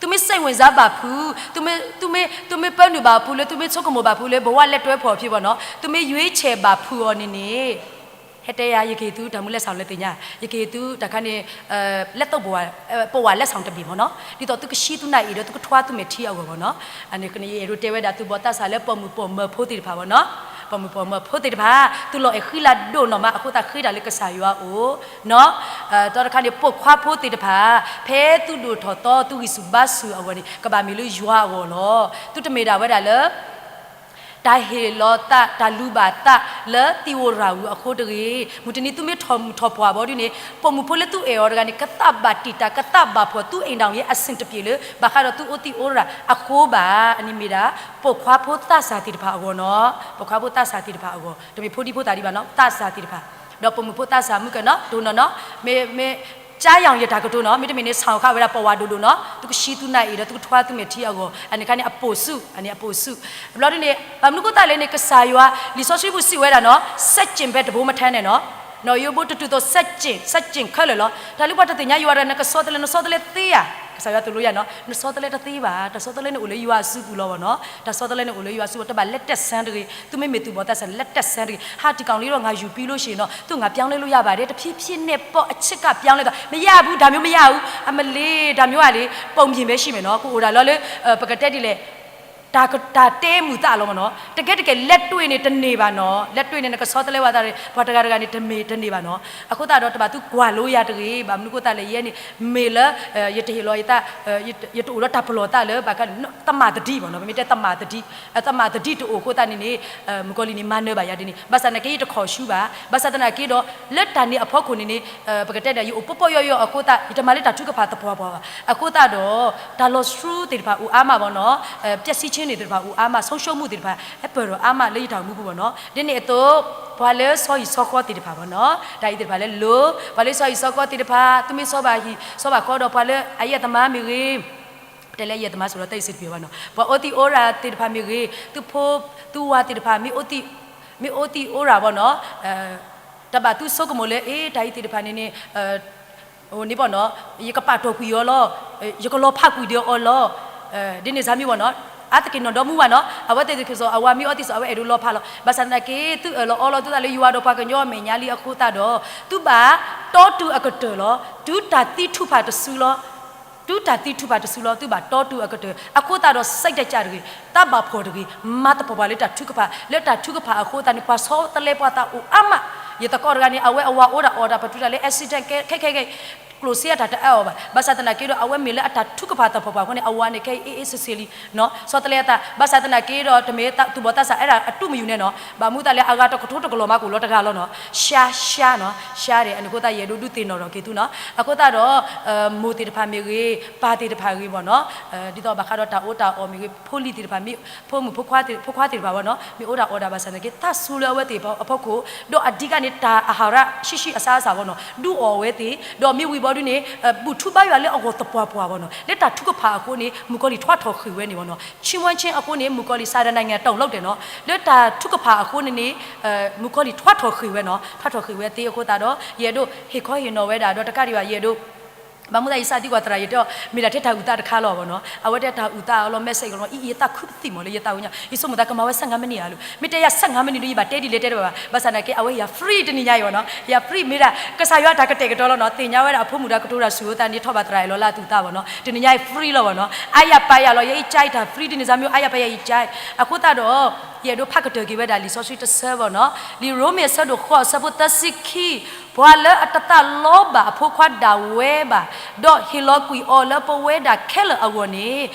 သုမ့ၢ် စိတ်ဝင်စား ဘၣ်ဖုး, သုမ့ၢ် သုမ့ၢ် သုမ့ၢ်ပၢနုာ်ဘၣ်အဖုးလၢ သုမ့ၢ်ဆိကမိၣ်ဘၣ်ဖုးလၢ ဘဝလက်တွဲဖော်အဖြစ်ဘၣ်နီၤ, သုမ့ၢ် ရွေးချယ် ဘၣ်ဖုးအီၤန့ၣ်န့ၣ် ဟဲတဲယၤ ယကဟ့ၣ်သုတၢ်မူလက်ဆောင်လၢသ့ၣ်ညါ, ယကဟ့ၣ်သုတၢ်ခါန့ၣ် လက်သုံးပဝာ် ပဝာ်လက်ဆောင်တဘ့ၣ်မးနီၤ, ဒ်သိးသုကဆှံသုနၢ်အ့ၣ်ဒီး သုကထွါသုမဲာ်ထံအဂီၢ်ဘၣ်နီၤ, အန့ၣ် ယအဲၣ်ဒိးတဲဝဲဒၣ် သူၣ်ဘီၣ်သးစၢ်လၢပိာ်မုၣ်ပိာ်မၢၤဖိသ့ၣ်တဖၣ်ဘၣ်နီၤ, ပိာ်မုၣ်ပိာ်မၢၤဖိသ့ၣ်တဖၣ် သုလီၤအဲၣ်ဃံလၤဒိၣ်နီၢ်မးအဃိသတး ဃ့တၢ်လၢကစၢ်ယွၤအအိၣ်နီၢ်. ဒီးတခါန့ၣ် ပိာ်ခွါဖိသ့ၣ်တဖၣ် ဖဲသုဒိၣ်ထီၣ်သီ သုဂံၢ်ဆူၣ်ဘါဆူၣ်အဂီၢ်န့ၣ် ကဘၣ်မ့ၢ်လၢယွၤအဂီၢ်လီၤ. သုတမ့ၢ်ဒၣ်ဝဲဒၣ်လၢ တၢ်ဟ့ၣ်လီၤသး တၢ်လူၤဘၣ်သးလၢသံဝိရၣ်ဝံၤအဃိတဂ့ၤ. မုၢ်တနံၤ သုမ့ၢ်ထီၣ်မုၢ်ထီၣ်ပှၢ်ဘီဒ်န့ၣ် ပိာ်မုၣ်ဖိလၢသုအဲၣ်အီၤတဂၤန့ၣ် ကသးဘၣ်တံာ်တာ် ကသးဘၣ်ဖှီၣ် သူၣ်အိမ်ထောင်ရေးအဆင်တပြေလၢ ဘၣ်ဃးဒီးသုအိၣ်သံအိၣ်ရၣ်အဃိဘၣ်. အန့ၣ်မ့ၢ်ဒၣ် ပိာ်ခွါဖိသးစၢ်သ့ၣ်တဖၣ်အဂီၢ်နီၢ်, ပိာ်ခွါဖိသးစၢ်သ့ၣ်တဖၣ်အဂီၢ်, တမ့ၢ်ဖိဒံဖိသၣ်ဒံးဘၣ်နီၢ်, သးစၢ်သ့ၣ်တဖၣ်, ဒီးပိာ်မုၣ်ဖိသးစၢ်မုၢ်ကနီၢ် တိၢ်နီၢ်နီၢ်, မ့ၢ် မ့ၢ် ကၠါယီၤယတၢ်ကတိၤနီၢ်, မ့တမ့ၢ်န့ၣ် ဆၣ်ခးဝဲဒၣ်ပဝးဒိၣ်ဒိၣ်နီၢ်, သုကဆှံသုနၢ်အ့ၣ်ဒီးသုကထွါသုမဲာ်ထံအဂီၢ်, အန့ၣ်ခါန့ၣ် အပိာ်ဆူၣ်, အန့ၣ်အပိာ်ဆူၣ်. ဘျီဒ်န့ၣ် ဘၣ်မနုၤအဃိသတးလဲၣ်န့ၣ် ကစၢ်ယွၤ လံာ်စီဆှံပူၤစံးဝဲဒၣ်နီၢ်, ဆန့်ကျင်ဘက်တဘိမထဲနဲ့နော်, နော် ယိၤဘိတတုၤသိး ဆန့်ကျင်, ဆန့်ကျင်ခဲလၢာ်လီၤ. တၢ်လၢပှၤတသ့ၣ်ညါယွၤဒီး နကဆီတလဲ နဆီတလဲသ့ဧါ, ကစၢ်ယွၤသိၣ်လိယၤနီၢ်, နဆီတလဲတသ့ဘၣ်, တၢ်ဆီတလဲန့ၣ်အိၣ်လၢယွၤအစုပူၤလီၤဘၣ်နီၢ်, တၢ်ဆီတလဲန့ၣ်အိၣ်လၢယွၤအစုပူၤ တဘၣ်လဲၤတၢ်ဆၢတဂ့ၤ, သုမ့မ့ၢ်သူၣ်ဘီၣ်သးစၢ်န့ၣ် လဲၤတၢ်ဆၢတဂ့ၤ, ဟးထံကီၢ်လံဒီး ငါယူၤပံလိၢ်ရှ့နီၢ်, သူငါပျောင်းလဲလို့ရပါတယ်, တဖြည်းဖြည်းနဲ့ပေါ့ အချစ်ကပျောင်းလဲသွား, မရဘူး, ဒါမျိုးမရဘူး, အမလီၤ, ဒါမျိုးကလေ ပုံပြင်ပဲရှိမယ်နော်, ကအိၣ်ဒၣ်လီၤလၢ ပကတဲဒ်လဲၣ် တၢ်တဲမုာ်သးလီၤမ့ၢ်နီၢ်, တကဲတကဲ လက်တွေ့န့ၣ်တန့ၢ်ဘၣ်နီၢ်, လက်တွေ့န့ၣ် နကဆီတလဲဝဲသး ပှၤတဂၤတဂၤန့ၣ် တမ့ၢ်တန့ၢ်ဘၣ်နီၢ်, အဃိသတးဒီး တဘၣ်သူကွၢ်လိယၤတဂ့ၤ, ဘၣ်မနုၤအဃိသတးလဲၣ် ယဲန့ၣ် မ့ၢ်လၢ ယတဟ့ၣ်လီၤယသး ယတအိၣ်ဒီးတၢ်ပလီၢ်သးလၢ ဘၣ်က သမ္မာသတိ ပေါ့နော်, ပမ့ၢ်တဲ သမ္မာသတိ, သမ္မာသတိ တအိၣ်အဃိသတးန့ၣ်န့ၣ် မုၣ်ကီၤလံၢ်န့ၣ် မၤနၢၤဘၣ်ယၤဒ်န့ၣ်, ဘၣ်ဆၣ်သနာ်က့ ယတခီၣ်ဆူဘၣ်, ဘၣ်ဆၣ်သနာ်က့ဒီး လၢတၢ်န့ၣ်အဖီခိၣ်န့ၣ်န့ၣ် ပကတဲဒီး ယအိၣ်ပီပီယီယီအဃိသတး ယတမၤလၢတၢ်ထုကဖၣ်သပှၢ်ပှၢ်ဘၣ်, အဃိသတးဒီး တၢ်လီၤဆှူသ့ၣ်တဖၣ်အိၣ်အါမး ပေါ့နော်, ပျက်စီးခြင်း သ့ၣ်တဖၣ်အိၣ်အါမး, ဆုံးရှုံးမှု သ့ၣ်တဖၣ် ပၢၢ်ထီၣ်အါမးလၢယတၢ်အိၣ်မူပူၤ ပေါ့နော်, ဒ်န့ၣ်အသိး ပှၤလၢဆီဟံၣ်ဆီဃီသ့ၣ်တဖၣ် ပေါ့နော်, တၢ်အံၤသ့ၣ်တဖၣ်လၢလိၤ, ပှၤလၢဆီဟံၣ်ဆီဃီသ့ၣ်တဖၣ် သုမ့ၢ်ဆီဘၣ်ဟံၣ်ဆီဘၣ်ဃီဒီး ပှၤလၢအယဲၢ်သမါမ့ၢ်ဂ့ၤ တဲလၢယဲၢ်သမါ ဆိုတော့ တၢ်အံၤစံးတပျီၤဘၣ်နီၢ်, ပှၤအိၣ်သံအိၣ်ရၣ်သ့ၣ်တဖၣ်မ့ၢ်ဂ့ၤ, သုဖိသုဝၤသ့ၣ်တဖၣ် မ့ၢ်အိၣ်သံ, မ့ၢ်အိၣ်သံအိၣ်ရၣ် ပေါ့နော်, တဘၣ်သူဆိကမိၣ်လၢ အ့ တၢ်အံၤသ့ၣ်တဖၣ်န့ၣ်န့ၣ် န့ၣ် ပေါ့နော်, ယကပာ်တီၢ်ကွံာ်အီၤလီၤ, ယကလီၤဖးကွံာ်ဒီးအီၤလီၤ, ဒ်န့ၣ်စၢ်မ့ၢ် ပေါ့နော်, အါသက့ၢ်နီၢ်ဒီမူဘၣ်နီၢ်, အဝဲသ့ၣ်တဖၣ်စ့ၢ် အဝၤမ့ၢ်အိၣ်သံစ့ၢ် အဝဲအဲၣ်ဒိးလီၤဖးလီၤ, ဘၣ်ဆၣ်သနာ်က့ သုအၢၣ်လီၤအီလီၤသုသးလၢယွၤဒီးပှၤကညီအမဲာ်ညါလံအဃိသတးဒီး သုဘၣ်တီတုၤအကတၢၢ်လီၤ, တုၤတၢ်သံထုးဖးတစုလီၤ တုၤတၢ်သံထုးဖးတစုလီၤ, သုဘၣ်တီတုၤအကတၢၢ်, အဃိသတးဒီး စိတ်ဓာတ် တၢ်တဂ့ၤ, သးဘၣ်ဖှီၣ်တဂ့ၤ, မၤသပှၢ်ပှၢ်လၢတၢ်ထုကဖၣ်, လၢတၢ်ထုကဖၣ်အဃိသတးန့ၣ် ပှၤဆီတလဲပှၤသးအိၣ်အါမး, ယသကိးတဂၤန့ၣ် အဝဲအဝၤအိၣ်ဒၣ်အီၣ်ဒၣ် ပတုၤတၢ်လၢ accident ခဲခဲခဲ ကျိၣ်စ့အတၢ်တအၢအီၤဘၣ်, ဘၣ်ဆၣ်သနာ်က့ဒီး အဝဲမ့ၢ်လၢအတၢ်ထုကဖၣ်သပှၢ်ပှၢ်အဃိန့ၣ် အဝၤန့ၣ်ခဲအံၤ အေးအေးဆေးဆေးလံ ဆီတလဲအသး, ဘၣ်ဆၣ်သနာ်က့ဒီး တမ့ၢ်သူၣ်ဘီၣ်သးစၢ် အဲၣ်ဒၣ်အတူၢ်မယူၢ်န့ၣ်နီၢ်, ဘၣ်မနုၤသးလဲၣ် အဂၤတကထိတကလီၤမး ကအိၣ်လီၤတဂၤလီၤနီၢ်, ရှါ ရှါနီၢ်, ရှါဒီး အန့ၣ်အဃိသတး ယအဲၣ်ဒိးဒုးသ့ၣ်နီၣ်ထီၣ်က့ၤသုနီၢ်, အဃိသတးဒီး မိၢ်သ့ၣ်တဖၣ်မ့ၢ်ဂ့ၤ, ပၢ်သ့ၣ်တဖၣ်ဂ့ၤ ပေါ့နော်, ဒ်သိးဘၣ်ဃးဒီးတၢ်အီၣ်တၢ်အီမ့ၢ်ဂ့ၤ, ဖိလံၤသ့ၣ်တဖၣ်မ့ၢ်, ဖိမုၣ်ဖိခွါသ့ၣ်တဖၣ် ပေါ့နော်, မ့ၢ်အိၣ်ဒၣ်အီၣ်ဒၣ်ဘၣ်ဆၣ်သနာ်က့ သးစူၤလၢအဝဲသ့ၣ်အဖီခိၣ်, ဒီးအဓိကန့ၣ် တၢ်အဟာရ ရှိရှိ အစားအစာ ပေါ့နော်, ဒုးအီၣ်အဝဲသ့ၣ်, ဒီးမ့ၢ်ဝံၤဘီဒ်န့ၣ် ဘူၣ်ထူဘါယွၤလၢအဂီၢ်သပှၢ်ပှၢ် ပေါ့နော်, လၢတၢ်ထုကဖၣ်အဃိန့ၣ် မုၣ်ကီၤလံၢ်ထွါထီၣ်ဃ့ၢ်ဝဲန့ၣ် ပေါ့နော်, ဆင်းဝါခြင်းအဃိန့ၣ် မုၣ်ကီၤလံၢ် စာတန်နိုင်ငံ တုန်လှုပ်တယ် နီၢ်, လၢတၢ်ထုကဖၣ်အဃိန့ၣ်န့ၣ် မုၣ်ကီၤလံၢ်ထွါထီၣ်ဃ့ၢ်ဝဲနီၢ်, ထွါထီၣ်ဃ့ၢ်ဝဲသ့အဃိသတးဒီး ယအဲၣ်ဒိးဟ့ၣ်ခီဟ့ၣ်နီၤဝဲဒၣ် ဒီးတကးဒံးဘၣ် ယအဲၣ်ဒိး ဘၣ်မနုၤသး ယစးသံကွၢ်သရၣ် ယတဲအီၤ မ့ၢ်ဒၣ်ထဲတၢ်အုၣ်သးတခါလီၤ ပေါ့နော်, အဝဲတဲတၢ်အုၣ်သးအီၤလီၤ message လီၤ အံၤ ယသးခုပသံၣ်မးလၢယသးဝဲညါ ယဆိကမိၣ်သးကမၤဝဲ ဆယ့်ငါးမိနစ် ဧါ လၢ မ့ၢ်တဲယၤ ဆယ့်ငါးမိနစ် ဒီး ယဘၣ်တဲဒ်လဲၣ်တဲတဘၣ်ဘၣ်, ဘၣ်ဆၣ်သနာ်က့ အဝဲယၤ free တနံၤညါအံၤ ပေါ့နော်, ယၤ free မ့ၢ်ဒၣ် ကစၢ်ယွၤတၢ်ကတဲာ်ကတီၤလီၤနီၢ်, သ့ၣ်ညါဝဲဒၣ်အဖိမုၣ်ဒီးကတိၤတၢ်ဆူၣ်အသးန့ၣ် ထီၣ်ဘၣ်သရၣ်အံၤလီၤလၢအသူၣ်အသး ပေါ့နော်, တနံၤညါအံၤ free လီၤ ပေါ့နော်, အါယၤပာ်ယၤလီၤ ယအံၤ ကၠါအံၤ တၢ် free တနံၤညါမ့ၢ် အါယၤပာ်ယၤအံၤ ကၠါအံၤ, အဃိသတးဒီး ယအဲၣ်ဒိးဖးကတၢၢ်က့ၤဝဲဒၣ် လံာ်စီဆှံတဆၢ ပေါ့နော်, လံာ်ရိမ့ၤအဆၢဒိၣ်ဃိး အဆၢဖိသၢဆံခံ ပှၤလၢအတသးလီဘၣ်အဖိခွါဒၣ်ဝဲဘၣ်, ဒီးဟ့ၣ်လီၤကွံာ်အီၤလၢပဝဲဒၣ်ခဲလၢာ်အဂီၢ်န့ၣ်,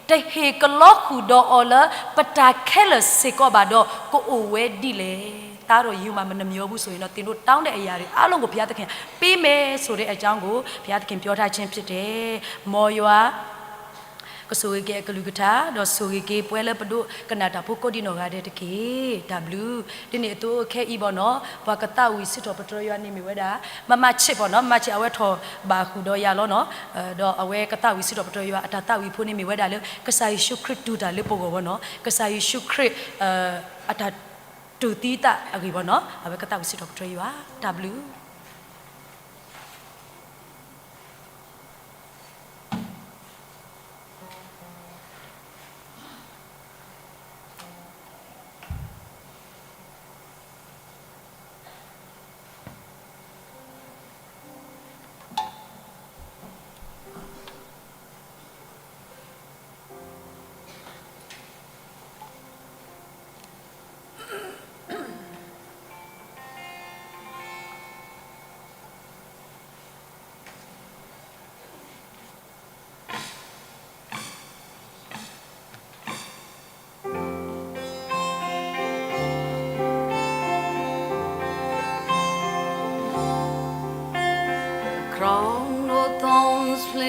တဟ့ၣ်ကလီဃုာ်ဒီးအီၤလၢပတၢ်ခဲလၢာ်စ့ၢ်ကီးဘၣ်ဒီး ကအိၣ်ဝဲဒ်လဲၣ်. သားတော် ယုမ မနှမျောဘူးဆိုရင်တော့ သင်တို့တောင်းတဲ့အရာတွေအားလုံးကို ဘုရားသခင်ပေးမယ်ဆိုတဲ့အကြောင်းကို ဘုရားသခင်ပြောထားခြင်းဖြစ်တယ်. မ်ယွၤ ကဆိၣ်ဂ့ၤက့ၤအကလုၢ်ကထါ ဒီးဆိၣ်ဂ့ၤက့ၤပှၤလၢပဒိကနၣ်တၢ်ဖိကိးဒံနီၢ်ဂၤဒဲးတက့ၢ်. တၢ်ဘျုး. ဒ်န့ၣ်အသိးခဲအံၤ ပေါ့နော်, ပှၤကသးဝံၣ်စံးထီၣ်ပတြၢၤယွၤန့ၣ်မ့ၢ်ဝဲဒၣ် မမဆ့ၣ် ပေါ့နော်, မမဆ့ၣ် အဝဲထီၣ်ဘၣ်ဃုာ်ဒီးယၤလီၤနီၢ်, ဒီးအဝဲကသးဝံၣ်စံးထီၣ်ပတြၢၤယွၤ အတၢ်သးဝံၣ်ဖိန့ၣ်မ့ၢ်ဝဲဒၣ်လၢ ကစၢ်ယ့ၣ်ၡူးခရံာ်တူၢ်တၢ်လၢပဂီၢ် ပေါ့နော်, ကစၢ်ယ့ၣ်ၡူးခရံာ် အတၢ်တူၢ်သံသးအဂ့ၢ် ပေါ့နော်, အဝဲကသးဝံၣ်စံးထီၣ်ပတြၢၤယွၤ. တၢ်ဘျုး.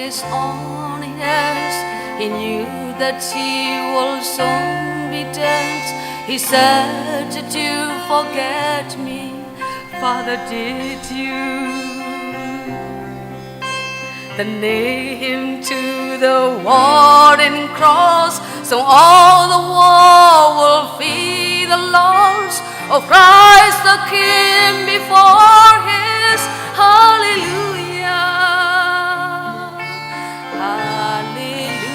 his own ears. He knew that he will soon be dead. He said, "Did you forget me? Father, did you?" They nailed him to the wooden cross, so all the world will feel the loss of Christ the King before his hallelujah. Hallelujah.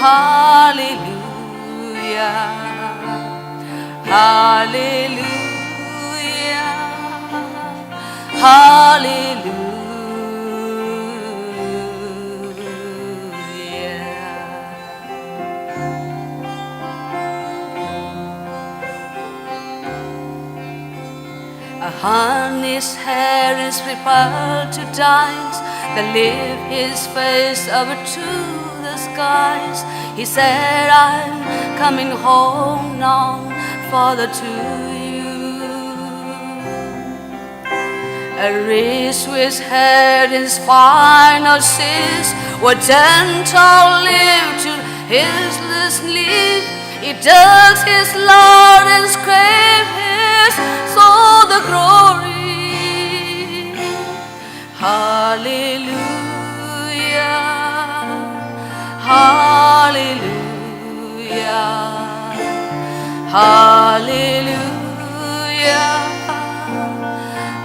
Hallelujah. Hallelujah. Hallelujah. A harness hair is prepared to dance, that lift his face up to the skies. He said, "I'm coming home now, Father, to you." A wreath with head in spinal cease, were gentle lift to his lips. He does his Lord and scrape his soul the glory. Hallelujah, hallelujah, hallelujah,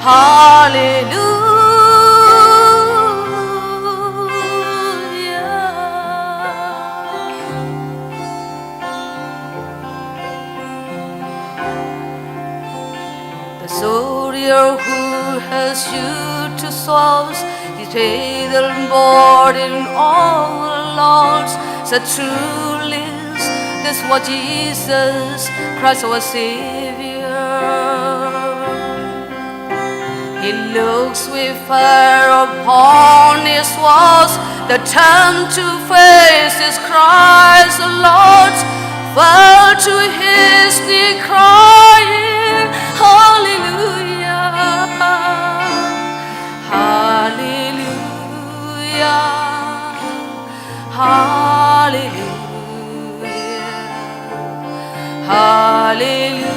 hallelujah. The soldier who has you to souls, he paid the board in all the laws. Said, "Truly, this was Jesus Christ our Savior." He looks with fear upon his walls, the time to face is Christ the Lord, fell to his knee crying, "Hallelujah, hallelujah, hallelujah, hallelujah,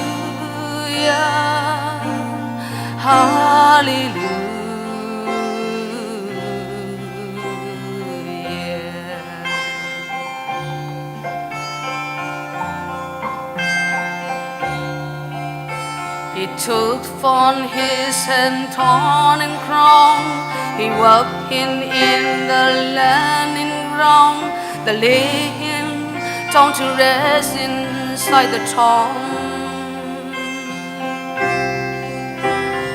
hallelujah." He took from his hand thorn and crown, he wrapped him in the linen ground, the lay him down to rest inside the tomb.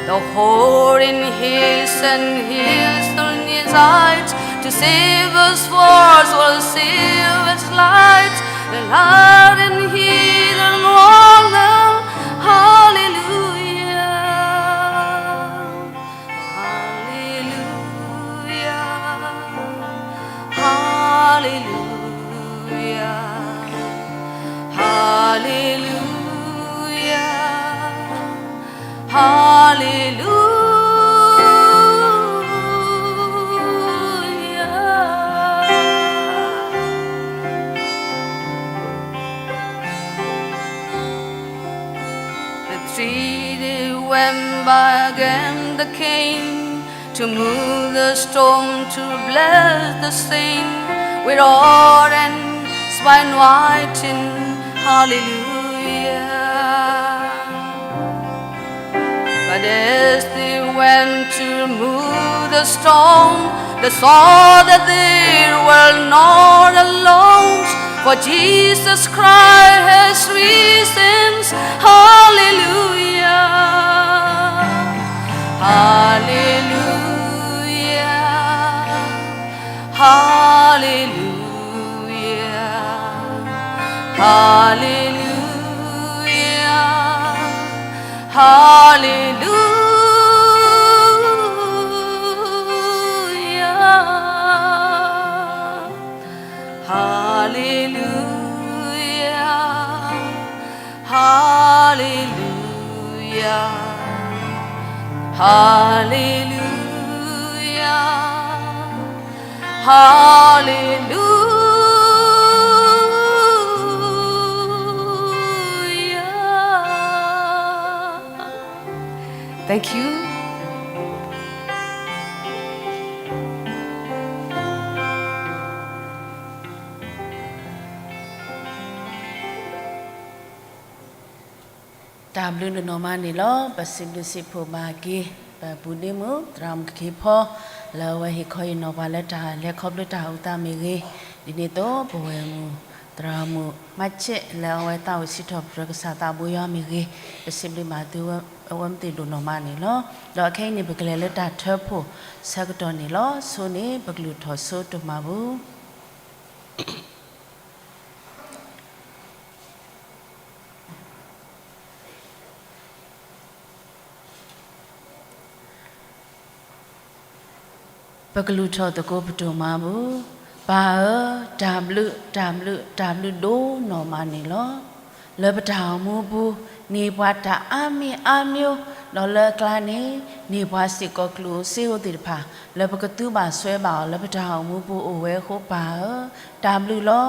The hole in his side healed in his sight, to save us was, was save us light. The light in his morning, hallelujah, hallelujah, hallelujah, hallelujah, hallelujah. The three days went by again, the king to move the stone to bless the saint, with oil and spice anointing, hallelujah. But as they went to remove the stone, they saw that they were not alone, for Jesus Christ has risen. Hallelujah. Hallelujah. Hallelujah. Hallelujah. Hallelujah. Hallelujah. Hallelujah. Hallelujah. Hallelujah. Thank you. တၢ်ဘျုးဒိၣ်နီၢ်မးန့ၣ်လီၤ. ပစံးဘျုးစံးဖှိၣ်ဘၣ်က့ၤ ပပူၤဒ့မုၣ် သရၣ်မုၣ်ကခ့ၣ်ဖီ လၢအဝဲဟ့ၣ်ခီဟ့ၣ်နီၤပှၤလၢတၢ်လဲၤခီဖျိတၢ်အုၣ်သးမ့ၢ်ဂ့ၤ, ဒ်န့ၣ်အသိး ပဝဲၢ်မုၣ် သရၣ်မုၣ် မၤဆဲး လၢအဝဲသးအိၣ်စံးထီၣ်ပတြၢၤကစၢ်သးဘိယွၤမ့ၢ်ဂ့ၤ, ပစံးဘျုးဘၣ်သုဝဲမ့ၢ်သ့ၣ်ဒိၣ်နီၢ်မးန့ၣ်လီၤ. ဒီးခဲအံၤန့ၣ် ပကလဲၤလၢတၢ်ထၢဖှိၣ်ဆၢကတီၢ်န့ၣ်လီၤ. ဆိန့ၣ် ပကလူၤထီၣ်ဆိတိၢ်မၤပူၤ ပကလူၤထီၣ်သကိးပတိၢ်မၤပူၤ, ပၢ်ဧၢ, တၢ်ဘျုး, တၢ်ဘျုး, တၢ်ဘျုးဒိၣ်နီၢ်မးန့ၣ်လီၤ. လၢပတၢ်အိၣ်မူပူၤ န့ၢ်ပှၤတၢ်အါမံၤအါမံၤ, ဒီးလၢအကျါန့ၣ် န့ၢ်ပှၤစ့ၢ်ကီးကျိၣ်ဧိၤစ့ဧိၤသ့ၣ်တဖၣ် လၢပကသူဘၣ်စွဲဘၣ်အီၤလၢပတၢ်အိၣ်မူပူၤအိၣ်ဝဲအဃိ ပၢ်ဧၢ, တၢ်ဘျုးလီၤ.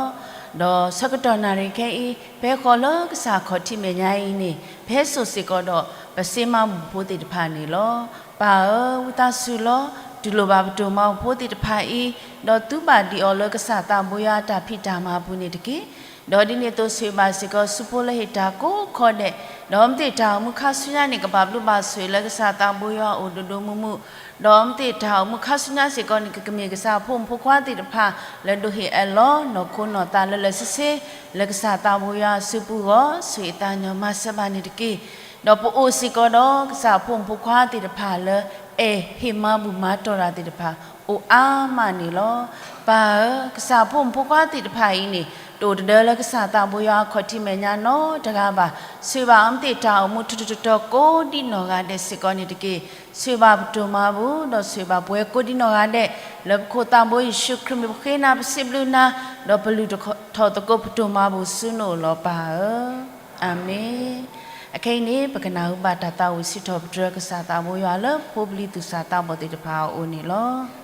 ဒီးဆၢကတီၢ်နၣ်ရံၣ်ခဲအံၤ ဖဲဃီၤလၢကစၢ်ခီၣ်ထံးမဲာ်ညါအံၤန့ၣ် ဖဲစိၣ်စ့ၢ်ကီးဒီး ပစ့မၤဘူၣ်ဖိသ့ၣ်တဖၣ်န့ၣ်လီၤ. ပၢ်ဧၢ, ဝံသးစူၤလီၤ. တူၢ်လိာ်ဘၣ်ပတိၢ်မၤဘူၣ်ဖိသ့ၣ်တဖၣ်အံၤ, ဒီးသူဘၣ်ဒံးအီၤလၢကစၢ်သးဘိယွၤအတၢ်ဖံးတၢ်မၤပူၤန့ၣ်တက့ၢ်. ဒီးဒ်န့ၣ်အသိးဆိၣ်ဂ့ၤဘၣ်စ့ၢ်ကီးဆူဖိလၢဟ့ၣ်တၢ်ကိးခီဒဲး, ဒီးမ့ၢ်သ့ၣ်တၢ်အိၣ်မူခါဆူညါန့ၣ် ကဘၣ်ဘျုးဘၣ်ဆိၣ်ဂ့ၤလၢကစၢ်သးဘိယွၤအအိၣ်ဒိၣ်ဒိၣ်မုၢ်မုၢ်, ဒီးမ့ၢ်သ့ၣ်တၢ်အိၣ်မူခါဆူညါစ့ၢ်ကီးန့ၣ် ကကမ့ၢ်ကစၢ်ဖိမုၣ်ဖိခွါသ့ၣ်တဖၣ် လၢဒိးဟ့ၣ်အၢၣ်လီၤနီၢ်ခိနီၢ်သးလၢလၢဆ့ဆ့ လၢကစၢ်သးဘိယွၤအစုပူၤအဂီၢ် ဆိၣ်ဂ့ၤသးကညီၤမၤစၢၤဘၣ်န့ၣ်တက့ၢ်. ဒီးပအိၣ်စ့ၢ်ကီးဒီးကစၢ်ဖိမုၣ်ဖိခွါသ့ၣ်တဖၣ်လၢ အဲၣ်ဟ့ၣ်မၤဘူၣ်မၤတီၢ်တၢ်သ့ၣ်တဖၣ် အိၣ်အါမးန့ၣ်လီၤ. ပၢ်ဧၢ, ကစၢ်ဖိမုၣ်ဖိခွါသ့ၣ်တဖၣ်အံၤန့ၣ် တအိၣ်တဒၢလၢကစၢ်သးဘိယွၤအခီၣ်ထံးမဲာ်ညါနီတဂၤဘၣ်. ဆိၣ်ဂ့ၤဘၣ်အီၤမ့ၢ်သ့ၣ်တၢ်အိၣ်မူထီၣ်ထီၣ်ကိးဒံးနီၢ်ဂၤဒဲးစ့ၢ်ကီးန့ၣ်တက့ၢ်. ဆိၣ်ဂ့ၤဘၣ်ပတိၢ်မၤဘူၣ် ဒီးဆိၣ်ဂ့ၤဘၣ်ပဝဲကိးဒံးနီၢ်ဂၤဒဲး လၢပခိၣ်သးဘိယ့ၣ်ၡူးခရံာ်မံၤပဃ့နၤပစံးဘျုးနၤ, ဒီးပလုၢ်ထီၣ်သကိးပတိၢ်မၤဘူၣ်ဆူနအိၣ်လီၤပၢ်ဧၢ. အၤမ့ၣ်. အခဲအံၤန့ၣ် ပကနၢ်ဟူဘၣ်တၢ်သးဝံၣ်စံးထီၣ်ပတြၢၤကစၢ်သးဘိယွၤလၢဖိပလံၤသူၣ်စၢ်သးဘီၣ်သ့ၣ်တဖၣ်အအိၣ်န့ၣ်လီၤ.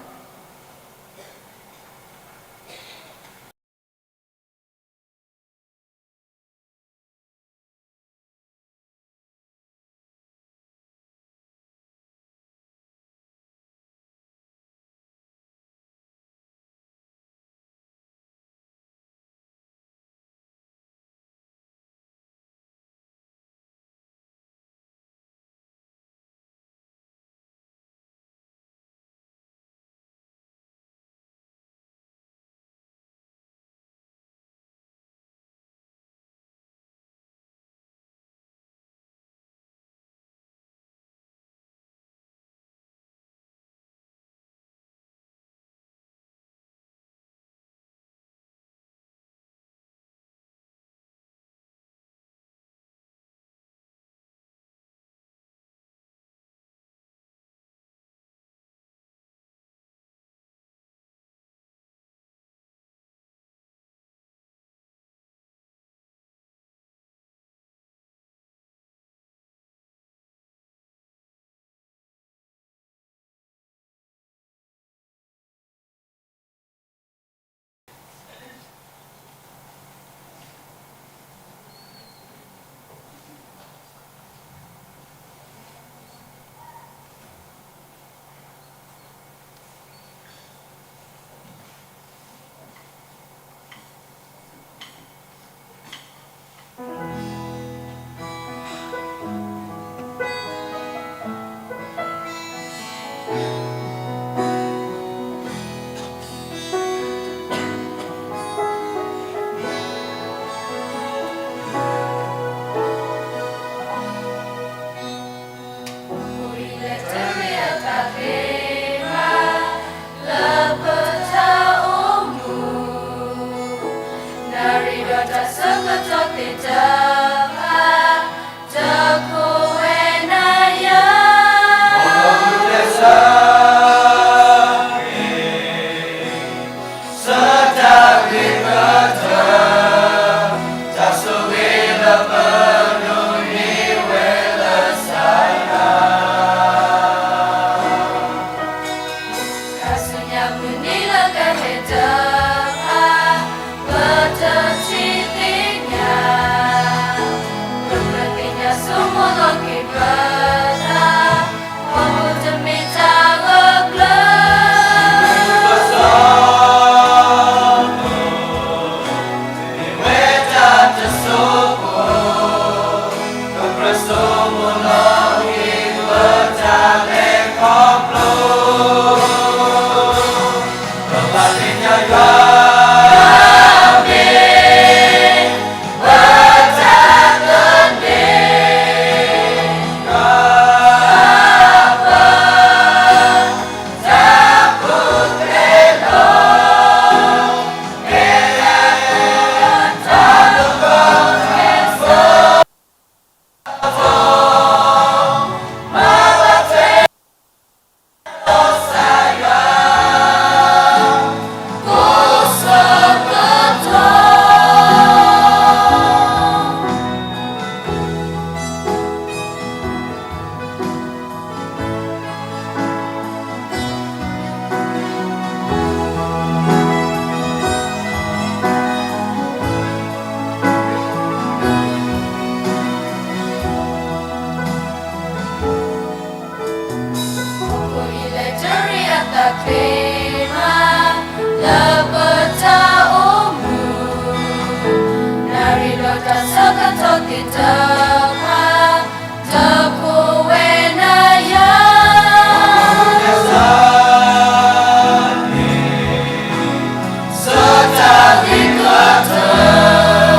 တၢ်ဖိဝဲနၤယၤ စီၤတၢ်ဂ့ၤကတၢၢ်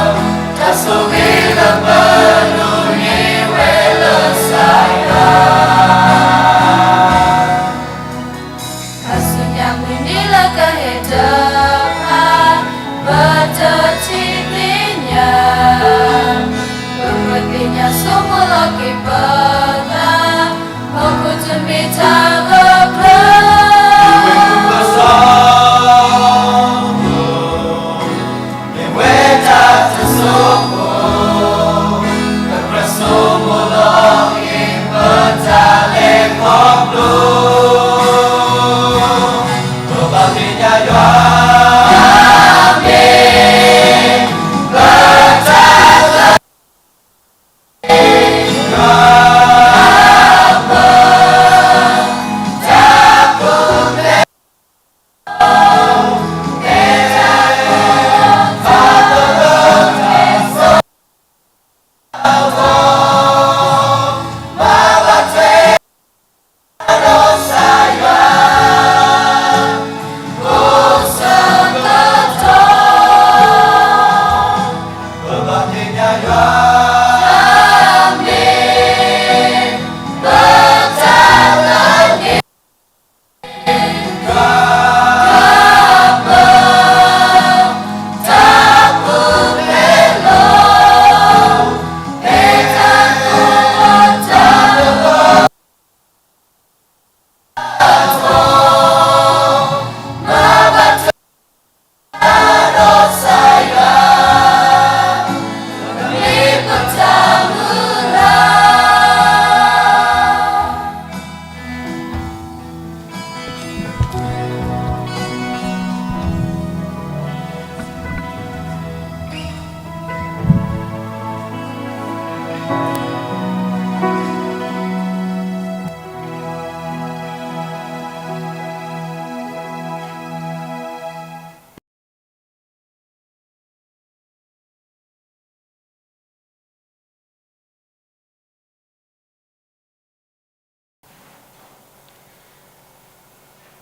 တၢ်ဆိၣ်ဂ့ၤလၢပလိၤန့ၣ်ဝဲလၢကစၢ်ယွၤ အစူညါမုၢ်နံၤလၢကဟဲတဖၣ် ပတထံၣ်သ့ၣ်ညါ ပကသ့ၣ်ညါဆိကမိၣ်လီၤက့ၤပသး ဟီၣ်ခိၣ်တမ့ၢ်တၢ်ဂၢၢ်ကျၢၤ မ့ၢ်ဝဲတၢ်တစိၢ်ဖိ ပကြၢးဆိကမိၣ်လီၤက့ၤ ပတၢ်လဲၤခီဖျိ ပဘၣ်သ့ၣ်ညါယွၤ မ့ၢ်ပ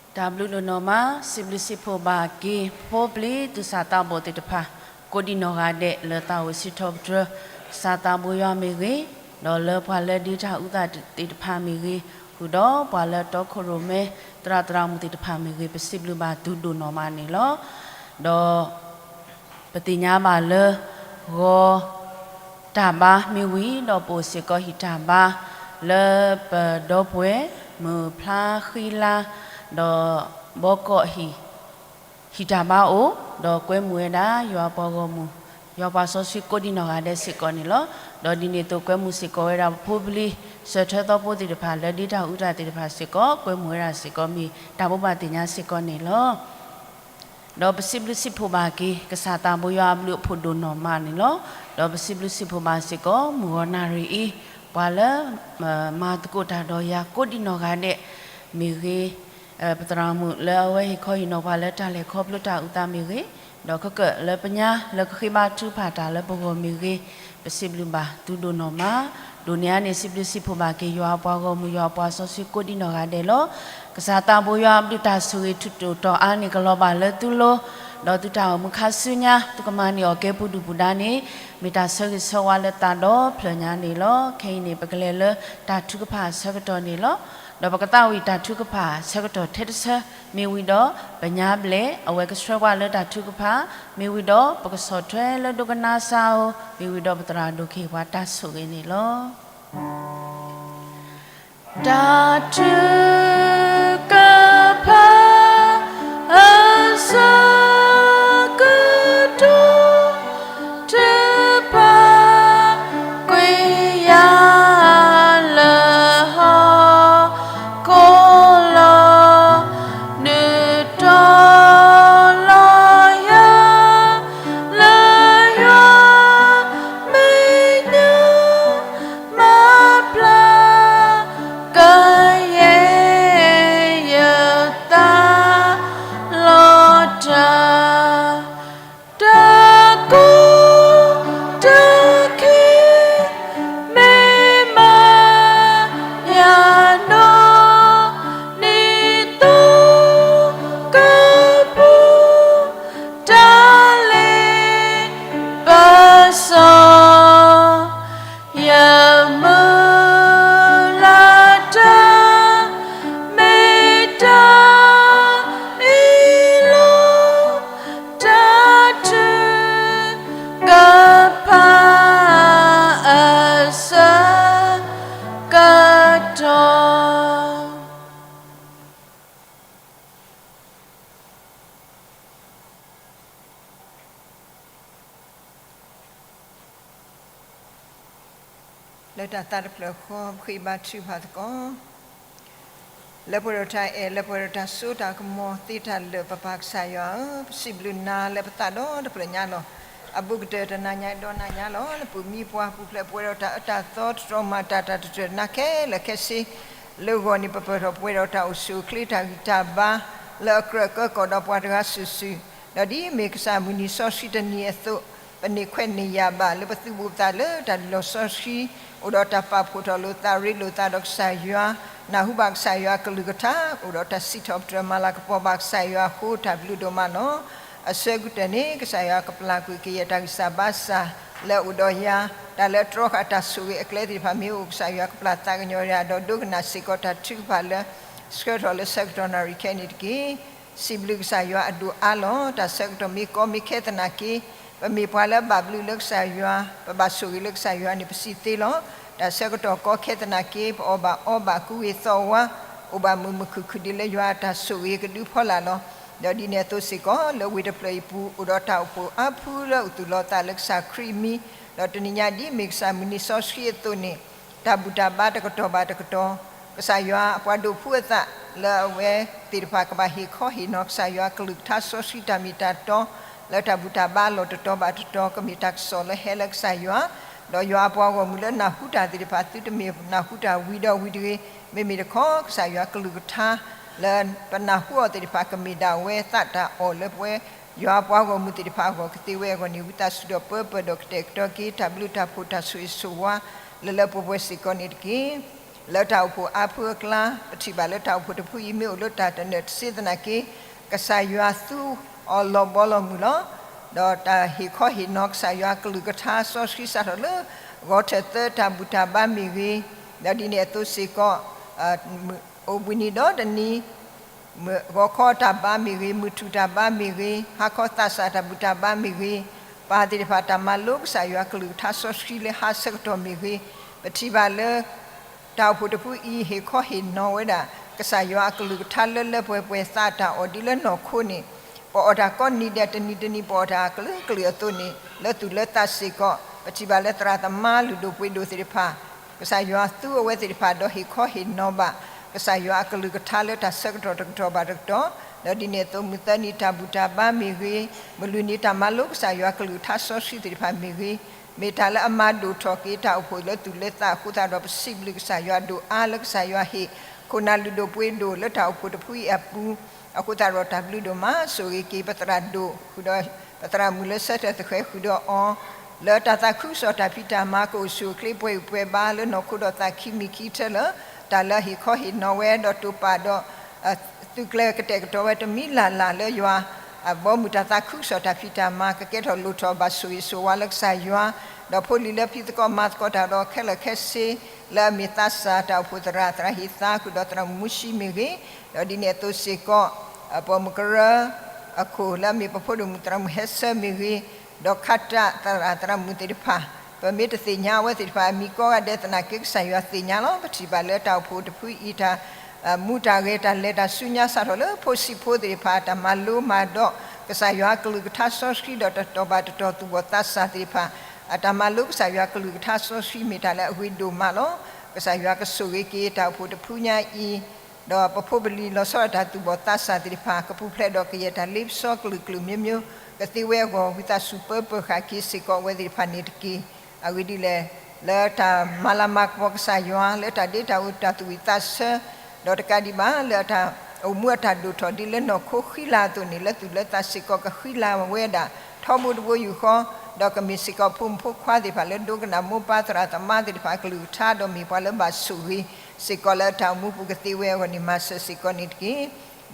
တၢ် တၢ်ဘျုးဒိၣ်နီၢ်မး စံးဘျုးစံးဖှိၣ်ဘၣ်က့ၤ ဖိပျံၤသူၣ်စၢ်သးဘီၣ်သ့ၣ်တဖၣ် ကိးဒံနီၢ်ဂၤဒဲး လၢသးအိၣ်စံးထီၣ်ပတြၢၤ ကစၢ်သးဘိယွၤမ့ၢ်ဂ့ၤ, ဒီးလၢပှၤလၢဒ့တၢ်အုၣ်သးသ့ၣ်တဖၣ်မ့ၢ်ဂ့ၤ, ဃုာ်ဒီးပှၤလၢတီခိၣ်ရိၣ်မဲ သရၣ်သရၣ်မုၣ်သ့ၣ်တဖၣ်မ့ၢ်ဂ့ၤ, ပစံးဘျုးဘၣ်သုဒိၣ်နီၢ်မးန့ၣ်လီၤ. ဒီး ပသ့ၣ်ညါဘၣ်လၢ ဂီၤတၢ်ဘါမ့ၢ်ဝံၤ ဒီးပအိၣ်စ့ၢ်ကီးဟံၣ်တၢ်ဘါ လၢပဒီပုၢ်ဝဲၢ် မုၢ်ဖျါဃံလၤ ဒီးဘီကီးဟံၣ် ဟံၣ်တၢ်ဘါအိၣ် ဒီးကွဲမုာ်ဝဲဒၣ် ယွၤပှၤဂီၢ်မုၢ် ယွၤပှၤစီဆှံကိးဒံနီၢ်ဂၤဒဲးစ့ၢ်ကီးန့ၣ်လီၤ. ဒီးဒ်န့ၣ်အသိးကွဲမုာ်စ့ၢ်ကီးဝဲဒၣ်ပဖိပလံၤ စၢၢ်ထၢသီဖိသ့ၣ်တဖၣ် လၢဒ့တၢ်အုၣ်သးသ့ၣ်တဖၣ်စ့ၢ်ကီး ကွဲမုာ်ဝဲဒၣ်စ့ၢ်ကီး မ့ၢ်တၢ်ဘိးဘၣ်သ့ၣ်ညါစ့ၢ်ကီးန့ၣ်လီၤ. ဒီးပစံးဘျုးစံးဖှိၣ်ဘၣ်က့ၤ ကစၢ်သးဘိယွၤအဘျုးအဖှိၣ်ဒိၣ်နီၢ်မးန့ၣ်လီၤ. ဒီးပစံးဘျုးစံးဖှိၣ်ဘၣ်စ့ၢ်ကီး မုၢ်ဂီၤနၣ်ရံၣ်အံၤ ပှၤလၢ မၤသကိးတၢ်ဒီးယၤကိးဒံနီၢ်ဂၤဒဲး မ့ၢ်ဂ့ၤ, ပသရၣ်မုၣ်လၢအဝဲဟ့ၣ်ခီဟ့ၣ်နီၤပှၤလၢတၢ်လဲၤခီဖျိတၢ်အုၣ်သးမ့ၢ်ဂ့ၤ, ဒီးခဲကၢၢ်လၢပညါလၢကဃ့ဘါထုကဖၣ်တၢ်လၢပဂီၢ်မ့ၢ်ဂ့ၤ, ပစံးဘျုးဘၣ်သုဒိၣ်နီၢ်မး, ဒိၣ်န့ၢ်အါန့ၣ် စံးဘျုးစံးဖှိၣ်ဘၣ်က့ၤယွၤအပှၤဂီၢ်မုၢ် ယွၤအပှၤစီဆှံကိးဒံနီၢ်ဂၤဒဲးလီၤ. ကစၢ်သးဘိယွၤအဘျုးတၢ်ဆိၣ်ဂ့ၤထူးတီၤအါန့ၢ်ကလီၤဘၣ်လၢသုလိၤ, ဒီးသုတၢ်အိၣ်မူခါဆူညါ သုကမၤန့ၢ်အီၣ်ကဲပူၤဒုၣ်ပူၤဒါန့ၣ် မ့ၢ်တၢ်ဆၢဂ့ၤဆၢဝါလၢသးဒီဖျၢၣ်ညါန့ၣ်လီၤ. ခဲအံၤန့ၣ် ပကလဲၤလၢတၢ်ထုကဖၣ်အဆၢကတီၢ်န့ၣ်လီၤ. ဒီးပကသးဝံၣ်တၢ်ထုကဖၣ်အဆၢကတီၢ်ထဲတဆၢ မ့ၢ်ဝံၤဒီး ပညါဘျဲၣ် အဝဲကဆှၢပှၤလၢတၢ်ထုကဖၣ်, မ့ၢ်ဝံၤဒီး ပကဆီၣ်ထွဲလၢဒိကနၣ်စၢ်ဧိၤ, မ့ၢ်ဝံၤဒီးပသရၣ်ဒိၣ်ကဟ့ၣ်ပှၤတၢ်ဆိၣ်ဂ့ၤန့ၣ်လီၤ. တၢ်ထုကဖၣ်အဆၢကတီၢ် ထုကဖၣ်ကွံာ်ယၤလၢဟီၣ်ခိၣ်လီၤ, ဒုးတီၤလီၤယၤလၢယွၤမဲာ်ညါ မၤပျၢ်ကယဲၢ် စီၤယမုၢ်လၢ်တၢ် မ့ၢ်တၢ်အ့ၣ်လိာ် တၢ်ထုကဖၣ်အဆၢကတီၢ် လၢတၢ်သးတဖျၢၣ်ဃီ ပဃ့ဘါထုကဖၣ်သကိး လၢပှဲၤဒီးတၢ်အဲၣ် လၢပှဲၤဒီးတၢ်စိတၢ်ကမီၤသ့တၢ်လၢာ် ပပၢ်ကစၢ်ယွၤဧၢ, ပစံးဘျုးနၤလၢပသးဒီတဖျၢၣ်ညါလီၤ. အဘူးကတၢၢ်တနၤညါဒီးနၤညါလီၤ. လၢပူၤမံပှၤပူၤဖျဲး ပှဲၤဒီးတၢ်အၢတၢ်သီ တတြီမၤတၢ်တၢ်တတြၢၢ်နၤခဲလၢာ်ခဲဆ့ လၢဂီၢ်န့ၣ် ပပၢၢ်ထီၣ်ပှဲၤဒီးတၢ်အိၣ်ဆူၣ်အိၣ်ချ့ တၢ်ဂံၢ်တၢ်ဘါ လၢအကြၢးကၢကီၢ်ဒီးပှၤတဂၤစုာ်စုာ်, ဒီးဒ်မ့ၢ်ကစၢ်မုၢ်နံၤစီဆှံတနံၤအသိး ပန့ၢ်ခွဲးန့ၢ်ယာ်ဘၣ် လၢပသုးဘူးပသးလၢတၢ်လုၢ်လီၢ်စီဆှံ, အိၣ်ဒီးတၢ်ပာ်ဖှိၣ်ထီၣ်လိာ်သး ရ့လိာ်သးဒီးကစၢ်ယွၤ, နၢ်ဟူဘၣ်ကစၢ်ယွၤအကလုၢ်ကထါ, အိၣ်ဒီးတၢ်စံးထီၣ်ပတြၢၤ မၤလၤကပီၤဘၣ်ကစၢ်ယွၤအဃိ တၢ်ဘျုးဒိၣ်မးလီၤ. အဆၢကတၢၢ်န့ၣ် ကစၢ်ယွၤကပျၢ်ကွံာ်ကယဲၢ်တၢ်ဂံၢ်စၢ်ဘါစၢ်လၢအအိၣ်ဒီးယၤ, တၢ်လၢတြီဃာ်တၢ်ဆိၣ်ဂ့ၤအကျဲသ့ၣ်တဖၣ်မ့ၢ်အိၣ် ကစၢ်ယွၤကပျၢ်သးကညီၤယၤ ဒီးဒိကနၣ်စ့ၢ်ကီးတၢ်ထုကဖၣ်လၢ ဆှၢထီၣ်လၢဆၢကတီၢ်နၣ်ရံၣ်ခဲအံၤန့ၣ်တက့ၢ်. စံးဘျုးကစၢ်ယွၤအဒိၣ်အါလီၤ. တၢ်ဆၢကတီၢ်မ့ၢ်ကီမ့ၢ်ခဲသနာ်က့ ပမ့ၢ်ပှၤလၢအဘၣ်ဘျုးလၢကစၢ်ယွၤ, ပဘၣ်ဆိၣ်ဂ့ၤလၢကစၢ်ယွၤန့ၣ် ပစံးသ့လီၤ. တၢ်ဆၢကတီၢ်ကီခဲသနာ်က့ ပအီၣ်ဘၣ်အီဘၣ် ကူဂ့ၤသီဝါ, အိၣ်ဘၣ်မုာ်မုာ်ခုၣ်ခုၣ်ဒ်လၢယွၤအတၢ်ဆိၣ်ဂ့ၤကဒုဖီလာ်လီၤ. ဒီးဒ်န့ၣ်အသိးစ့ၢ်ကီး လၢဝ့ၢ်တဖျၢၣ်အံၤပူၤ အိၣ်ဒီးတၢ်အိၣ်ဖှိၣ်အါဖုလၢအသူၣ်လီၤသးလၢကစၢ်ခရံာ်အမံၤ, ဒီးတနံၤညါဒ်မ့ၢ်ကစၢ်မုၢ်နံၤစီဆှံအသိးန့ၣ် တၢ်ဘူၣ်တၢ်ဘါတကတီၢ်ဘၣ်တကတီၢ်, ကစၢ်ယွၤအပှၤဒိးဖုအသး လၢအဝဲသ့ၣ်တဖၣ်ကဘၣ်ဟ့ၣ်ခီဟ့ၣ်နီၤကစၢ်ယွၤအကလုၢ်ကထါစီဆှံတၢ်မ့ၢ်တၢ်တီ လၢတၢ်ဘူၣ်တၢ်ဘါအလီၢ်တတီၤဘၣ်တတီၤ ကမ့ၢ်တၢ်ကစီၣ်လၢဟဲလၢကစၢ်ယွၤ, ဒီးယွၤအပှၤဂီၢ်မုၢ်လၢနၢ်ဟူတၢ်သ့ၣ်တဖၣ် သုတမ့ၢ်နၢ်ဟူတၢ်ဝံၤဒီးဝံၤတဂ့ၤ, မ့မ့ၢ်တခီ ကစၢ်ယွၤအကလုၢ်ကထါ လၢပနၢ်ဟူအီၤသ့ၣ်တဖၣ် ကမ့ၢ်ဒၣ်ဝဲသးတၢ်အီၣ်လၢပဝဲ ယွၤအပှၤဂီၢ်မုၢ်သ့ၣ်တဖၣ်အဂီၢ် ကသ့ဝဲအဂီၢ်န့ၣ် ဝံသးစူၤဒီးပၢပၢၢ်ဒီးကတဲာ်ကတီၤက့ၤ တၢ်ဘျုးတၢ်ဖှိၣ်တၢ်ဆိၣ်ဂ့ၤဆိၣ်ဝါ လၢလၢပှဲၤပှဲၤစ့ၢ်ကီးန့ၣ်တက့ၢ်. လၢတၢ်အိၣ်ဖှိၣ်အါဖုအကျါ ပထံၣ်ဘၣ်လၢတၢ်အိၣ်ဖှိၣ်တဖုအံၤ မ့ၢ်အိၣ်လၢတၢ်တနၢၣ်တစ့သနာ်က့ ကစၢ်ယွၤသူအီၤလီၤဘီလီၤမုၢ်လီၤ. ဒီးတၢ်ဟ့ၣ်ခီဟ့ၣ်နီၤကစၢ်ယွၤအကလုၢ်ကထါစီဆှံစးထီၣ်လၢ ဂီၤထၢၣ်သၢတၢ်ဘူၣ်တၢ်ဘါမ့ၢ်ဂ့ၤ, ဒီးဒ်န့ၣ်အသိးစ့ၢ်ကီး အိၣ်ဘှံးနံၤဒီတနံၤ ဂီၤခီတၢ်ဘါမ့ၢ်ဂ့ၤ, မုၢ်ထူၣ်တၢ်ဘါမ့ၢ်ဂ့ၤ, ဟါခီသးစၢ်တၢ်ဘူၣ်တၢ်ဘါမ့ၢ်ဂ့ၤ, ပၢ်သ့ၣ်တဖၣ်တၢ်မၤလိကစၢ်ယွၤကလုၢ်ကထါစီဆှံလၢဟါဆၢကတီၢ်မ့ၢ်ဂ့ၤ, ပထံၣ်ဘၣ်လၢ တၢ်အိၣ်ဖှိၣ်တဖုအံၤ ဟ့ၣ်ခီဟ့ၣ်နီၤဝဲဒၣ် ကစၢ်ယွၤအကလုၢ်ကထါလၢလၢပှဲၤပှဲၤ သးတၢ်အီၣ်ဒ်လၢနီၢ်ခိန့ၣ် ပအီၣ်တၢ်ကိးနံၤဒဲး တနံၤတနံၤ ပအီၣ်တၢ်ကလုာ်ကလုာ်အသိးန့ၣ် လၢသူၣ်လၢသးစ့ၢ်ကီး ပထံၣ်ဘၣ်လၢသရၣ်သမါလုၢ်ဒိၣ်ပှ့ၤဒိၣ်သ့ၣ်တဖၣ် ကစၢ်ယွၤသူအဝဲသ့ၣ်တဖၣ်ဒီးဟ့ၣ်ခီဟ့ၣ်နီၤဘၣ် ကစၢ်ယွၤအကလုၢ်ကထါလၢတၢ်ဆၢကတီၢ်တကတီၢ်ဘၣ်တကတီၢ်, ဒီးဒ်န့ၣ်အသိး မုၢ်သၢနံၤတၢ်ဘူၣ်တၢ်ဘါမ့ၢ်ဂ့ၤ, မုၢ်လွံၢ်နံၤတၢ်မၤလိကစၢ်ယွၤကလုၢ်ကထါစီဆှံသ့ၣ်တဖၣ်မ့ၢ်ဂ့ၤ, မ့ၢ်တၢ်လၢအမၤဒိၣ်ထီၣ်က့ၤတၢ်အိၣ်ဖှိၣ်လၢသူၣ်လၢသးအဃိသတးဒီး ပစံးဘျုးကစၢ်ယွၤဒိၣ်အါလၢကစၢ်ယွၤဟ့ၣ် ခိၣ်နၢ်လုၢ်ဒိၣ်ပှ့ၤဒိၣ်လၢတၢ်အိၣ်ဖှိၣ်တဖုအံၤအပူၤ အဃိသတးဒီးတၢ်ဘျုးဒိၣ်မး ဆိၣ်ဂ့ၤက့ၤပသရၣ်ဒိၣ်ဃုာ်ဒီး ပသရၣ်မုၣ်လၢဆၢထၢၣ်သဃဲၤဃုာ်ဒီးအီၤ လၢတၢ်သးခုကစီၣ်တၢ်ဖံးတၢ်မၤကအိၣ်ဆူၣ်အိၣ်ချ့ပှဲၤဂံၢ်ပှဲၤဘါလၢနီၢ်ခိဒီးသးခံမံၤခံထၢလၢ တၢ်လၢဟ့ၣ်ခီဟ့ၣ်နီၤဝဲဒီးတိာ်ပာ်ဒီး သုးကျဲၤကတဲာ်ကတီၤဝဲတမံၤလၢ်လၢ်လၢယွၤ အဘီမုၢ်တၢ်သးခုကစီၣ်တၢ်ဖံးတၢ်မၤ ကကဲထီၣ်လိၣ်ထီၣ်ဘၣ်ဆိၣ်ဂ့ၤဆိၣ်ဝါလၢကစၢ်ယွၤ ဒီးဖိလံၤလၢဖံးသကိးမၤသကိးတၢ်ဒီးခဲလၢာ်ခဲဆ့ လၢအမ့ၢ်သးစၢ်တၢ်အိၣ်ဖှိၣ်သရၣ် သရၣ်ဟ့ၣ်သါ ဃုာ်ဒီးသရၣ်မုၣ်မူၡံမ့ၢ်ဂ့ၤ, ဒီးဒ်န့ၣ်အသိးစ့ၢ်ကီး ပိာ်မုၣ်ကရၢအခိၣ်လၢအမ့ၢ်ပဖိဒိၣ်မုၣ်သရၣ်မုၣ်ဟဲဆၢမ့ၢ်ဂ့ၤ, ဒီးခးတၢ်သရၣ်သရၣ်မုၣ်သ့ၣ်တဖၣ် ပမ့ၢ်တသ့ၣ်ညါအဝဲသ့ၣ်တဖၣ်အမံၤကိးဂၤဒဲးသနာ်က့ ကစၢ်ယွၤသ့ၣ်ညါလီၤ. ပထံၣ်ဘၣ်လၢတၢ်အိၣ်ဖှိၣ်တဖုအံၤတၢ် မူတၢ်ဂဲၤတၢ်လဲၤတၢ်ဆူညါစးထီၣ်လၢဖိဆံးဖိသ့ၣ်တဖၣ် တၢ်မၤလိမၤဒိး ကစၢ်ယွၤကလုၢ်ကထါစီဆှံဒီးတတီၤဘၣ်တတီၤသူၣ်ဘီၣ်သးစၢ်သ့ၣ်တဖၣ် အတၢ်မၤလိကစၢ်ယွၤကလုၢ်ကထါစီဆှံမ့ၢ်တၢ်လၢအဂ့ၤဒိၣ်မးလီၤ. ကစၢ်ယွၤကဆိၣ်ဂ့ၤက့ၤတၢ်အိၣ်ဖှိၣ်တဖုညါအံၤ ဒီးပဖိပလံၤလီၤဆီဒၣ်တၢ်သူၣ်ဘီၣ်သးစၢ်သ့ၣ်တဖၣ် ကပူၤဖျဲးဒီးကယဲၢ်တၢ်လ့ပစီကလုာ်ကလုာ်မျိုးမျိုး ကသ့ဝဲအဂီၢ် ဝံသးစူၤပၢပၢၢ်ဃာ်က့ၤစ့ၢ်ကီးအဝဲသ့ၣ်တဖၣ်န့ၣ်တက့ၢ်. အဂ့ၢ်ဒ်လဲၣ်, လၢတၢ်မၤလၤမၤကပီၤကစၢ်ယွၤ လၢတၢ်ဒ့တၢ်အူတၢ်သူၣ်ဝံၣ်သးဆၢ ဒီးတကးဒံးဘၣ် လၢအတၢ်အိၣ်မူအတၢ်ဒိၣ်ထီၣ်ဒ်လၢနီၢ်ခိဃံလၤအသိးန့ၣ် လၢသူၣ်လၢသးစ့ၢ်ကီးကဃံလၤဝဲဒၣ် ထီဘိတဘိယူၢ်ဃီ, ဒီးကမ့ၢ်စ့ၢ်ကီးဖိမုၣ်ဖိခွါသ့ၣ်တဖၣ်လၢဒိကနၣ်မိၢ်ပၢ်သရၣ်သမါသ့ၣ်တဖၣ်အကလုၢ်ကထါ ဒီးမ့ၢ်ပှၤလၢဘၣ်ဆိၣ်ဂ့ၤစ့ၢ်ကီးလၢအတၢ်အိၣ်မူပူၤကသ့ဝဲအဂီၢ်န့ၣ် မၤစၢၤစ့ၢ်ကီးန့ၣ်တက့ၢ်.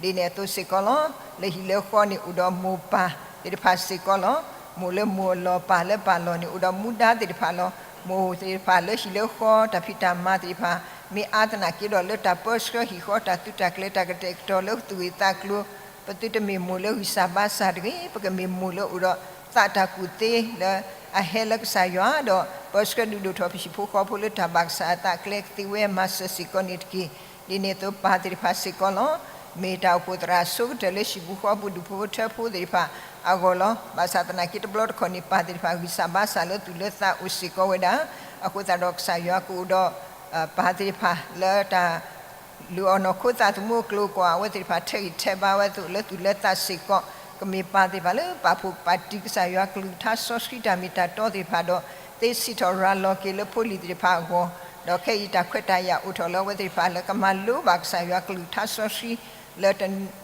ဒ်န့ၣ်အသိးစ့ၢ်ကီးလီၤ. လၢဟံၣ်လၢဃီန့ၣ်အိၣ်ဒီးမိၢ်ပၢ်သ့ၣ်တဖၣ်စ့ၢ်ကီးလီၤ. မိၢ်လၢမိၢ်အလီၢ် ပၢ်လၢပၢ်လီၢ်န့ၣ် အိၣ်ဒီးမူဒါသ့ၣ်တဖၣ်လီၤ. မိၢ်သ့ၣ်တဖၣ်လၢဟံၣ်လၢဃီ တၢ်ဖံးတၢ်မၤသ့ၣ်တဖၣ် မ့ၢ်အါသနာ်က့ဒီး လၢတၢ်ပၢဆှၢဟံၣ်ဃီ တၢ်သုးတၢ်ကျဲၤ တၢ်ကတဲာ်ကတီၤလၢသူၣ်ဂ့ၢ်သးကျိၤ, ပသုတမ့ၢ်မိၢ်လၢဂံၢ်စၢ်ဘါစၢ်တဂ့ၤ, ပကမ့ၢ်မိၢ်လၢအိၣ်ဒီးသးတၢ်ကူၣ်သ့လၢအဟဲလၢကစၢ်ယွၤ ဒီးပၢဆှၢဒုးဒိၣ်ထီၣ်ပဟံၣ်ဖိဃီဖိလၢတၢ်ဘၣ်ကစၢ်အသးကျဲ ကသ့ဝဲမၤစၢၤစ့ၢ်ကီးန့ၣ်တက့ၢ်. ဒ်န့ၣ်အသိးပၢ်သ့ၣ်တဖၣ်စ့ၢ်ကီးလီၤ. မ့ၢ်တၢ်အိၣ်ဖှိၣ်သရၣ်အဆိကတၢၢ်လၢဟံၣ်ပူၤဃီပူၤ ဒူၣ်ဖိထၢဖိသ့ၣ်တဖၣ်အဂီၢ်လီၤ. ဘၣ်ဆၣ်သနာ်က့တဘျီတခီၣ်န့ၣ် ပၢ်သ့ၣ်တဖၣ်ဂံၢ်စၢ်ဘါစၢ်လၢသူၣ်လၢသးအိၣ်စ့ၢ်ကီးဝဲဒၣ်. အဃိသတးဒီးကစၢ်ယွၤကအိၣ်ဒီး ပၢ်သ့ၣ်တဖၣ်လၢတၢ် လုၢ်အီၣ်နီၢ်ခိသးသမူအကျိၤအကွာ် အဝဲသ့ၣ်တဖၣ်ထဲးဂံၢ်ထဲးဘါဝဲအသိး လၢသူၣ်လၢသးစ့ၢ်ကီး ကမ့ၢ်ပၢ်သ့ၣ်တဖၣ်လၢပာ်ဖှိၣ်ပာ်တံၢ်ကစၢ်ယွၤကလုၢ်ကထါစီဆှံတၢ်မ့ၢ်တၢ်တီသ့ၣ်တဖၣ်ဒီး သ့စံးထီၣ်ရၤလီၤက့ၤလၢဖိလံၤသ့ၣ်တဖၣ်အဂီၢ်, ဒီးခဲအံၤတၢ်ခွဲးတၢ်ယာ်အိၣ်ထီၣ်လၢအဝဲသ့ၣ်တဖၣ်လၢကမၤလိဘၣ်ကစၢ်ယွၤကလုၢ်ကထါစီဆှံ လၢ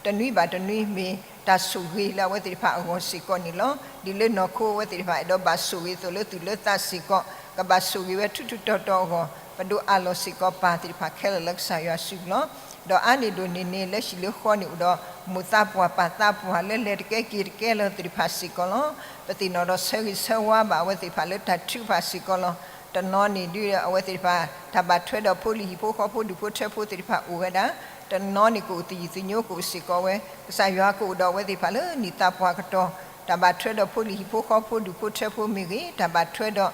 တနွံဘၣ်တနွံမ့ၢ်တၢ်ဆိၣ်ဂ့ၤလၢအဝဲသ့ၣ်တဖၣ်အဂီၢ်စ့ၢ်ကီးန့ၣ်လီၤ. ဒ်လၢနီၢ်ခိအဝဲသ့ၣ်တဖၣ်အဲၣ်ဒိးဘၣ်ဆိၣ်ဂ့ၤအသိးလၢသူၣ်လၢသးစ့ၢ်ကီး ကဘၣ်ဆိၣ်ဂ့ၤဝဲထူထူတီတီအဂီၢ် ပဒိးအးလီၤစ့ၢ်ကီးပၢ်သ့ၣ်တဖၣ်ခဲလၢာ်လၢကစၢ်ယွၤစုပူၤလီၤ. ဒီးအါန့ၢ်ဒိၣ်န့ၢ်န့ၣ် လၢဟံၣ်လၢဃီန့ၣ်အိၣ်ဒီး မိၢ်သးပှၢ်ပၢ်သးပှၢ်လၢလဲၤတကဲက့ၤတကဲလီၤသ့ၣ်တဖၣ်စ့ၢ်ကီးလီၤ. ပသ့ၣ်နီၣ်ဒီးဆၢဂ့ၤဆၢဝါဘၣ်အဝဲသ့ၣ်တဖၣ်လၢတၢ်ထုကဖၣ်စ့ၢ်ကီးလီၤ. တနီၤန့ၣ်ဒ်အဝဲသ့ၣ်တဖၣ် တၢ်ဘၣ်ထွဲဒီးဖိလံၤဟံၣ်ဖိဃီဖိဒူၣ်ဖိထၢဖိသ့ၣ်တဖၣ်အိၣ်ဝဲဒၣ်, တနီၤန့ၣ်ကအိၣ်သယုၢ်သညိကအိၣ်စ့ၢ်ကီးဝဲ, ကစၢ်ယွၤကအိၣ်ဒီးအဝဲသ့ၣ်တဖၣ်လၢနံၣ်သးပှၢ်ကတီၢ်, တၢ်ဘၣ်ထွဲဒီးဖိလံၤဟံၣ်ဖိဃီဖိဒူၣ်ဖိထၢဖိမ့ၢ်ဂ့ၤ, တၢ်ဘၣ်ထွဲဒီး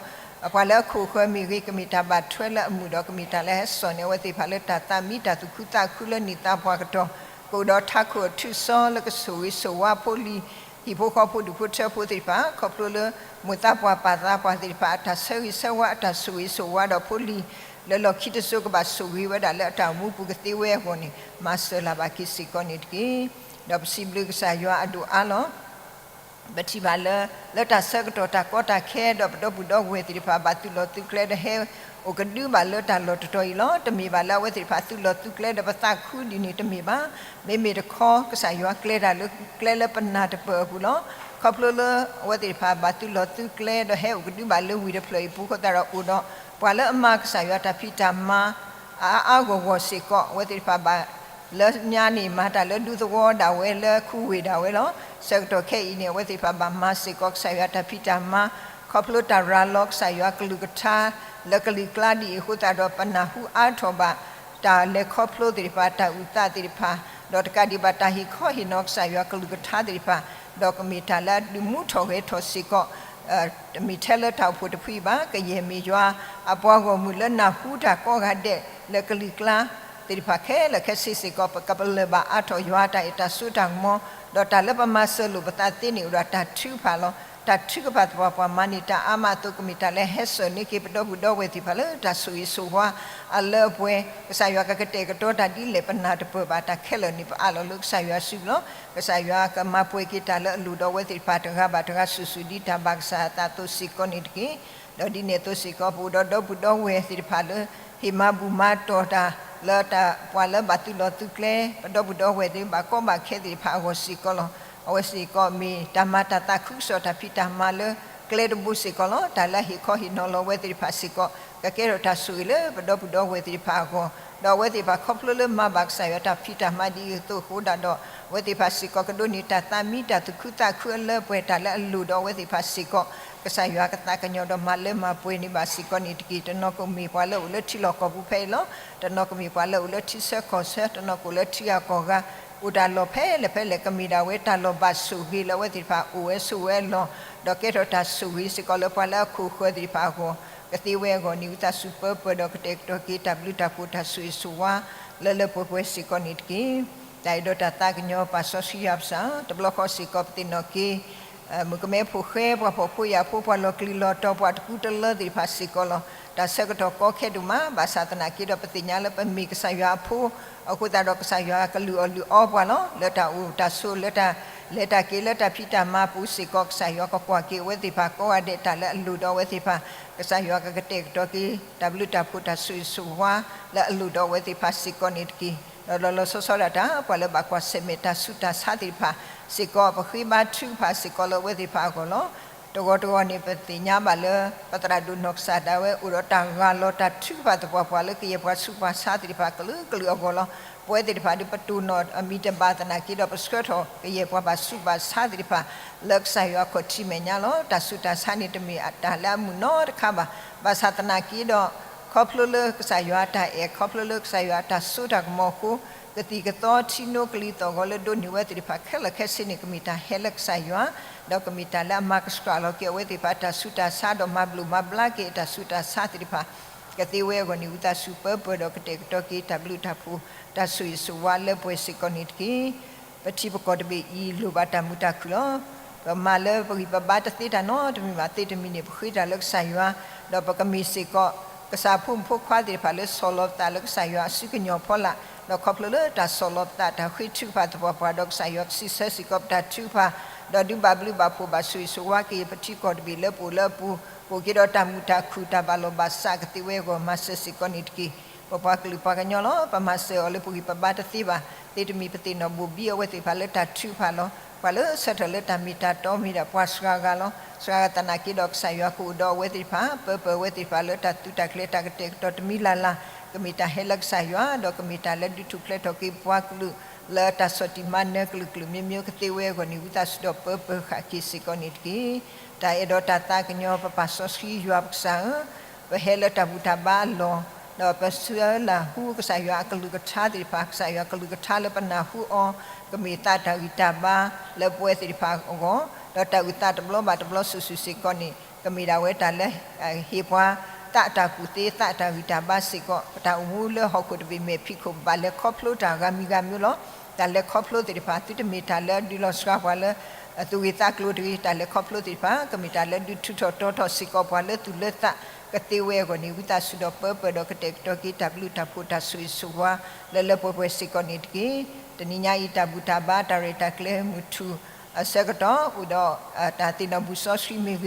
ပှၤလၢအခိၣ်ဃၢၤမ့ၢ်ဂ့ၤ, ကမ့ၢ်တၢ်ဘၣ်ထွဲလၢအမုာ်ဒီး ကမ့ၢ်တၢ်လၢအဟဲစိာ်န့ၢ်အဝဲသ့ၣ်တဖၣ်လၢတၢ်သးမံတၢ်သူၣ်ခုသးခုလၢနံၣ်သးပှၢ်ကတီၢ်, ကအိၣ်ဒီးထးခိၣ်အထူးအစီလၢကဆိၣ်ဂ့ၤဆိၣ်ဝါဖိလံၤ ဟံၣ်ဖိဃီဖိဒူၣ်ဖိထၢဖိသ့ၣ်တဖၣ် ခီဖျိလၢ မိၢ်သးပှၢ်ပၢ်သးပှၢ်သ့ၣ်တဖၣ် အတၢ်ဆၢဂ့ၤဆၢဝါ အတၢ်ဆိၣ်ဂ့ၤဆိၣ်ဝါဒီးဖိလံၤ လၢလီၢ်ခံတစိၤကဘၣ်ဆိၣ်ဂ့ၤဝဲဒၣ်လၢအတၢ်အိၣ်မူပူၤကသ့ဝဲအဂီၢ်န့ၣ် မၤစၢၤလၢ်ဘၣ်က့ၤစ့ၢ်ကီးန့ၣ်တက့ၢ်. ဒီးပစံးဘျုးကစၢ်ယွၤအဒိၣ်အါလီၤ. ပထံၣ်ဘၣ်လၢ လၢတၢ်ဆၢကတီၢ်တၢ်ကီတၢ်ခဲဒီးပဒီပုၢ်ဒီဝဲၢ်သ့ၣ်တဖၣ် ဘၣ်သုးလီၢ်သုးကျဲဒီးဟဲအိၣ်ကဒုဘၣ်လၢတၢ်လီၢ်တတီၤအံၤလီၤ. တမ့ၢ်ဘၣ်လၢအဝဲသ့ၣ်တဖၣ်သုးလီၢ်သုးကျဲဒီးပသးခုဒ်န့ၣ်တမ့ၢ်ဘၣ်. မ့မ့ၢ်တခီ ကစၢ်ယွၤကျဲၤတၢ်လၢကျဲလၢပနၢ်တပၢၢ်အပူၤလီၤ. ခီဖျိလၢအဝဲသ့ၣ်တဖၣ်ဘၣ်သုးလီၢ်သုးကျဲဒီးဟဲအိၣ်ကဒုဘၣ်လၢဝ့ၢ်တဖျၢၣ်အံၤပူၤအဃိသတးဒီးအိၣ်ဒီး ပှၤလၢအမၤကစၢ်ယွၤတၢ်ဖံးတၢ်မၤ အါအါဂီၢ်ဂီၢ်စ့ၢ်ကီး အဝဲသ့ၣ်တဖၣ်ဘၣ် လၢညါန့ၣ် မၤတၢ်လၢဒူသဝီဒၣ်ဝဲလၢခူဝ့ၢ်ဒၣ်ဝဲလီၤ. ဆၢကတီၢ်ခဲအံၤန့ၣ် အဝဲသ့ၣ်တဖၣ်ဘၣ်မၤစ့ၢ်ကီးကစၢ်ယွၤတၢ်ဖံးတၢ်မၤ ခီဖျိတၢ်ရၤလီၤကစၢ်ယွၤကလုၢ်ကထါ လၢကလံၤကျါဒ်အံၤအဃိသတးဒီး ပနၢ်ဟူအါထီၣ်ဘၣ် တၢ်လဲၤခီဖျိသ့ၣ်တဖၣ် တၢ်အုၣ်သးသ့ၣ်တဖၣ် ဒီးတကးဒံးဘၣ်တၢ်ဟ့ၣ်ခီဟ့ၣ်နီၤကစၢ်ယွၤကလုၢ်ကထါသ့ၣ်တဖၣ် ဒီးကမ့ၢ်တၢ်လၢအဒုးမူထီၣ်ဂဲၤထီၣ်စ့ၢ်ကီး တမ့ၢ်ထဲလၢတၢ်အိၣ်ဖှိၣ်တဖုအံၤဘၣ်, ကယဲၢ်မ့ၢ်ယွၤအပှၤဂီၢ်မုၢ်လၢနၢ်ဟူတၢ်ကိးဂၤဒဲးလၢကလံၤကျါသ့ၣ်တဖၣ်ခဲလၢာ်ခဲဆ့စ့ၢ်ကီး ပကပလၢၢ်ဘၣ်အါထီၣ်ယွၤတၢ်အဲၣ်တၢ်စိတၢ်ကမီၤ, ဒီးတၢ်လၢပမၤစၢၤလိာ်ပသးသ့န့ၣ်အိၣ်ဒီးတၢ်ထုကဖၣ်လီၤ. တၢ်ထုကဖၣ်သပှၢ်ပှၢ်မၤန့ၢ်တၢ်အါမးအသိး ကမ့ၢ်တၢ်လၢဟဲစိာ်န့ၢ်က့ၤပဒီပုၢ်ဒီဝဲၢ်သ့ၣ်တဖၣ်လၢတၢ်ဆိၣ်ဂ့ၤဆိၣ်ဝါအလၢအပှဲၤ, ကစၢ်ယွၤကကတဲာ်ကတီၤတၢ်ဒ်လဲၣ်ပနၢ်တပၢၢ်ဘၣ် တၢ်ခဲလၢာ်န့ၣ် ပအးလီၤလၢကစၢ်ယွၤစုပူၤလီၤ. ကစၢ်ယွၤကမၤပှဲၤက့ၤတၢ်လၢအလိၣ်ဒီးအဝဲသ့ၣ်တဖၣ်တဂၤဘၣ်တဂၤစုာ်စုာ်ဒ်တၢ်ဘၣ်ကစၢ်အသးအသိးစ့ၢ်ကီးန့ၣ်တက့ၢ်. ဒီးဒ်န့ၣ်အသိးစ့ၢ်ကီး ပအိၣ်ဒီးဒီပုၢ်ဒီဝဲၢ်သ့ၣ်တဖၣ်လၢ ဟ့ၣ်မၤဘူၣ်မၤတီၢ်တၢ်လၢတၢ်ပှၤလၢဘၣ်သုးလီၢ်သုးကျဲ ပဒီပုၢ်ဒီဝဲၢ်သ့ၣ်ဘၣ်ကီဘၣ်ခဲသ့ၣ်တဖၣ်အဂီၢ်စ့ၢ်ကီးလီၤ. အဝဲစ့ၢ်ကီးမ့ၢ်တၢ်မၤတၢ်သးခုကစီၣ်တၢ်ဖံးတၢ်မၤလၢကျဲတဘိစ့ၢ်ကီးလီၤ. တၢ်လၢအဟ့ၣ်ခီဟ့ၣ်နီၤလီၤဝဲသ့ၣ်တဖၣ်စ့ၢ်ကီး ကကဲထီၣ်တၢ်ဆိၣ်ဂ့ၤလၢပဒီပုၢ်ဒီဝဲၢ်သ့ၣ်တဖၣ်အဂီၢ်, ဒီးအဝဲသ့ၣ်တဖၣ်ခီဖျိလၢမၤဘၣ်ကစၢ်ယွၤတၢ်ဖံးတၢ်မၤဒ်အံၤအသိးအဃိဒၣ်ဒီး အဝဲသ့ၣ်တဖၣ်စ့ၢ်ကီးကဒိးန့ၢ်တၢ်သးမံတၢ်သူၣ်ခုသးခုအလၢအပှဲၤ တၢ်လၢအလိၣ်ဒီးအဝဲသ့ၣ်တဖၣ်စ့ၢ်ကီး ကစၢ်ယွၤကသးကညီၤဒီးမၤလၢမၤပှဲၤန့ၢ်ဘၣ်စ့ၢ်ကီးန့ၣ်တက့ၢ်. တနီၤကမ့ၢ်ပှၤလၢအိၣ်လၢထံလီၢ်ကီၢ်ပူၤဖဲအံၤလီၤ. တနီၤကမ့ၢ်ပှၤလၢအိၣ်လၢထံဆၢကီၢ်ဆၢ, တနီၤကအိၣ်လၢထံဂၤကီၢ်ဂၤ, အိၣ်တၢ်လီၢ်ဖဲလဲၣ်ဖဲလဲၣ် ကမ့ၢ်ဒၣ်ဝဲတၢ်လီၢ်ဘၣ်ဆိၣ်ဂ့ၤလၢအဝဲသ့ၣ်တဖၣ်အိၣ်ဝဲဆိးဝဲအလီၢ်, ဒီးကဲထီၣ်တၢ်ဆိၣ်ဂ့ၤစ့ၢ်ကီးလၢပှၤလၢအခိၣ်ဃၢၤသ့ၣ်တဖၣ်အဂီၢ် ကသ့ဝဲအဂီၢ်န့ၣ် ဝံသးစူၤပၢပၢၢ်ဒီးကတဲာ်ကတီၤက့ၤတၢ်ဘျုးတၢ်ဖှိၣ်တၢ်ဆိၣ်ဂ့ၤဆိၣ်ဝါ လၢလၢပှဲၤပှဲၤစ့ၢ်ကီးန့ၣ်တက့ၢ်. တၢ်အဲၣ်ဒိးတၢ်သးကညီၤပာ်စီဆှံယွၤပစၢ်, တဘျီဃီစ့ၢ်ကီးပသ့ၣ်နီၣ်က့ၤ မုၣ်ကမဲဖိဃဲ ပှၤဖှီၣ်ဖိယာ်ဖိ ပှၤလီၤကလုာ်လီၤတီၤ ပှၤတကူတလၢသ့ၣ်တဖၣ်စ့ၢ်ကီးလီၤ. တၢ်ဆၢကတီၢ်ကီခဲဒိၣ်မး ဘၣ်ဆၣ်သနာ်က့ဒီး ပသ့ၣ်ညါလၢပမ့ၢ်ကစၢ်ယွၤအဖိ အဃိသတးဒီးကစၢ်ယွၤကလုၢ်အီၣ်လုၢ်အီပှၤလီၤ. လၢတၢ်အိၣ်တၢ်ဆိး လၢတၢ်လဲၤတၢ်က့ၤ လၢတၢ်ဖံးတၢ်မၤပူၤစ့ၢ်ကီး ကစၢ်ယွၤကကွၢ်က့ၤအဝဲသ့ၣ်တဖၣ်ကိးဂၤဒဲး တၢ်လၢအလိၣ်ဒီးအဝဲသ့ၣ်တဖၣ် ကစၢ်ယွၤကကတဲာ်ကတီၤက့ၤ တၢ်ဘျုးတၢ်ဖှိၣ်တၢ်ဆိၣ်ဂ့ၤဆိၣ်ဝါ လၢအလိၣ်ဒီးအဝဲသ့ၣ်တဖၣ်စ့ၢ်ကီးန့ၣ်တက့ၢ်. ဒီးလီၤလီၤဆီဆီဒၣ်တၢ် ပှၤလၢဘၣ်ကွၢ်ဆၢၣ်မဲာ်တၢ်ဆူးတၢ်ဆါသ့ၣ်တဖၣ်စ့ၢ်ကီး ပဃ့ဘါထုကဖၣ်စ့ၢ်ကီးလၢအဝဲသ့ၣ်တဖၣ်အဂီၢ်လီၤ. တဂီၤတဂီၤန့ၣ် ပသ့ၣ်ညါဘၣ်လၢ ပသရၣ်ဒိၣ်နီၢ်ကစၢ်ဒၣ်ဝဲ အိၣ်ဒီးတၢ်ဂၢ်လီၤတၢ်ထုကဖၣ်သပှၢ်ပှၢ်လၢကယဲၢ်ပှၤဆူးပှၤဆါသ့ၣ်တဖၣ်ကလုာ်ကလုာ်အဂီၢ်လီၤ. ပဝဲသ့ၣ်တဖၣ်ဒုး ပတိၢ်နီၣ်အမံၤတဘၣ်သနာ်က့ဒီး ပဆှၢထီၣ်ကယဲၢ်ပှၤဘၣ်ဆူးဘၣ်ဆါသ့ၣ်တဖၣ် လၢကစၢ်ယွၤအခီၣ်ထံးမဲာ်ညါလီၤ. တၢ်ဆူးတၢ်ဆါန့ၣ် တမ့ၢ်တၢ်လၢအမုာ်နီတခါဘၣ်. ဘၣ်ဆၣ်သနာ်က့ဒီး ခီဖျိလၢကစၢ်ယွၤအတၢ်အဲၣ် ခီဖျိလၢကစၢ်ယွၤအတၢ်စိတၢ်ကမီၤအဃိ ကသံၣ်ကသီထံနိကလံၤသီၣ်ဂီၤလၢဒိးန့ၢ်ဝဲသ့ၣ်တဖၣ်ခဲလၢာ်ခဲဆ့န့ၣ် ကမ့ၢ်တၢ်ဟဲလၢကစၢ်ယွၤ, ဒီးကမ့ၢ်တၢ်လၢအမၤကဆှၣ်လီၤက့ၤအဝဲသ့ၣ်တဖၣ်အတၢ်ဆူးတၢ်ဆါ ဒီးမၤဘျိးမၤဘျါက့ၤအတၢ်ဆူးတၢ်ဆါသ့ၣ်တဖၣ် ကသ့ဝဲအဂီၢ်န့ၣ် ဝံသးစူၤပၢပၢၢ်ဒီးကတဲာ်ကတီၤက့ၤတၢ်ဘျုးတၢ်ဖှိၣ် တၢ်ဆိၣ်ဂ့ၤဆိၣ်ဝါလၢပှဲၤစ့ၢ်ကီးန့ၣ်တက့ၢ်. ပထံပကီၢ်တဘ့ၣ်အံၤ လိၣ်ဘၣ်တၢ်မုာ်တၢ်ခုၣ်လီၤ. ပမၤလၢပဂံၢ်ပဘါတသ့တၢ်နီတမံၤဘၣ် သ့တမံၤန့ၣ် ပဃ့တၢ်လၢကစၢ်ယွၤ, ဒီးပကမ့ၢ်စ့ၢ်ကီး ကစၢ်ဖိမုၣ်ဖိခွါသ့ၣ်တဖၣ်လၢဆီၣ်လီၤပသးလၢကစၢ်ယွၤအစုကညီၢ်ဖီလာ်, ဒီးခီဖျိလၢတၢ်ဆီၣ်လီၤပသးတၢ်ဃ့ထုကဖၣ်သပှၢ်ပှၢ် ဒီးကစၢ်ယွၤကစံးဆၢစ့ၢ်ကီးပတၢ်ထုကဖၣ်, ဒီးဒုးဘၣ်ဘျုးဘၣ်ဖှိၣ်ဘၣ်ဆိၣ်ဂ့ၤဆိၣ်ဝါက့ၤ ပထံကီၢ်တဘ့ၣ်လၢပအိၣ်လၢအပူၤ, ကအိၣ်က့ၤဒီးတၢ်မုာ်တၢ်ခုၣ်တၢ်ဘၣ်လီၢ်ဘၣ်စးကသ့ဝဲအဂီၢ် မၤစၢၤစ့ၢ်ကီးန့ၣ်တက့ၢ်. ပပှၤကလုာ်ပှၤကညီလီၤ. ပမၤစၢၤအီၤလၢပဂံၢ်ပဘါတသ့ဘၣ်. သ့တမံၤပသ့ၣ်နီၣ်ဘိၣ်ဘံအဝဲသ့ၣ်တဖၣ်လၢတၢ်ထုကဖၣ်လီၤ. ပှၤလၢဆၢထၢၣ်လၢတၢ်မ့ၢ်တၢ်တီမ့ၢ်ဒၣ်ပှၤစှၤဂၤလီၤ. စှၤဂၤသနာ်က့ဒီးကစၢ်ယွၤကအိၣ်ဒီးအဝဲသ့ၣ်တဖၣ် ပၢပၢၢ်အဝဲသ့ၣ်တဖၣ်လၢတၢ်သုးတၢ်ကျဲၤတၢ်ကတဲာ်ကတီၤတမံၤလၢ်လၢ်, ကမ့ၢ်တၢ်ဟဲလၢကစၢ်ယွၤ ဒီးကမ့ၢ်တၢ်လၢဒုးထူၣ်ဖျဲးထီၣ်က့ၤပပှၤကလုာ် လၢတၢ်ဆီၣ်တံၢ်မၤနၢၤကလုာ်ကလုာ်မျိုးမျိုးကသ့ဝဲအဂီၢ်န့ၣ် ဝံသးစူၤဒီးပၢပၢၢ်ဃာ်က့ၤစ့ၢ်ကီးန့ၣ်တက့ၢ်. တၢ်အဲၣ်ဒိးတၢ်သးကညီၤ ပပၢ်စီဆှံယွၤပကစၢ်ဧၢ, ပဟဲလၢတၢ်ဘူၣ်တၢ်ဘါအလီၢ်, ဒီးပဆၢလၢ်ဟူကစၢ်ယွၤအကလုၢ်ကထါသ့ၣ်တဖၣ် ကစၢ်ယွၤကလုၢ်ကထါလၢပနၢ်ဟူအီၤ ကမ့ၢ်သးတၢ်ဂံၢ်တၢ်ဘါလၢပဝဲသ့ၣ်တဖၣ်အဂီၢ်, ဒီးတၢ်အုၣ်သးတဘျီဘၣ်တဘျီစုာ်စုာ်စ့ၢ်ကီးန့ၣ် ကမ့ၢ်ဒၣ်ဝဲတၢ်လၢ ဟ့ၣ်ပှၤ သးတၢ်ကူၣ်သ့ သးတၢ်ဂံၢ်တၢ်ဘါစ့ၢ်ကီး, ပတၢ်အိၣ်မူလၢဟီၣ်ခိၣ်တဘ့ၣ်မဲာ်ဖံးခိၣ် ပဘၣ်လဲၤခီဖျိတၢ်ဂၤမံၤဂၤမျိုးလီၤ. တၢ်လဲၤခီဖျိသ့ၣ်တဖၣ် သုတမ့ၢ်တၢ်လၢဒုးလီၤစှၤပှၤလၢ သူၣ်ဂ့ၤသးကျိၤတဂ့ၤ, တၢ်လဲၤခီဖျိသ့ၣ်တဖၣ် ကမ့ၢ်တၢ်လၢဒုးထုးထီၣ်တီထီၣ်စ့ၢ်ကီးပှၤလၢသူၣ်လၢသးကသ့ဝဲအဂီၢ်န့ၣ် ဝံသးစူၤဒီးပၢပၢၢ်ဒီးကတဲာ်ကတီၤက့ၤတၢ်ဘျုးတၢ်ဖှိၣ်တၢ်ဆိၣ်ဂ့ၤဆိၣ်ဝါ လၢလၢပှဲၤပှဲၤစ့ၢ်ကီးန့ၣ်တက့ၢ်. တနံၤညါအံၤ တၢ်ဘူၣ်တၢ်ဘါတၢ်ရဲၣ်တၢ်ကျဲၤမုၢ်ထူၣ်အဆၢကတီၢ် အိၣ်ဒီး တၢ်သ့ၣ်နီၣ်ဘူၣ်စီဆှံမ့ၢ်ဂ့ၤ, ဒီ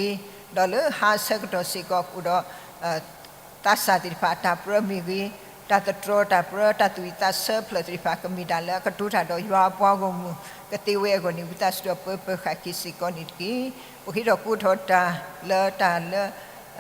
းလၢဟါအဆၢကတီၢ်စ့ၢ်ကီး အိၣ်ဒီး သးစၢ်သ့ၣ်တဖၣ်အတၢ်ပြၢမ့ၢ်ဂ့ၤ, တၢ်သတြီၤတၢ်ပြၢ တၢ်သူၣ်ဝံၣ်သးဆၢဖျၢၣ်သ့ၣ်တဖၣ် ကမ့ၢ်တၢ်လၢအကတိၤတၢ်ဒီးယွၤအပှၤဂီၢ်မုၢ်ကသ့ဝဲအဂီၢ်န့ၣ် ဝံသးစူၤဒီးပၢပၢၤဃာ်က့ၤစ့ၢ်ကီးန့ၣ်တက့ၢ်. ပဃ့ထီၣ်ကိးထီၣ်တၢ်လၢတၢ်လၢ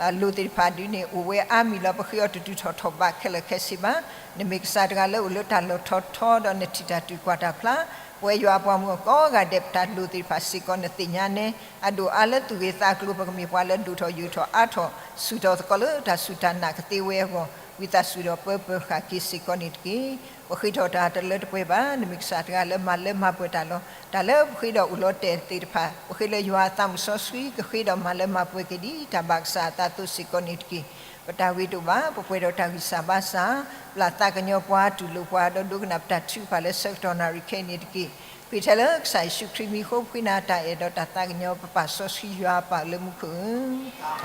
အလိၣ်သ့ၣ်တဖၣ်ဒ်န့ၣ် အိၣ်ဝဲအါမံၤလီၤ. ပဃ့အီၤတတုၤထီၣ်ထီၣ်ဘးခဲလၢာ်ခဲဆ့ဘၣ်. နမ့ၢ်ကစၢ်တဂၤလၢအိၣ်လၢတၢ်လီၢ်ထီၣ်ထီ ဒီးနထံၣ်တၢ်တုၤကွၢ်တၢ်ဖျါ, ပဝဲယွၤအပှၤမုၢ်အကိးဂၤဒဲး ပတၢ်လိၣ်သ့ၣ်တဖၣ်စ့ၢ်ကီး နသ့ၣ်ညါနဲ, အဒိၣ်အါလၢသူၣ်ဂ့ၤသးကျိၤ ပကမ့ၢ်ပှၤလၢဒိၣ်ထီၣ်ယိာ်ထီၣ်အါထီၣ် ဆူၣ်ထီၣ်သကိးလၢတၢ်စူၢ်တၢ်နာ်ကသ့ဝဲအဂီၢ် ဝံသးစူၤဒီးပၢပၢၤဃာ်က့ၤစ့ၢ်ကီးန့ၣ်တက့ၢ်. ပဃ့ထီၣ်တၢ်တလၢတပှဲၤဘၣ်. နမ့ၢ်ကစၢ်တဂၤလၢမၤလၢမၤပှဲၤတၢ်လီၤ. တၢ်လၢပဃ့ဒီးအိၣ်လီၤတဲာ်သ့ၣ်တဖၣ် ပဃ့လၢယွၤအသးမုၢ်စီဆှံ ကဃ့ဒီးမၤလၢမၤပှဲၤက့ၤဒ်တၢ်ဘၣ်ကစၢ်အသးအသိးစ့ၢ်ကီးန့ၣ်တက့ၢ်. ပတၢ်ဂ့ၤတအိၣ်ဘၣ်. ပပှဲၤဒီးတၢ်ဂံၢ်စၢ်ဘါစၢ်, ပျၢ်သးကညီၤပှၤ တူၢ်လိာ်ပှၤ ဒီးဒိကနၣ်ပတၢ်ထုကဖၣ်လၢဆၢကတီၢ်နၣ်ရံၣ်ခဲအံၤန့ၣ်တက့ၢ်. ဃ့ထဲလၢကစၢ်ယ့ၣ်ၡူးခရံာ်မံၤအဃိ ပဃ့နၤတၢ်အဲၣ်ဒီးတၢ်သးကညီၤ ပပၢ်စီဆှံယွၤအပၢ်လၢမူခိၣ်ဧၢ,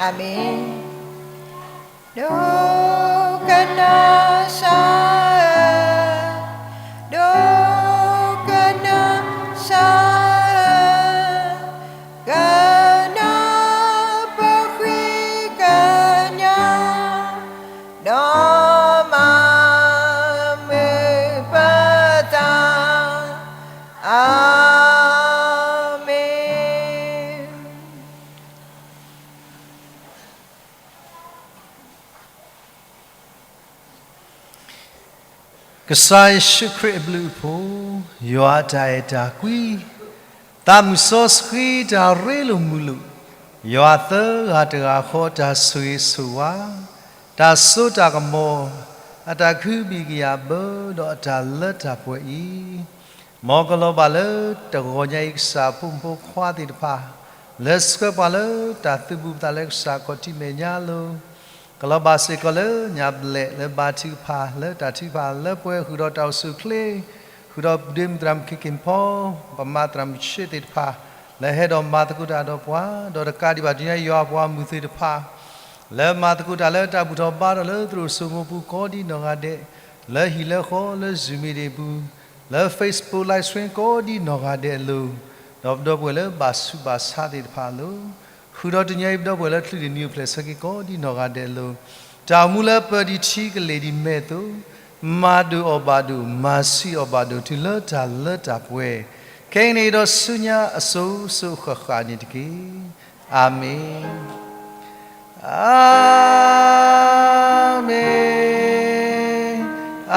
အၤမ့ၣ်. ဒိကနၣ်စၢ်ဧၢ, ဒိကနၣ်စၢ်ဧၢ, ကနၣ်ပဃ့ကညး, ဒီးမၤမုာ်ပသး, အၤမ့ၣ်. ကစၢ်ယ့ၣ်ၡူးခရံာ်အဘျုးအဖှိၣ်, ယွၤအတၢ်အဲၣ်တၢ်ကွံ, သးမုၢ်စီဆှံတၢ်ရ့လိာ်မုာ်လိာ်, ယွၤသၢဂၤတဂၤဃီတၢ်ဆိၣ်ဂ့ၤဆိၣ်ဝါ, တၢ်စိတၢ်ကမီၤ, အတၢ်ကဟုကယာ်ဘၢဒီးအတၢ်လၢတၢ်ပှဲၤအံၤ, မ်ကလီၤဘၣ်လၢတဂီၤညါအံၤ ကစၢ်အဖိမုၣ်ဖိခွါသ့ၣ်တဖၣ် လၢဆှၢပှၤလၢတၢ်သုးဘူးပသးလၢကစၢ်ခီၣ်ထံးမဲာ်ညါအလိၤ, ကလီၤဘၣ်စ့ၢ်ကီးလၢညၣ်ဘျဲၣ်လၢဘါထုကဖၣ် လၢတၢ်ထုကဖၣ်လၢပှဲၤဃုာ်ဒီးတၢ်အိၣ်ဆူၣ်အိၣ်ချ့, ဃုာ်ဒီးဒ့မုၣ်သရၣ်မုၣ်ခ့ခ့ၣ်ဖီ, ပမၤသရၣ်မုၣ်ဆ့သ့ၣ်တဖၣ် လၢဟဲဒီးမၤသကိးတၢ်ဒီးပှၤ, ဒီးတကးဒံးဘၣ် ဒ်ယွၤအပှၤမုၢ်သ့ၣ်တဖၣ် လၢမၤသကိးတၢ်လၢတၢ်ဘူၣ်ထီၣ်ဘါထီၣ်လၢသရိာ်စိမိၤပူၤကိးဒ်နီၢ်ဂၤဒဲး, လၢဟံၣ်လၢဃီလၢ Zoom meeting ပူၤ, လၢ Facebook live stream ကိးဒ်နီၢ်ဂၤဒဲးအလိၤ, ဒီးပဒီပုၢ်ဝဲၢ်လၢဘၣ်ဆူးဘၣ်ဆါသ့ၣ်တဖၣ်အလိၤ, ဃုာ်ဒီးတနံၤအံၤပဒီပုၢ်ဝဲၢ်လၢချုးန့ၢ်နံၤအိၣ်ဖျဲၣ်ဆၢက့ၤကိးဒ်နီၢ်ဂၤဒဲးအလိၤ, တၢ်အိၣ်မူလၢပၢၤဒံးထံကလ့ၢ်ဒံးမဲာ်အသိး, မၤဒိၣ်အီၣ်ဘၣ်ဒိၣ်, မၤဆံးအီၣ်ဘၣ်ဒိၣ် တုၤလၢတၢ်လၢတၢ်ပှဲၤ, ခဲအံၤန့ၣ်ဒီးဆူညါအစိၤစိၤဃၣ်ဃၣ်န့ၣ်တက့ၢ်. အၤမ့ၣ်, အၤမ့ၣ်, အၤ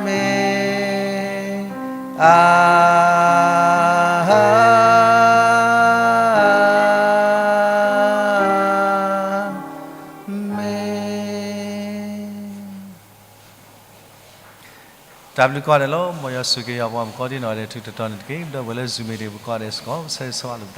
မ့ၣ်, အၤမ့ၣ်. တၢ်ဘျုးကိးဂၤဒဲးလီၤ. မ်ယွၤဆိၣ်ဂ့ၤက့ၤပှၤမုၣ်ကီးဒ်နီၢ်ဂၤဒဲး ထုးထီၣ်န့ၣ်တက့ၢ်. ဒီးပှၤလၢ Zoom မ့ၢ်တ့ၢ် ပကိးဂၤဒဲးစ့ၢ်ကီး ဆၢဂ့ၤဆၢဝါလိာ်ပသး.